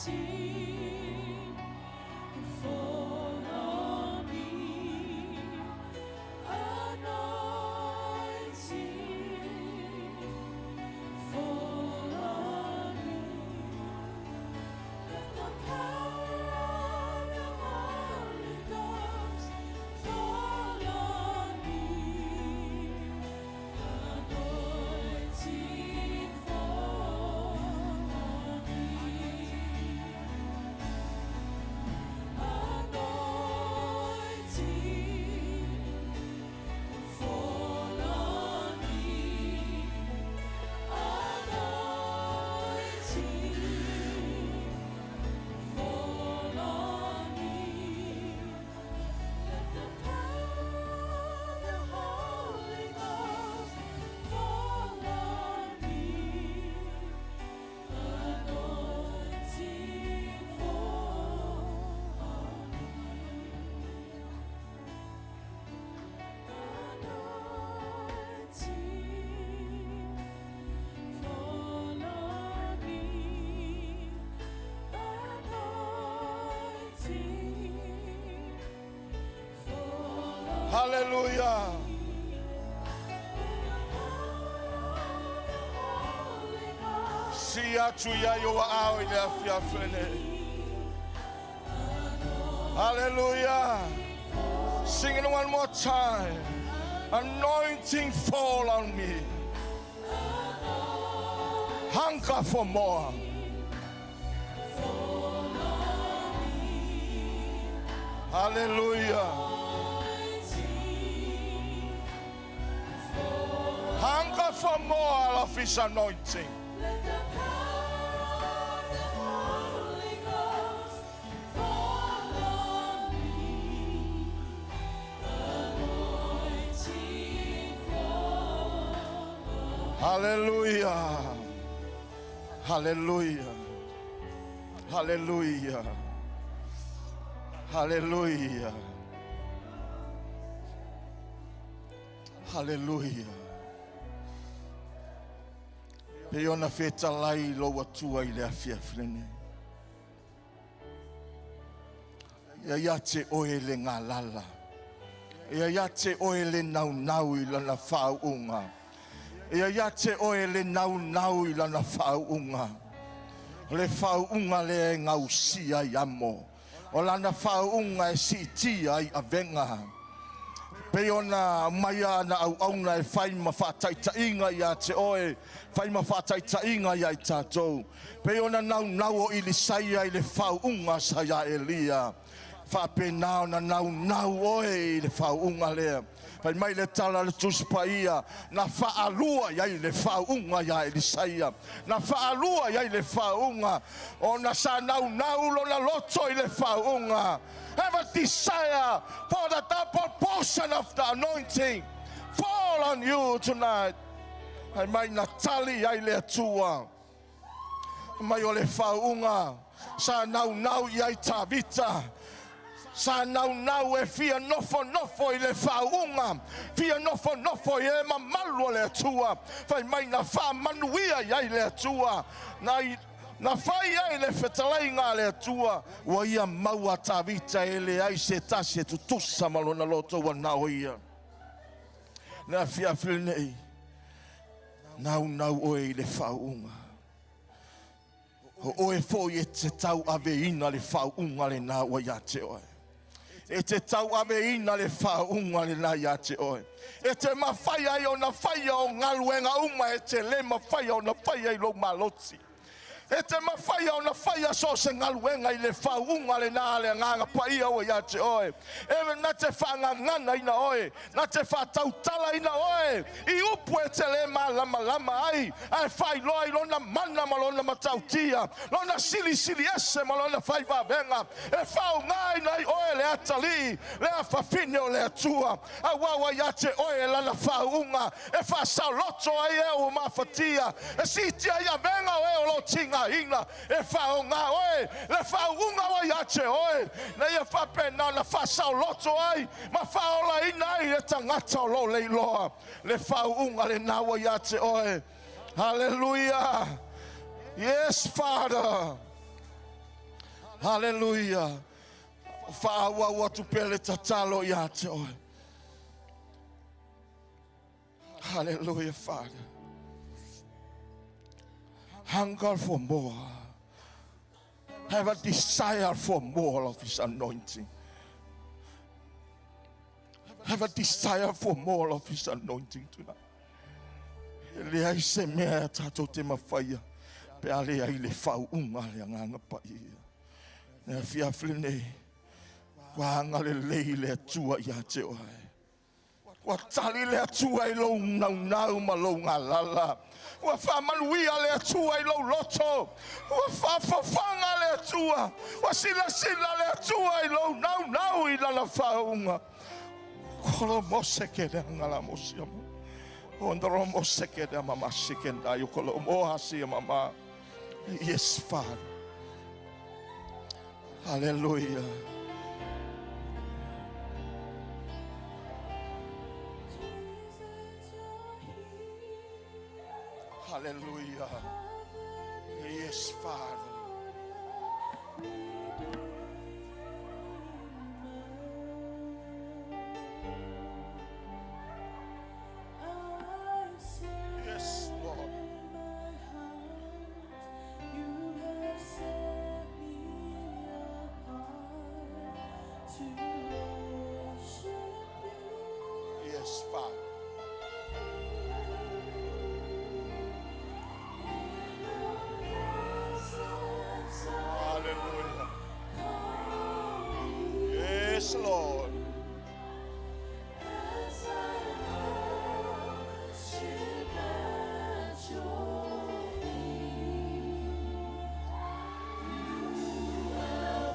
A: Anointing, fall on me. Anointing, fall on me. Let the power of the Holy Ghost fall on me. Anointing, fall on me. Anointing, fall on me. Anointing, fall on me. Let the power of the Holy Ghost fall on me. Anointing, fall on me. Anointing, fall on me. Anointing, fall on
G: Hallelujah.
A: Holy Ghost.
G: Si atu ia i oa ao i le afiafi lenei. Hallelujah. Sing it one more time. Anointing, fall on me. Hunger for more. Hallelujah. Hunger for more of his anointing.
A: Let the power of the Holy Ghost fall on me. Anointing, fall on
G: Hallelujah. Hallelujah. Hallelujah. Hallelujah. Hallelujah. Pe ona fetalai lo atua i le afiafi lenei. Ia ia te oe le ngā. Ia ia te oe le naunau i lana whāunga. Ia ia te oe le naunau i lana whāunga. O le whāunga le e ngausia i amo. O lana whāunga e siitia i avenga. Pe ona mai ana au auna e whai ma whātaitainga ia te oe, whai ma whātaitainga ia i tātou. Pe ona nau nau o Ilisaia i le whāunga sa ia Elia. Whāpena ona nau nau oe i le whāunga lea. Whai mai le tala le tusipaia, na whaalua ia i le whāunga ia Elisaia. Na whaalua ia i le whāunga, o na sa nau nau lona loto i le whāunga. Have a desire for the double portion of the anointing. Fall on you tonight. Hai mai na tali ai le atua. Mai o le whāunga, sa nau nau i ai Tavita. Sa nau nau e fia nofo nofo i le whāunga. Fia nofo nofo i e mamalu o le atua. Whai mai na wha manuia i ai le atua. Na, na whai ai le fetalaiga le atua. Ua ia maua Tavita e le ai se tasi e tutusa ma lona loto ua nao ia. Na fia nei. Nau nau oe i le whāunga. O oe fo i e te tau ave ina le whāunga le nā ua ia te oe. E te tau ave ina le whāunga le nā ia te oe. E te mawhai ai o na whaia o ngaluenga uma e te le mawhai o na whaia i lo maloti. E te mawhai o na whaia so se ngaluenga i le whāunga le nā le nganga paia o ia te oe. E na te whangangana ina oe, na te whatautala ina oe. I upu e te le lama lama ai, ai whai loa i lona mana ma lona matautia, lona sili sili ese ma lona whai wawenga. E whau ngai nai oe le atali, le awhawhine o le atua. A wawa ia te oe lana whaunga, e whasauloto ai e o mawhatia. E sitia ia venga oe o lo tinga ina, e whau ngā oe, le whaunga o ia te oe. Na ia whapena na whasauloto ai, ma whaola ina ai le tangata o lo leiloa. Le whaunga le nawa ia te oe. Hallelujah. Yes, Father. Haleluia. Faaauau atu pea le tatalo ia te oe. Hallelujah, Father. Hunger for more. Have a desire for more of His anointing. Have a desire for more of His anointing tonight. E leai se mea e tatou te mafaia pe a leai le faauuga a le Agaga Paia. Le afiafi lenei, ua agalelei le Atua ia te oe. Ua tali le Atua i lou naunau ma lou galala. Ua faamanuia le Atua i lou loto. Ua faafofoga le Atua. Ua silasila le Atua i lou naunau i lana faauuga. Kolo mose ke le angala mosia mo. Ondoro mose ke le mama sikenda yo kolo mo hasia mama. Yes, Father. Hallelujah. Hallelujah. Yes, Father. Yes, Lord.
A: You have set me apart to worship you.
G: Yes, Father. Hallelujah. Yes, Lord.
A: As I worship at your feet, you are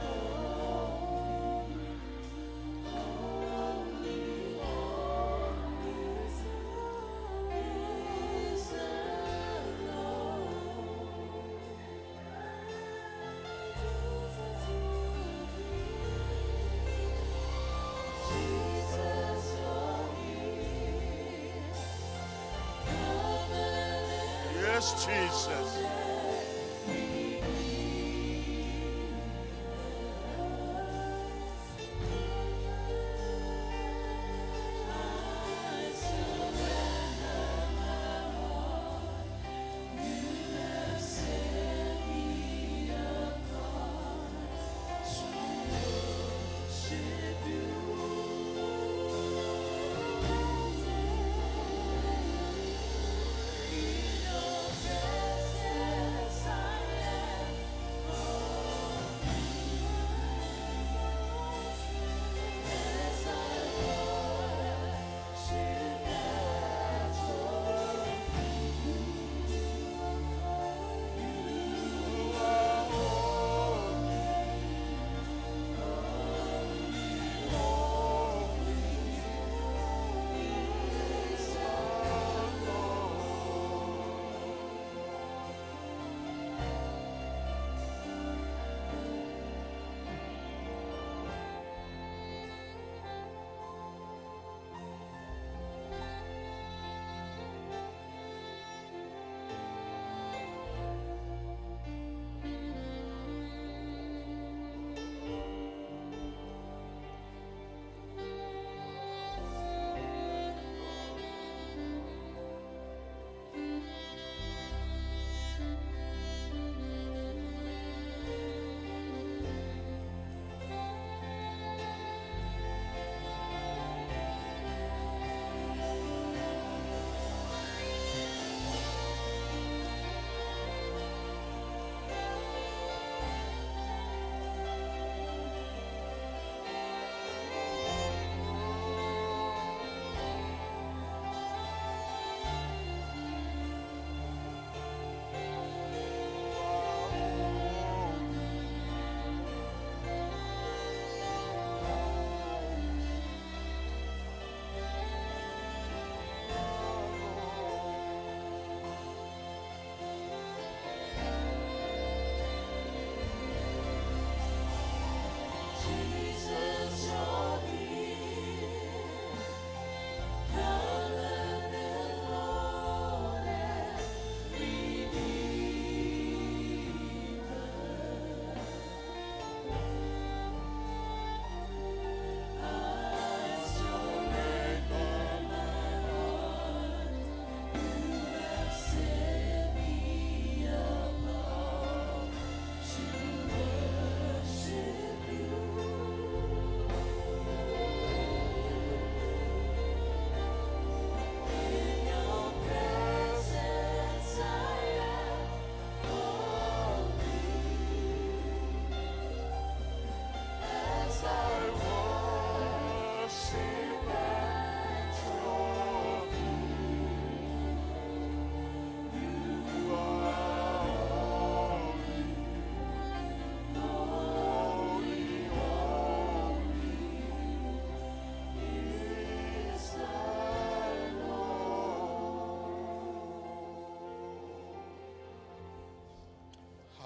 A: holy, holy, is the Lord. Jesus, Jesus, you're here. Come and
G: Yes, Jesus.
A: I surrender my heart. You have set me apart to worship you. In your presence I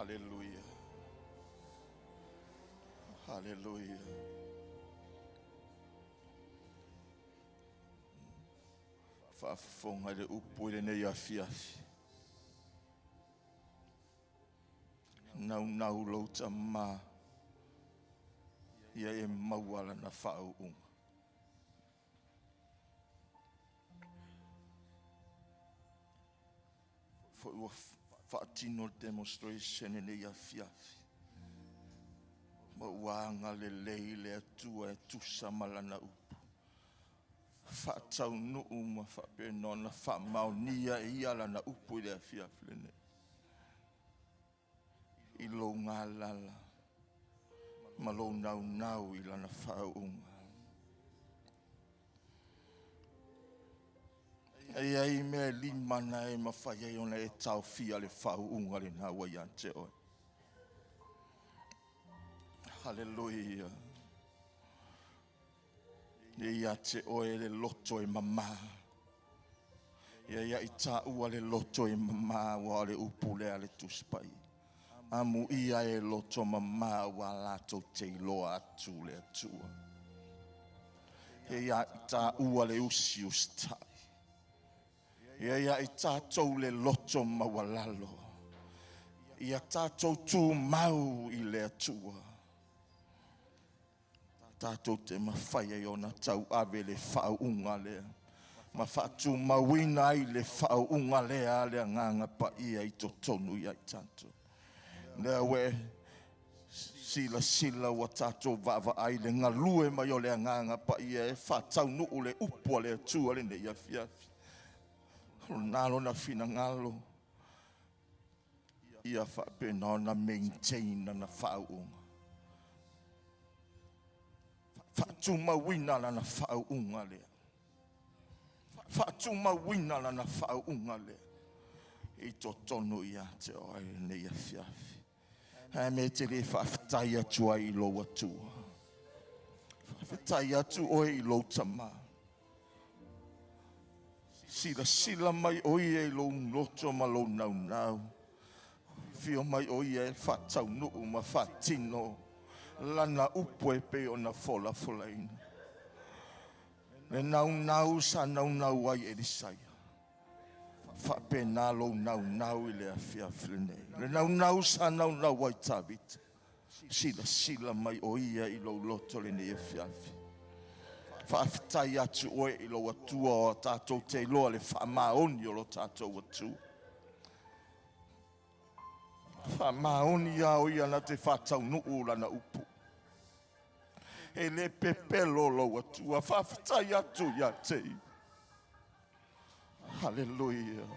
G: Haleluia. Haleluia. Faafofoga i le upu i lenei afiafi. Naunau lou tamā ia e maua lana faauuga. Foi ua faatino le demonstration i lenei afiafi. Ma ua agalelei le Atua e tusa ma lana upu. Faataunuu ma faapena ona faamaonia e ia lana upu i le afiafi lenei. I lou galala ma lou naunau i lana faauuga. E i ai mea e lima na e mafai ai ona e taofia le faauuga lena ua ia te oe. Haleluia. E ia te oe le loto e mamā. Ia ia i tāua le loto e mamā ua o le upu lea le Tusi Paia. Amuia e loto mamā ua latou te iloa atu le Atua. E ia i tāua le usiusitai. Ia ia i tātou le loto maualalo. Ia tātou tumau i le Atua. Tātou te mafai ai ona tauave le faauuga lea. Ma faatumauina ai le faauuga lea a le Agaga Paia i totonu ia i tatou. Lea ua e silasila ua tatou vaavaai le galue mai o le Agaga Paia e faataunuu le upu a le Atua lenei afiafi. O lena lona finagalo ia faapena ona maintain lana faauuga. Faatumauina lana faauuga lea. Faatumauina lana faauuga lea. I totonu ia te oe lenei afiafi. Ae me te le faafetai atu ai i lou Atua. Faafetai atu oe i lou tamā. Silasila mai o ia i lou loto ma lou naunau. Fio mai o ia e faataunuu ma faatino lana upu e pei ona folafolaina. Le naunau sa naunau ai Elisaia. Faapena lou naunau i le afiafi lenei. Le naunau sa naunau ai Tavita. Silasila mai o ia i lou loto lenei afiafi. Faafetai atu oe i lou Atua o tātou te iloa le faamaoni o lo tātou Atua. Faamaoni ia o ia na te faataunuu lana upu. E le pepelo lou Atua. Faafetai atu ia te ia. Hallelujah.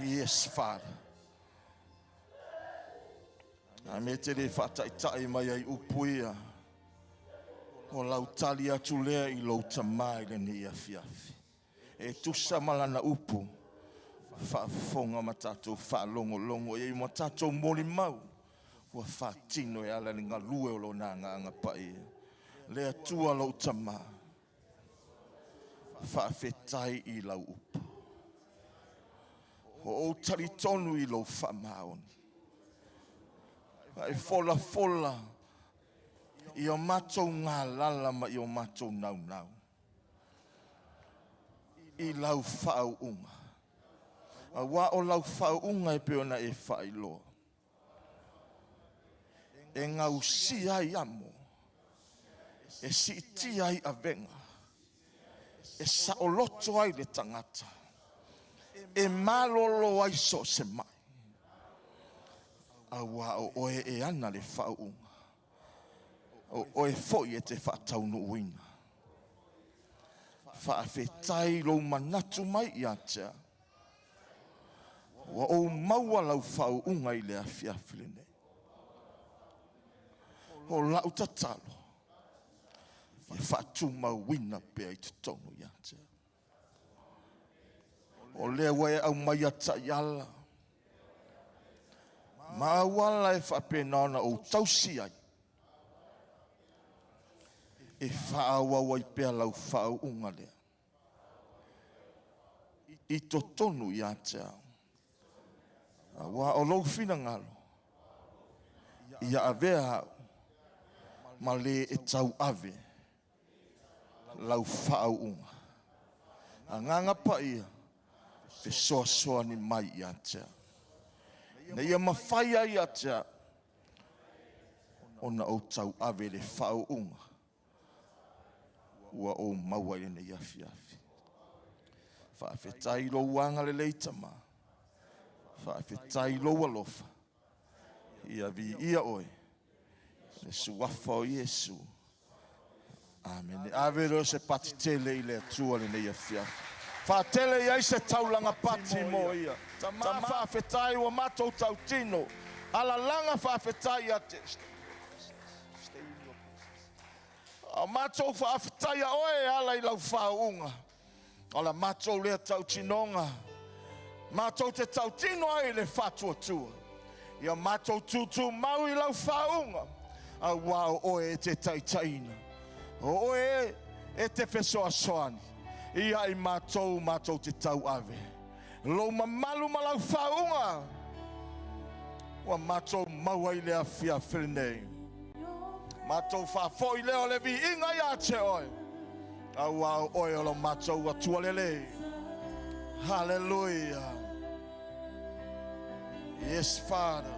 G: Yes, Father. A me te le faataitai mai ai upu ia. O lau tali atu lea i lou tamā i lenei afiafi. E tusa ma lana upu. Faafofoga ma tātou faalogologo i ai ma tātou molimau. Ua faatino e ala le galue o lona Agaga Paia. Le Atua lou tamā. Faafetai i lau upu. O ou talitonu i lou faamaoni. E folafola i o matou galala ma i o matou naunau. I lau faauuga. Auā o lau faauuga e pei ona e faailoa. E gausia ai amo. E siitia ai avega. E saoloto ai le tagata. E malolo ai so o se mai. Auā o oe e ana le faauuga. O oe foi e te faataunuuina. Faafetai lou manatu mai ia te au. Ua ou maua lau faauuga i le afiafi lenei. O lau tatalo, ia faatumauina pea i totonu ia te au. O lea ua e aumaia taiala ma auala e faapena ona ou tausi ai e faaauau ai pea lau faauuga lea i totonu ia te au. Auā o lou finagalo, ia avea au ma lē e tauave lau faauuga. Agaga Paia, fesoasoani mai ia te au, ina ia mafai ai ia te au ona ou tauave le faauuga ua ou maua i lenei afiafi. Faafetai i lou agalelei Tama, faafetai i lou alofa, ia viia oe, le suafa o Iesu. Amene. Ave lea o se pati tele i le Atua lenei afiafi. Faatele i ai se taulaga pati mo ia. Tama faafetai ua matou tautino. Alalaga faafetai ia te. Stay in your presence. A matou faafetai a oe e ala i lau faauuga. O la matou lea tautinoga. Matou te tautino ai i le faatuatua. Ia matou tutumau i lau faauuga. Auā o oe e te taitaiina. O oe e te fesoasoani. Ia i matou matou te tauave. Lou mamalu ma lau faauuga. Ua matou maua i le afiafi lenei. Matou faafoi lea o le viiga ia te oe. Auā o oe o lo matou Atua lelei. Hallelujah. Yes, Father.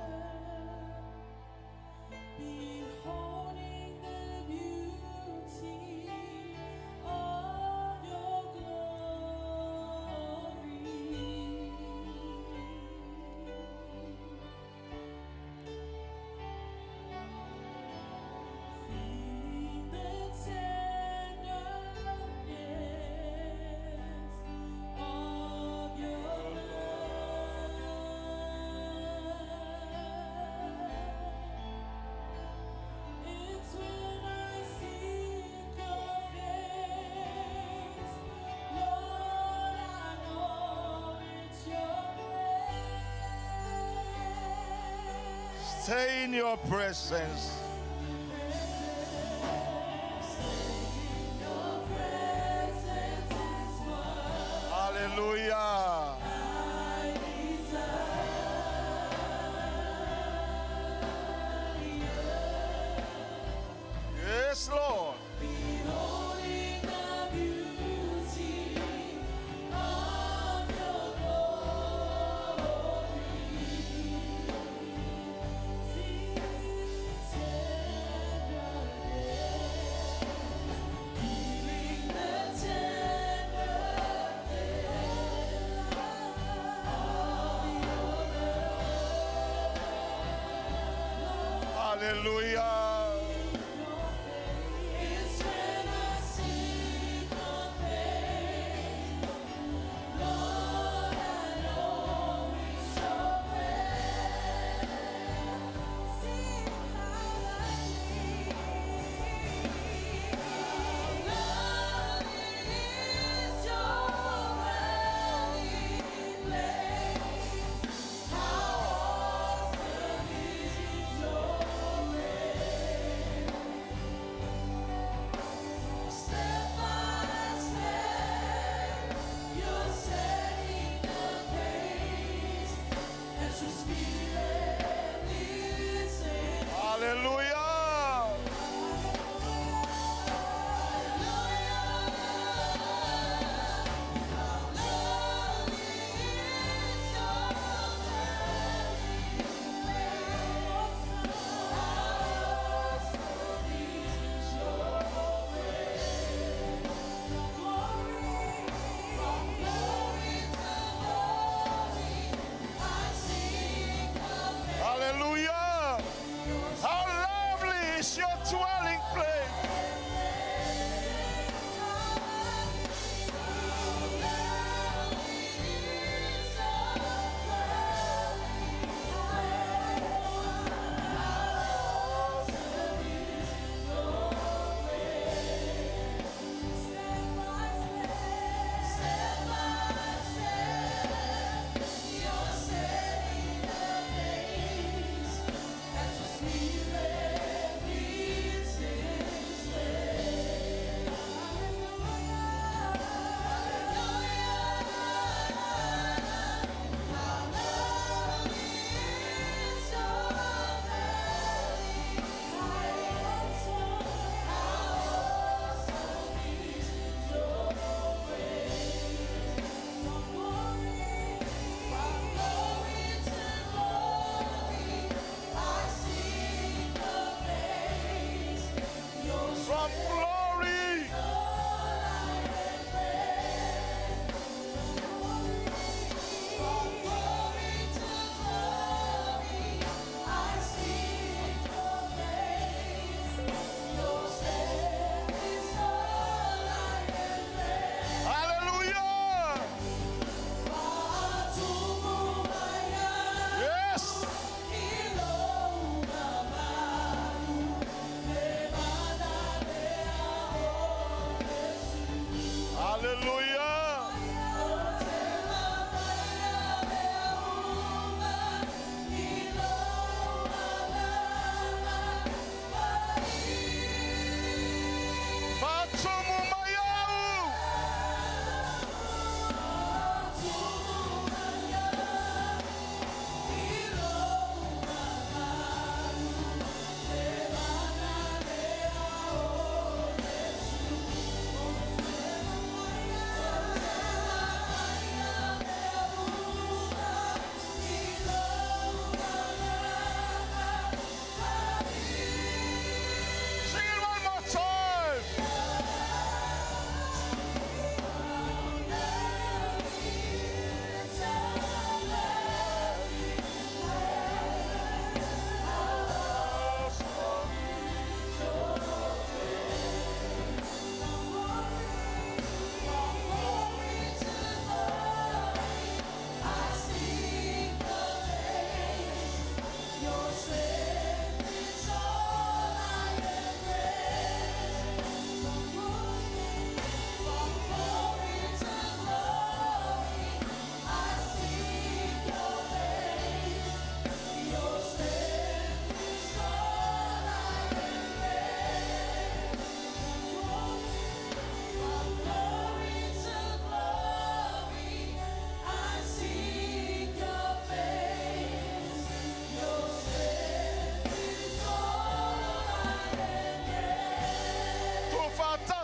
A: Beholding the beauty of your glory. Feeling the tenderness of your love. It's when I seek your face, Lord, I know it's your grace.
G: Stay in your presence.
A: Your presence is what
G: Hallelujah.
A: I desire.
G: Yes, Lord.
A: Beholding the beauty of your glory. Tenderness, feeling the tenderness of your love.
G: Hallelujah.
A: It's when I seek your face, Lord, I know it's your grace. See how lovely, lovely is your dwelling place. How awesome is your grace. Step by step, you're setting the pace as your spirit leads in.
G: Hallelujah.
A: Lovely is your dwelling place. How awesome is your grace. Glory, from glory to glory, I see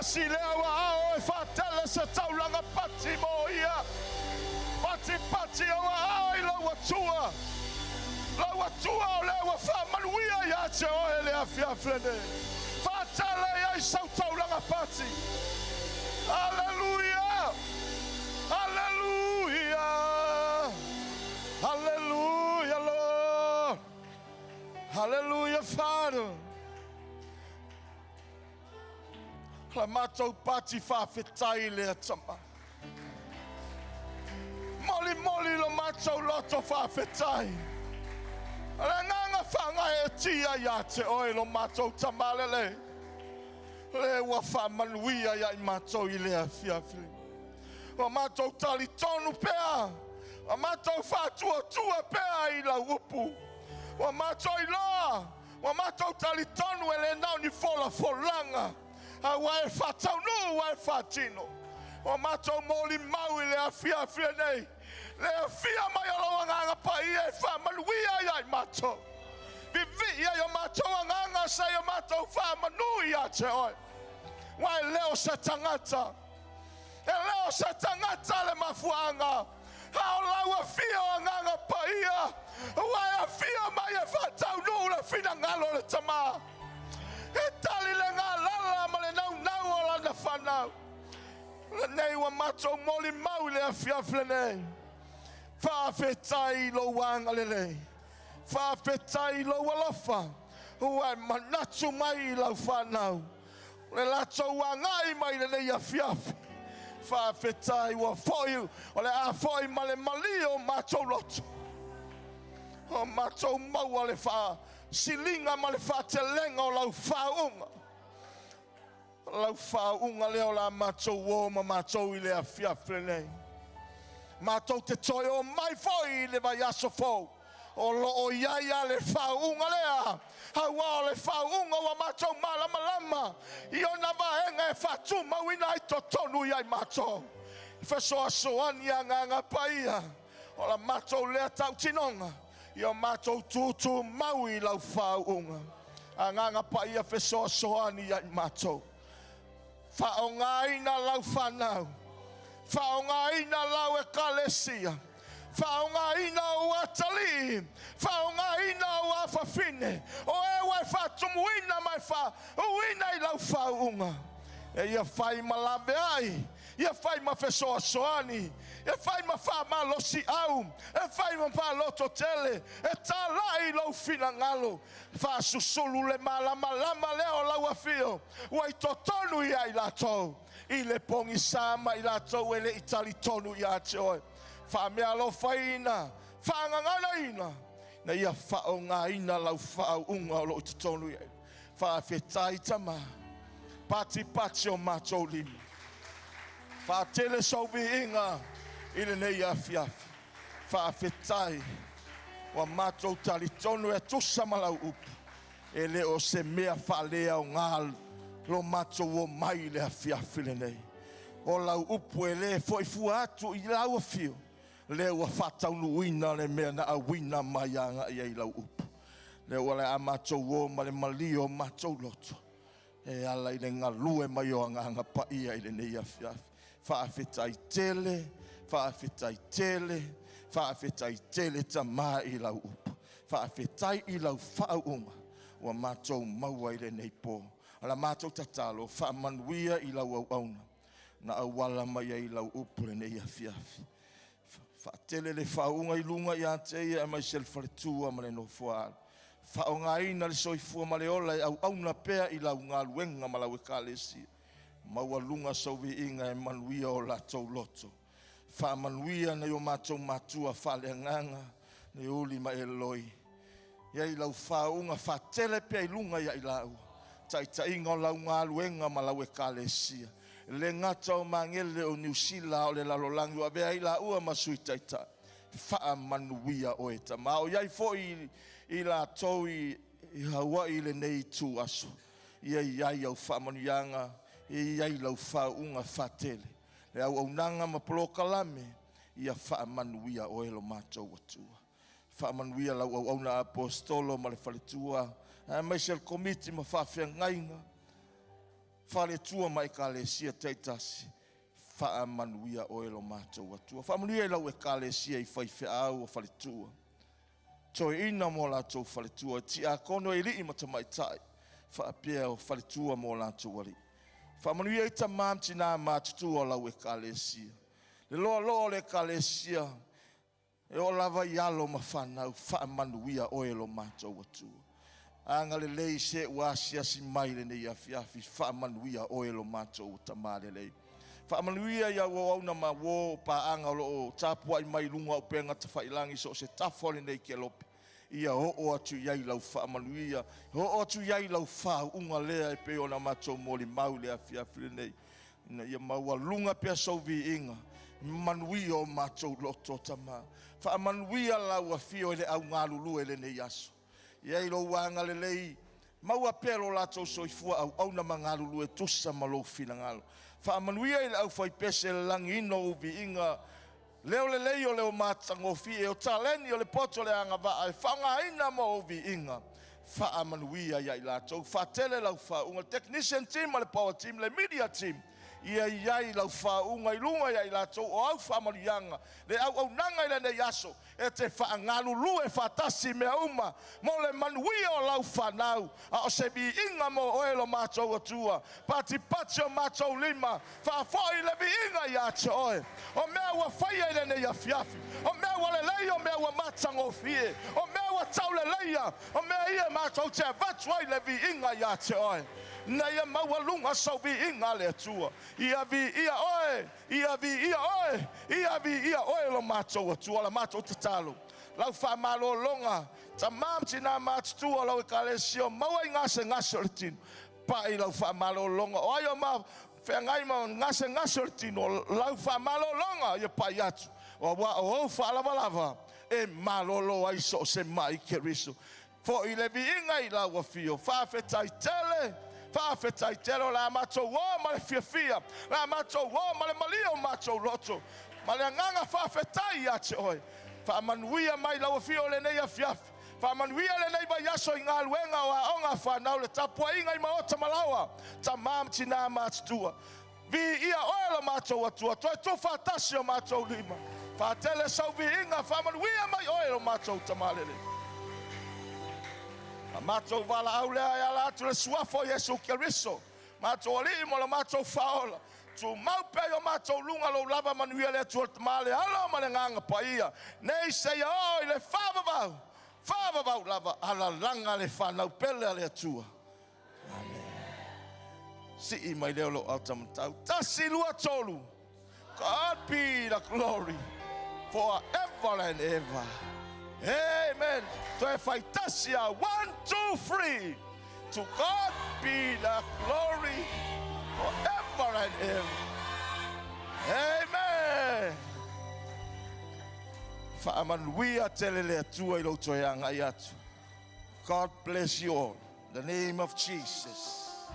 G: Tasi lea ua ao e whātele se taulanga pati mō ia. Pati pati o ao i lau atua. Lau atua o lea ua whaamanuia ia te oe le afiafi lenei. Whātele i ai sau taulanga pati. Hallelujah! Hallelujah! Hallelujah, Lord! Hallelujah, Father! La matou pati whawhetai lea tama. Moli moli lo matou loto whawhetai. Le nganga whangai e tia ia te oe lo matou tamalele. Le ua whaamanuia ia i matou i lea afiafi. Ua matou talitonu pea. Ua matou faatuatua pea i lau upu. Ua matou iloa. Ua matou talitonu e le na o ni folafolaga. A ua e faataunuu ua e faatino. Ua matou molimau i le afiafi lenei. Le afia mai o lou agaga paia e faamanuia ia i matou. Vivii ai o matou agaga sa i o matou faamanu ia te oe. Ua e le o se tagata. E le o se tagata le mafuaaga. A o lau afio o agaga paia. Ua e afio mai e faataunuu le finagalo o le Tamā. E tali le galala ma le naunau o lana fanau. Lenei ua matou molimau i le afiafi lenei. Faafetai i lou agalelei. Faafetai i lou alofa. Ua e manatu mai i lau fanau. Le latou agai mai lenei afiafi. Faafetai ua foi, o le a foi ma le mali o matou loto. O matou maua le faasiliga ma le faatelega o lau faauuga. Lau faauuga lea o la matou o ma matou i le afiafi lenei. Matou te toe o mai foi i le vaiaso fou. O loo i ai a le faauuga lea. Aua o le faauuga ua matou malamalama i ona vaega e faatumauina ai totonu ia i matou. Fesoasoani agaga paia. O la matou lea tautinoga. Ia matou tutu mau i lau faauuga. Agaga paia fesoasoani ia i matou. Faaaogaina lau fanau. Faaaogaina lau ekalesia. Faaaogaina ou atalii. Faaaogaina ou afafine. O e ua e faatumuina ma e faauuina i lau faauuga. E ia fai ma laveai. Ia fai ma fesoasoani. Ia fai ma faamalosiau. E fai ma faalototele. E talai lou finagalo. Faasusulu le malamalama lea o lau afio. Ua i totonu ia i latou. I le pogisa ma i latou e le i talitonu ia te oe. Faameaalofaina, faagaganaina, na ia faaaogaina lau faauuga o loo i totonu i ai. Faafetai Tamā. Pati pati o matou lima. Faatele sou viiga i lenei afiafi. Faafetai ua matou talitonu e tusa ma lau upu. E le o se mea faaleaoga lo matou o mai i le afiafi lenei. O lau upu e le foi fua atu i lau afio. Lea ua faataunuuina le mea na auina mai agai ai lau upu. Lea ua le a matou o ma le malie o matou loto. E ala i le galue mai o agaga paia i lenei afiafi. Faafetai tele, faafetai tele, faafetai tele Tamā i lau upu. Faafetai i lau faauuga ua matou maua i lenei po. O la matou tatalo faamanuia i lau auauna. Na auala mai ai lau upu lenei afiafi. Faatele le faauuga i luga ia te ia aemaise le faletua ma le nofoaalo. Faaaogaina le soifua ma le ola e auauna pea i lau galuega ma lau ekalesia. Maualuga sou viiga e manuia o latou loto. Faamanuia nai o matou matua faaleagaga, le uli ma Eloi. Ia i lau faauuga faatele pea i luga ia i lau. Taitaiga o lau galuega ma lau ekalesia. Le gata o magele o Niu Sila o le lalolagi ua avea ai laua ma sui taitai. Faamanuia oe Tamā. O iai foi i latou i Hawaii i lenei itu aso. Ia iai au faamanuiaga, ia iai lau faauuga faatele. Le auaunaga ma polokalame, ia faamanuia oe lo matou Atua. Faamanuia lau auauna apostolo ma le faletua, aemaise le komiti ma faafeagaiga. Faletua ma ekalesia taitasi. Faamanuia oe lo matou Atua. Faamanuia i lau ekalesia i faifeau o faletua. Toeaina mo latou faletua, tiakono e alii ma tamaitai, faapea o faletua mo latou alii. Faamanuia i tamā ma tinā matutua o lau ekalesia. Le loaloa o le ekalesia, e oo lava i alo ma fanau, faamanuia oe lo matou Atua. Agalelei se ua asiasi mai lenei afiafi, faamanuia oe lo matou Tamā lelei. Faamanuia i au auauna ma uō o paaga o lo o tapuai mai i luga o upega tafailagi so o se tafa o lenei kelope, ia oo atu i ai lau faamanuia, oo atu i ai lau faauuga lea e pei ona matou molimau i le afiafi lenei, ina ia maualuga pea sou viiga, manuia o matou loto Tamā. Faamanuia lau afio i le au galulue i lenei aso. Ia i lou agalelei, maua pea lo latou soifua auauna ma galulue tusa ma lou finagalo. Faamanuia i le aufaipese le lagiina o ou viiga, leo lelei o leo matagofie, o taleni o le poto le agavaa e faaaogaina mo ou viiga. Faamanuia ia i latou, faatele lau faauuga, le technician team ma le power team, le media team, ia i ai lau faauuga i luga ia i latou o au faamanuiaga, le auaunaga i lenei aso, e te faagalulue faatasi mea uma mo le manuia o lau fanau, a o se viiga mo oe lo matou Atua. Patipati o matou lima, faafoi le viiga ia te oe. O mea ua faia i lenei afiafi, o mea ua lelei, o mea ua matagofie, o mea ua tauleleia, o mea ia matou te avatu ai le viiga ia te oe. Ina ia maualuga sou viiga le Atua. Ia viia oe, ia viia oe, ia viia oe lo matou Atua, la matou tatalo. Lau faamalologa, tamā ma tinā matutua o lau ekalesia o maua i gasegase o le tino, pai lau faamalologa, o ai o ma feagai ma gasegase o le tino, lau faamalologa ia pai atu, o auā o ou faalavalava e malolo ai so o se mai Keriso. Foi le viiga i lau afio, faafetai tele, faafetai tele o le a matou o ma le fiafia, le a matou o ma le malie o matou loto, ma le agaga faafetai ia te oe. Faamanuia mai lau afio o lenei afiafi, faamanuia lenei vaiaso i galuega o aoga a fanau, le tapuaiga i maota ma laoa, tamā ma tinā matutua. Viia oe lo matou Atua, toe tuufaatasi o matou lima. Faatele sau viiga, faamanuia mai oe lo matou Tamā lelei. A matou valaau lea e ala atu le suafa o Iesu Keriso, matou Alii ma lo matou Faaola, tumau pea i o matou luga lou lava manuia le Atua le Tamā, le Alo ma le Agaga Paia, nei seia oo i le faavavau, faavavau lava, alalaga le fanau pele a le Atua. Amen. Sii mai lea o lou autamatau. 1, 2, 3. God be the glory forever and ever. Amen. Toe faitasi a. 1, 2, 3. To God be the glory forever and ever. Amen. Faamanuia tele le Atua i lou toe agai atu. God bless you all. In the name of Jesus.